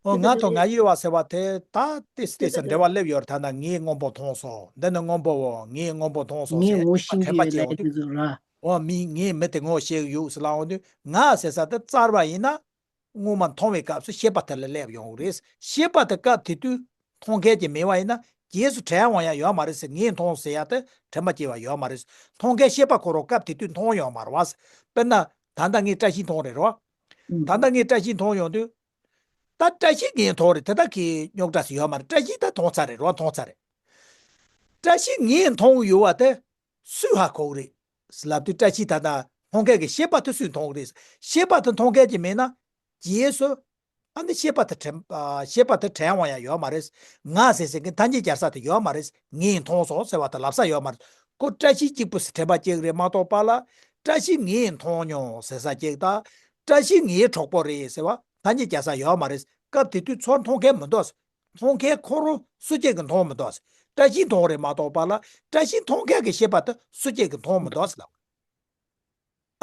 འོ་ང་དང་ང་ཡི་བ་ཟེར་བ་དེ་ད་ཏིས་ཏིས་འབྲེལ་བ་སླེབས་ཡོད་རེད། ད་ན་ངས་སྔོན་པོ་མཐོང་སོང་། འདི་ནི་སྔོན་པོའོ། ངས་སྔོན་པོ་མཐོང་སོང་ངས་ཟེར་ངོ་ཤེས་ཀྱི་ཡོད་ལས་དེ་ཚོ་ར། འོ་མི་ངས་མི་དེ་ངོ་ཤེས་ཀྱི་ཡོད་ཟེར་ལབ་འོང་དུས་ང་ཟེར་ས་དེ་བཙལ་བ་ཡིན་ན། སྔོན་མ་མཐོང་བའི་སྐབས་སུ་ཤེས་པ་དེ་ལ་སླེབས་ཡོང་གི་རེད། ཤེས་པ་དེ་སྐབས་དེ་དུས་མཐོང་མཁན་གྱི་མེད་པ་ཡིན་ན་ རྗེས་སུ་དྲན་འོང་ཡ་ཡོད་མ་རེད་ཟེར། ངས་མཐོང་ཟེར་ཡ་དེ་དྲན་པ་སྐྱེ་བ་ཡོད་མ་རེད། མཐོང་མཁན་ཤེས་པ་ཁོ་རང་སྐབས་དེ་དུས་མཐོང་ཡོད་མ་རེད་བ། དཔེར་ན་ད་ལྟ་ངས་བཀྲ་ཤིས་མཐོང་རེད་རོ། ད་ལྟ་ངས་བཀྲ་ཤིས་མཐོང་ཡོང་དུས། ད་བཀྲ་ཤིས་ངས་མཐོང་རེད། དེ་དག་གི་རྙོག་དྲ་ཟེར་ཡོད་མ་རེད། བཀྲ་ཤིས་ད་མཐོང་ཚར་རེད་རོ། མཐོང་ཚར་རེད། བཀྲ་ཤིས་ངས་མཐོང་ཡོད་བ་དེ་སུས་ཧ་གོ་གི་རེད་ལབ་དུས། བཀྲ་ཤིས་ད་ལྟ་མཐོང་མཁན་གྱི་ཤེས་པ་དེ་སུས་མཐོང་གི་རེད། ཤེས་པ་དེ་མཐོང་མཁན་གྱི་མེད་ན། རྗེས་སུ་ཨ་ནི་ཤེས་པ་དེ་དྲན། ཨ། ཤེས་པ་དེ་དྲན་འོང་ཡ་ཡོད་མ་རེད། ང་ཟེར་ཟེར་མཁན་ཐ་སྙད་སྦྱར་ས་དེ་ཡོད་མ་རེད། ངས་མཐོང་སོང་ཟེར་བ་དེ་ལབ་ས་ཡོད་མ་རེད། ཁོ་བཀྲ་ཤིས་གཅིག་པུ་ཟེར་དྲན་པ་སྐྱེ་གི་རེད་མ་གཏོགས་པ་ལ། བཀྲ་ཤིས་ངས་མཐོང་མྱོང་ཟེར་ས་གཅིག་དང་། བཀྲ་ཤིས་ངའི་གྲོགས་པོ་རེད་ཟེར་བ་ཐ་སྙད་སྦྱར་ས་ཡོད་མ་རེད། སྐབས་དེ་དུས་ཚུར་མཐོང་མཁན་མི་འདུག། མཐོང་མཁན་ཁོ་རང་སུ་གཅིག་གིས་མཐོང་མི་འདུག། བཀྲ་ཤིས་མཐོང་རེད་མ་གཏོགས་པ་ལ། བཀྲ་ཤིས་མཐོང་མཁན་གྱི་ཤེས་པ་དེ་སུ་གཅིག་གིས་མཐོང་མི་འདུག་ལབ།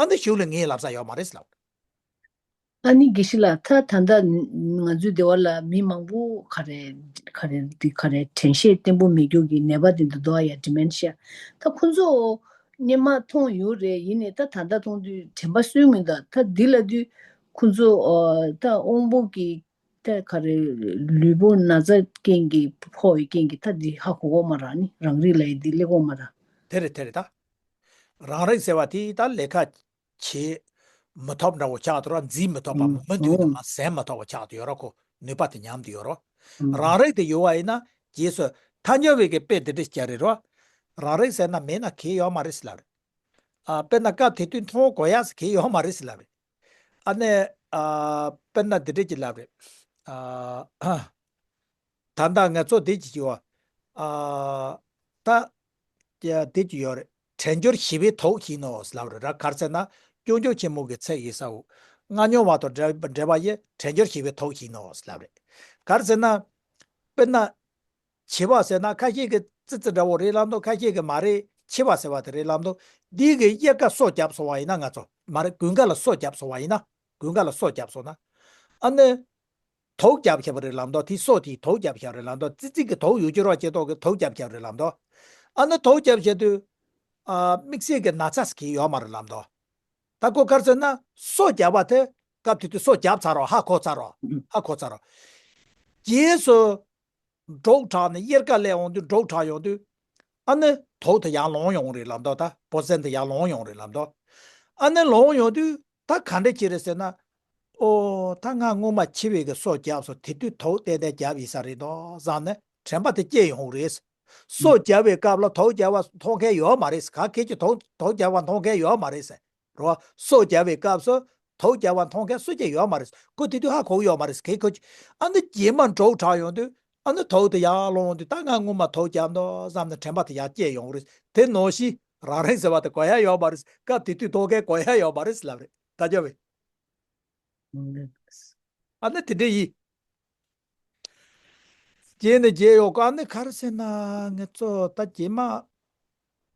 ཨ་ནི་གཞུག་ལ་ངས་ལབ་ས་ཡོད་མ་རེད་ལབ། ཨ་ནི་དགེ་བཤེས་ལགས། ད་ད་ལྟ་ང་ཚོའི་སྡེ་བ་ལ་མི་མང་པོ་ག་རེ་ག་རེ་འདི་ག་རེ་དྲན་ཤེས་བརྟན་པོ་མེད་རྒྱུ་གི་ནད་པ་དེ་འདུག་འདུག་ཡ། ཌི་མེན་ཤི་ཡ། ད་ཁོ་ཚོ་སྔོན་མ་མཐོང་ཡོད་རེད། ཡིན་ནའི་ད་ད་ལྟ་མཐོང་དུས་དྲན་པ་གསོས་མི་འདུག། ད་འདི་ལབ་དུས་ཁོ་ཚོ་ཨ་ད་དབང་པོ་གི་ད་ག་རེ་ལུས་པོ་ན་ཚ་རྐྱེན་གྱིས་ཕོག་ཡོད་རྐྱེན་གྱིས་ད་འདི་ཧ་གོ་གོ་མ་རག། ནི་རང་རིག་ལབ་ཡ་འདི་སླེབས་གོ་མ་རག། དེ་རེད་དེ་རེད། ད་རང་རིག་ཟེར་བ་དེ་ད་ལས་ཀ་བྱེད་མི་ཐུབ་འདྲ་བོ་ཆགས་འདུག་ར། འཛིན་མི་ཐུབ་པ། ཨང་མི་འདུག་ཨང་ནང་ཟིན་མི་ཐུབ་པ་ཆགས་འདུག་ཡོད་ར། ཁོ་ནུས་པ་དེ་ཉམས་འདུག་ཡོད་ར། ཨང་རང་རིག་དེ་ཡོད་པ་ཡིན་ན་རྗེས་སུ་ཐལ་འགྱུར་བའི་གི་དཔེ་འདི་འདྲ་སྐྱ་རེད་རོ། རང་རིག་ཟེར་ན་མེད་ན་གལ་ཡོད་མ་རེད་ཟེར་ལབ་རེད། ཨ། དཔེར་ན་སྐབས་དེ་དུས་མཐོང་དགོས་ཡ་ཟེར་གལ་ཡོད་མ་རེད་ཟེར་ལབ་རེད། ཨ་ནི། ཨ། དཔེར་ན་འདི་འདྲ་ཅིག་ལབ་རེད། ཨ། ད་ལྟ་ང་ཚོ་འདི་ཅིག་ཡོད། ཨ། ད་ཡ་འདི་ཅིག་ཡོད་རེད། དྲན་འགྱུར་ཞི་བའི་དོགས་ཤིག་ནོ་ལབ་རེད་ར། ག་རེ་ཟེར་ན། སྐྱོན་བརྗོད་ཆེན་མོ་གི་ཚིག་ཡིན་ས་འོ། སྔ་མྱོང་བ་དང་འབྲེལ་འབྲེལ་བ་ཡི་དྲན་འགྱུར་ཞི་བའི་དོགས་ཤིག་ནོ་ལབ་རེད། ག་རེ་ཟེར་ན། དཔེར་ན། འཆི་བ་ཟེར་ན་ཁ་ཤས་ཀྱིས་ཙི་ཙི་འདྲ་བོ་རེད་ལབ་འདུག། ཁ་ཤས་ཀྱིས་མ་རེད། འཆི་བ་ཟེར་བ་དེ་རེད་ལབ་འདུག། འདི་གི་དབྱེར་ཁ་སོ་བརྒྱབ་སོང་བ་ཡིན་ན། ང་ཚོ་མ་རེད། དགུན་ཁ་ལ་སོ་བརྒྱབ་སོང་བ་ཡིན་ན། དགུན་ཁ་ལ་སོ་བརྒྱབ་སོང་ན། ཨ་ནི། དོགས་བརྒྱབ་བཞག་པ་རེད་ལབ་འདུག། དེ་སོ་དེས་དོགས་བརྒྱབ་བཞག་པ་རེད་ལབ་འདུག། ཙི་ཙི་གི་དོགས་ཡོད་ཀྱི་རོགས་ཀྱི་དོགས་ཀྱི་དོགས་བརྒྱབ་བཞག་པ་རེད་ལབ་འདུག། ཨ་ནི་དོགས་བརྒྱབ་བཞག་དུས། ཨ། དམིགས་བསལ་གྱི་ན་ཚ་ཟེར་གྱི་ཡོད་མ་རེད་ལབ་འདུག། ད་ཁོ་ག་རེ་ཟེར་ན། སོ་བརྒྱབ་པ་དེ་སྐབས་དེ་དུས་སོ་བརྒྱབ་ཚར་རོ། ཧ་གོ་ཚར་རོ། ཧ་གོ་ཚར་རོ། རྗེས་སུ། འདྲོག་དྲགས་ནས་དབྱར་ཁ་སླེབས་འོང་དུས། འདྲོག་དྲགས་ཡོང་དུས། ཨ་ནི་དོགས་དེ་ཡར་ལོང་ཡོང་རེད་ལབ་འདུག། ད་བོ་ཟན་དེ་ཡར་ལོང་ཡོང་རེད་ལབ་འདུག། ཨ་ནི་ལོང་ཡོང་དུས་ད་ག་འདྲ་ཅིག་རེད་ཟེར་ན། ཨོ། ད་ང་སྔོན་མ་འཆི་བའི་གི་སོ་བརྒྱབ་སོང་། དེ་དུས་དོགས་ཏན་ཏན་བརྒྱབ་ཡིན་ས་རེད་འདུག་བསམ་ནས་དྲན་པ་དེ་སྐྱེ་ཡོང་རེད། སོ་བརྒྱབ་པའི་སྐབས་ལ་དོགས་བརྒྱབ་པ་མཐོང་མཁན་ཡོད་མ་རེད། ག་གེ་ཅིག་དོགས་དོགས་བརྒྱབ་པ་མཐོང་མཁན་ཡོད་མ་རེད་ཟེར། རོ། སོ་བརྒྱབ་པའི་སྐབས་སུ་དོགས་བརྒྱབ་པ་མཐོང་མཁན་སུ་གཅིག་ཡོད་མ་རེད། ཁོ་དེ་དུས་ཧ་གོ་གི་ཡོད་མ་རེད། གལ་ཁོ་ཅི། ཨ་ནི་རྗེས་མ་འདྲོག་དྲགས་ཡོང་དུས། ཨ་ནི་དོགས་དེ་ཡར་ལོང་དུས། ད་ང་སྔོན་མ་དོགས་བརྒྱབ་འདུག་བསམ་ནས་དྲན་པ་དེ་ཡར་སྐྱེ་ཡོང་རེད། དེ་ནང་བཞིན་རང་རིག་ཟེར་བ་དེ་དགོས་ཡ་ཡོད་མ་རེད། སྐབས་དེ་དུས་དོགས་མཁན་དགོས་ཡ་ཡོད་མ་རེད་ལབ་རེད། ད་རྒྱབ་བས། ཨ་ནི་དེ་འདྲ་ཡིན། རྗེས་ནས་རྗེས་ཡོད་ག། ཨ་ནི་ག་རེ་ཟེར་ན། ང་ཚོ་ད་རྗེས་མ་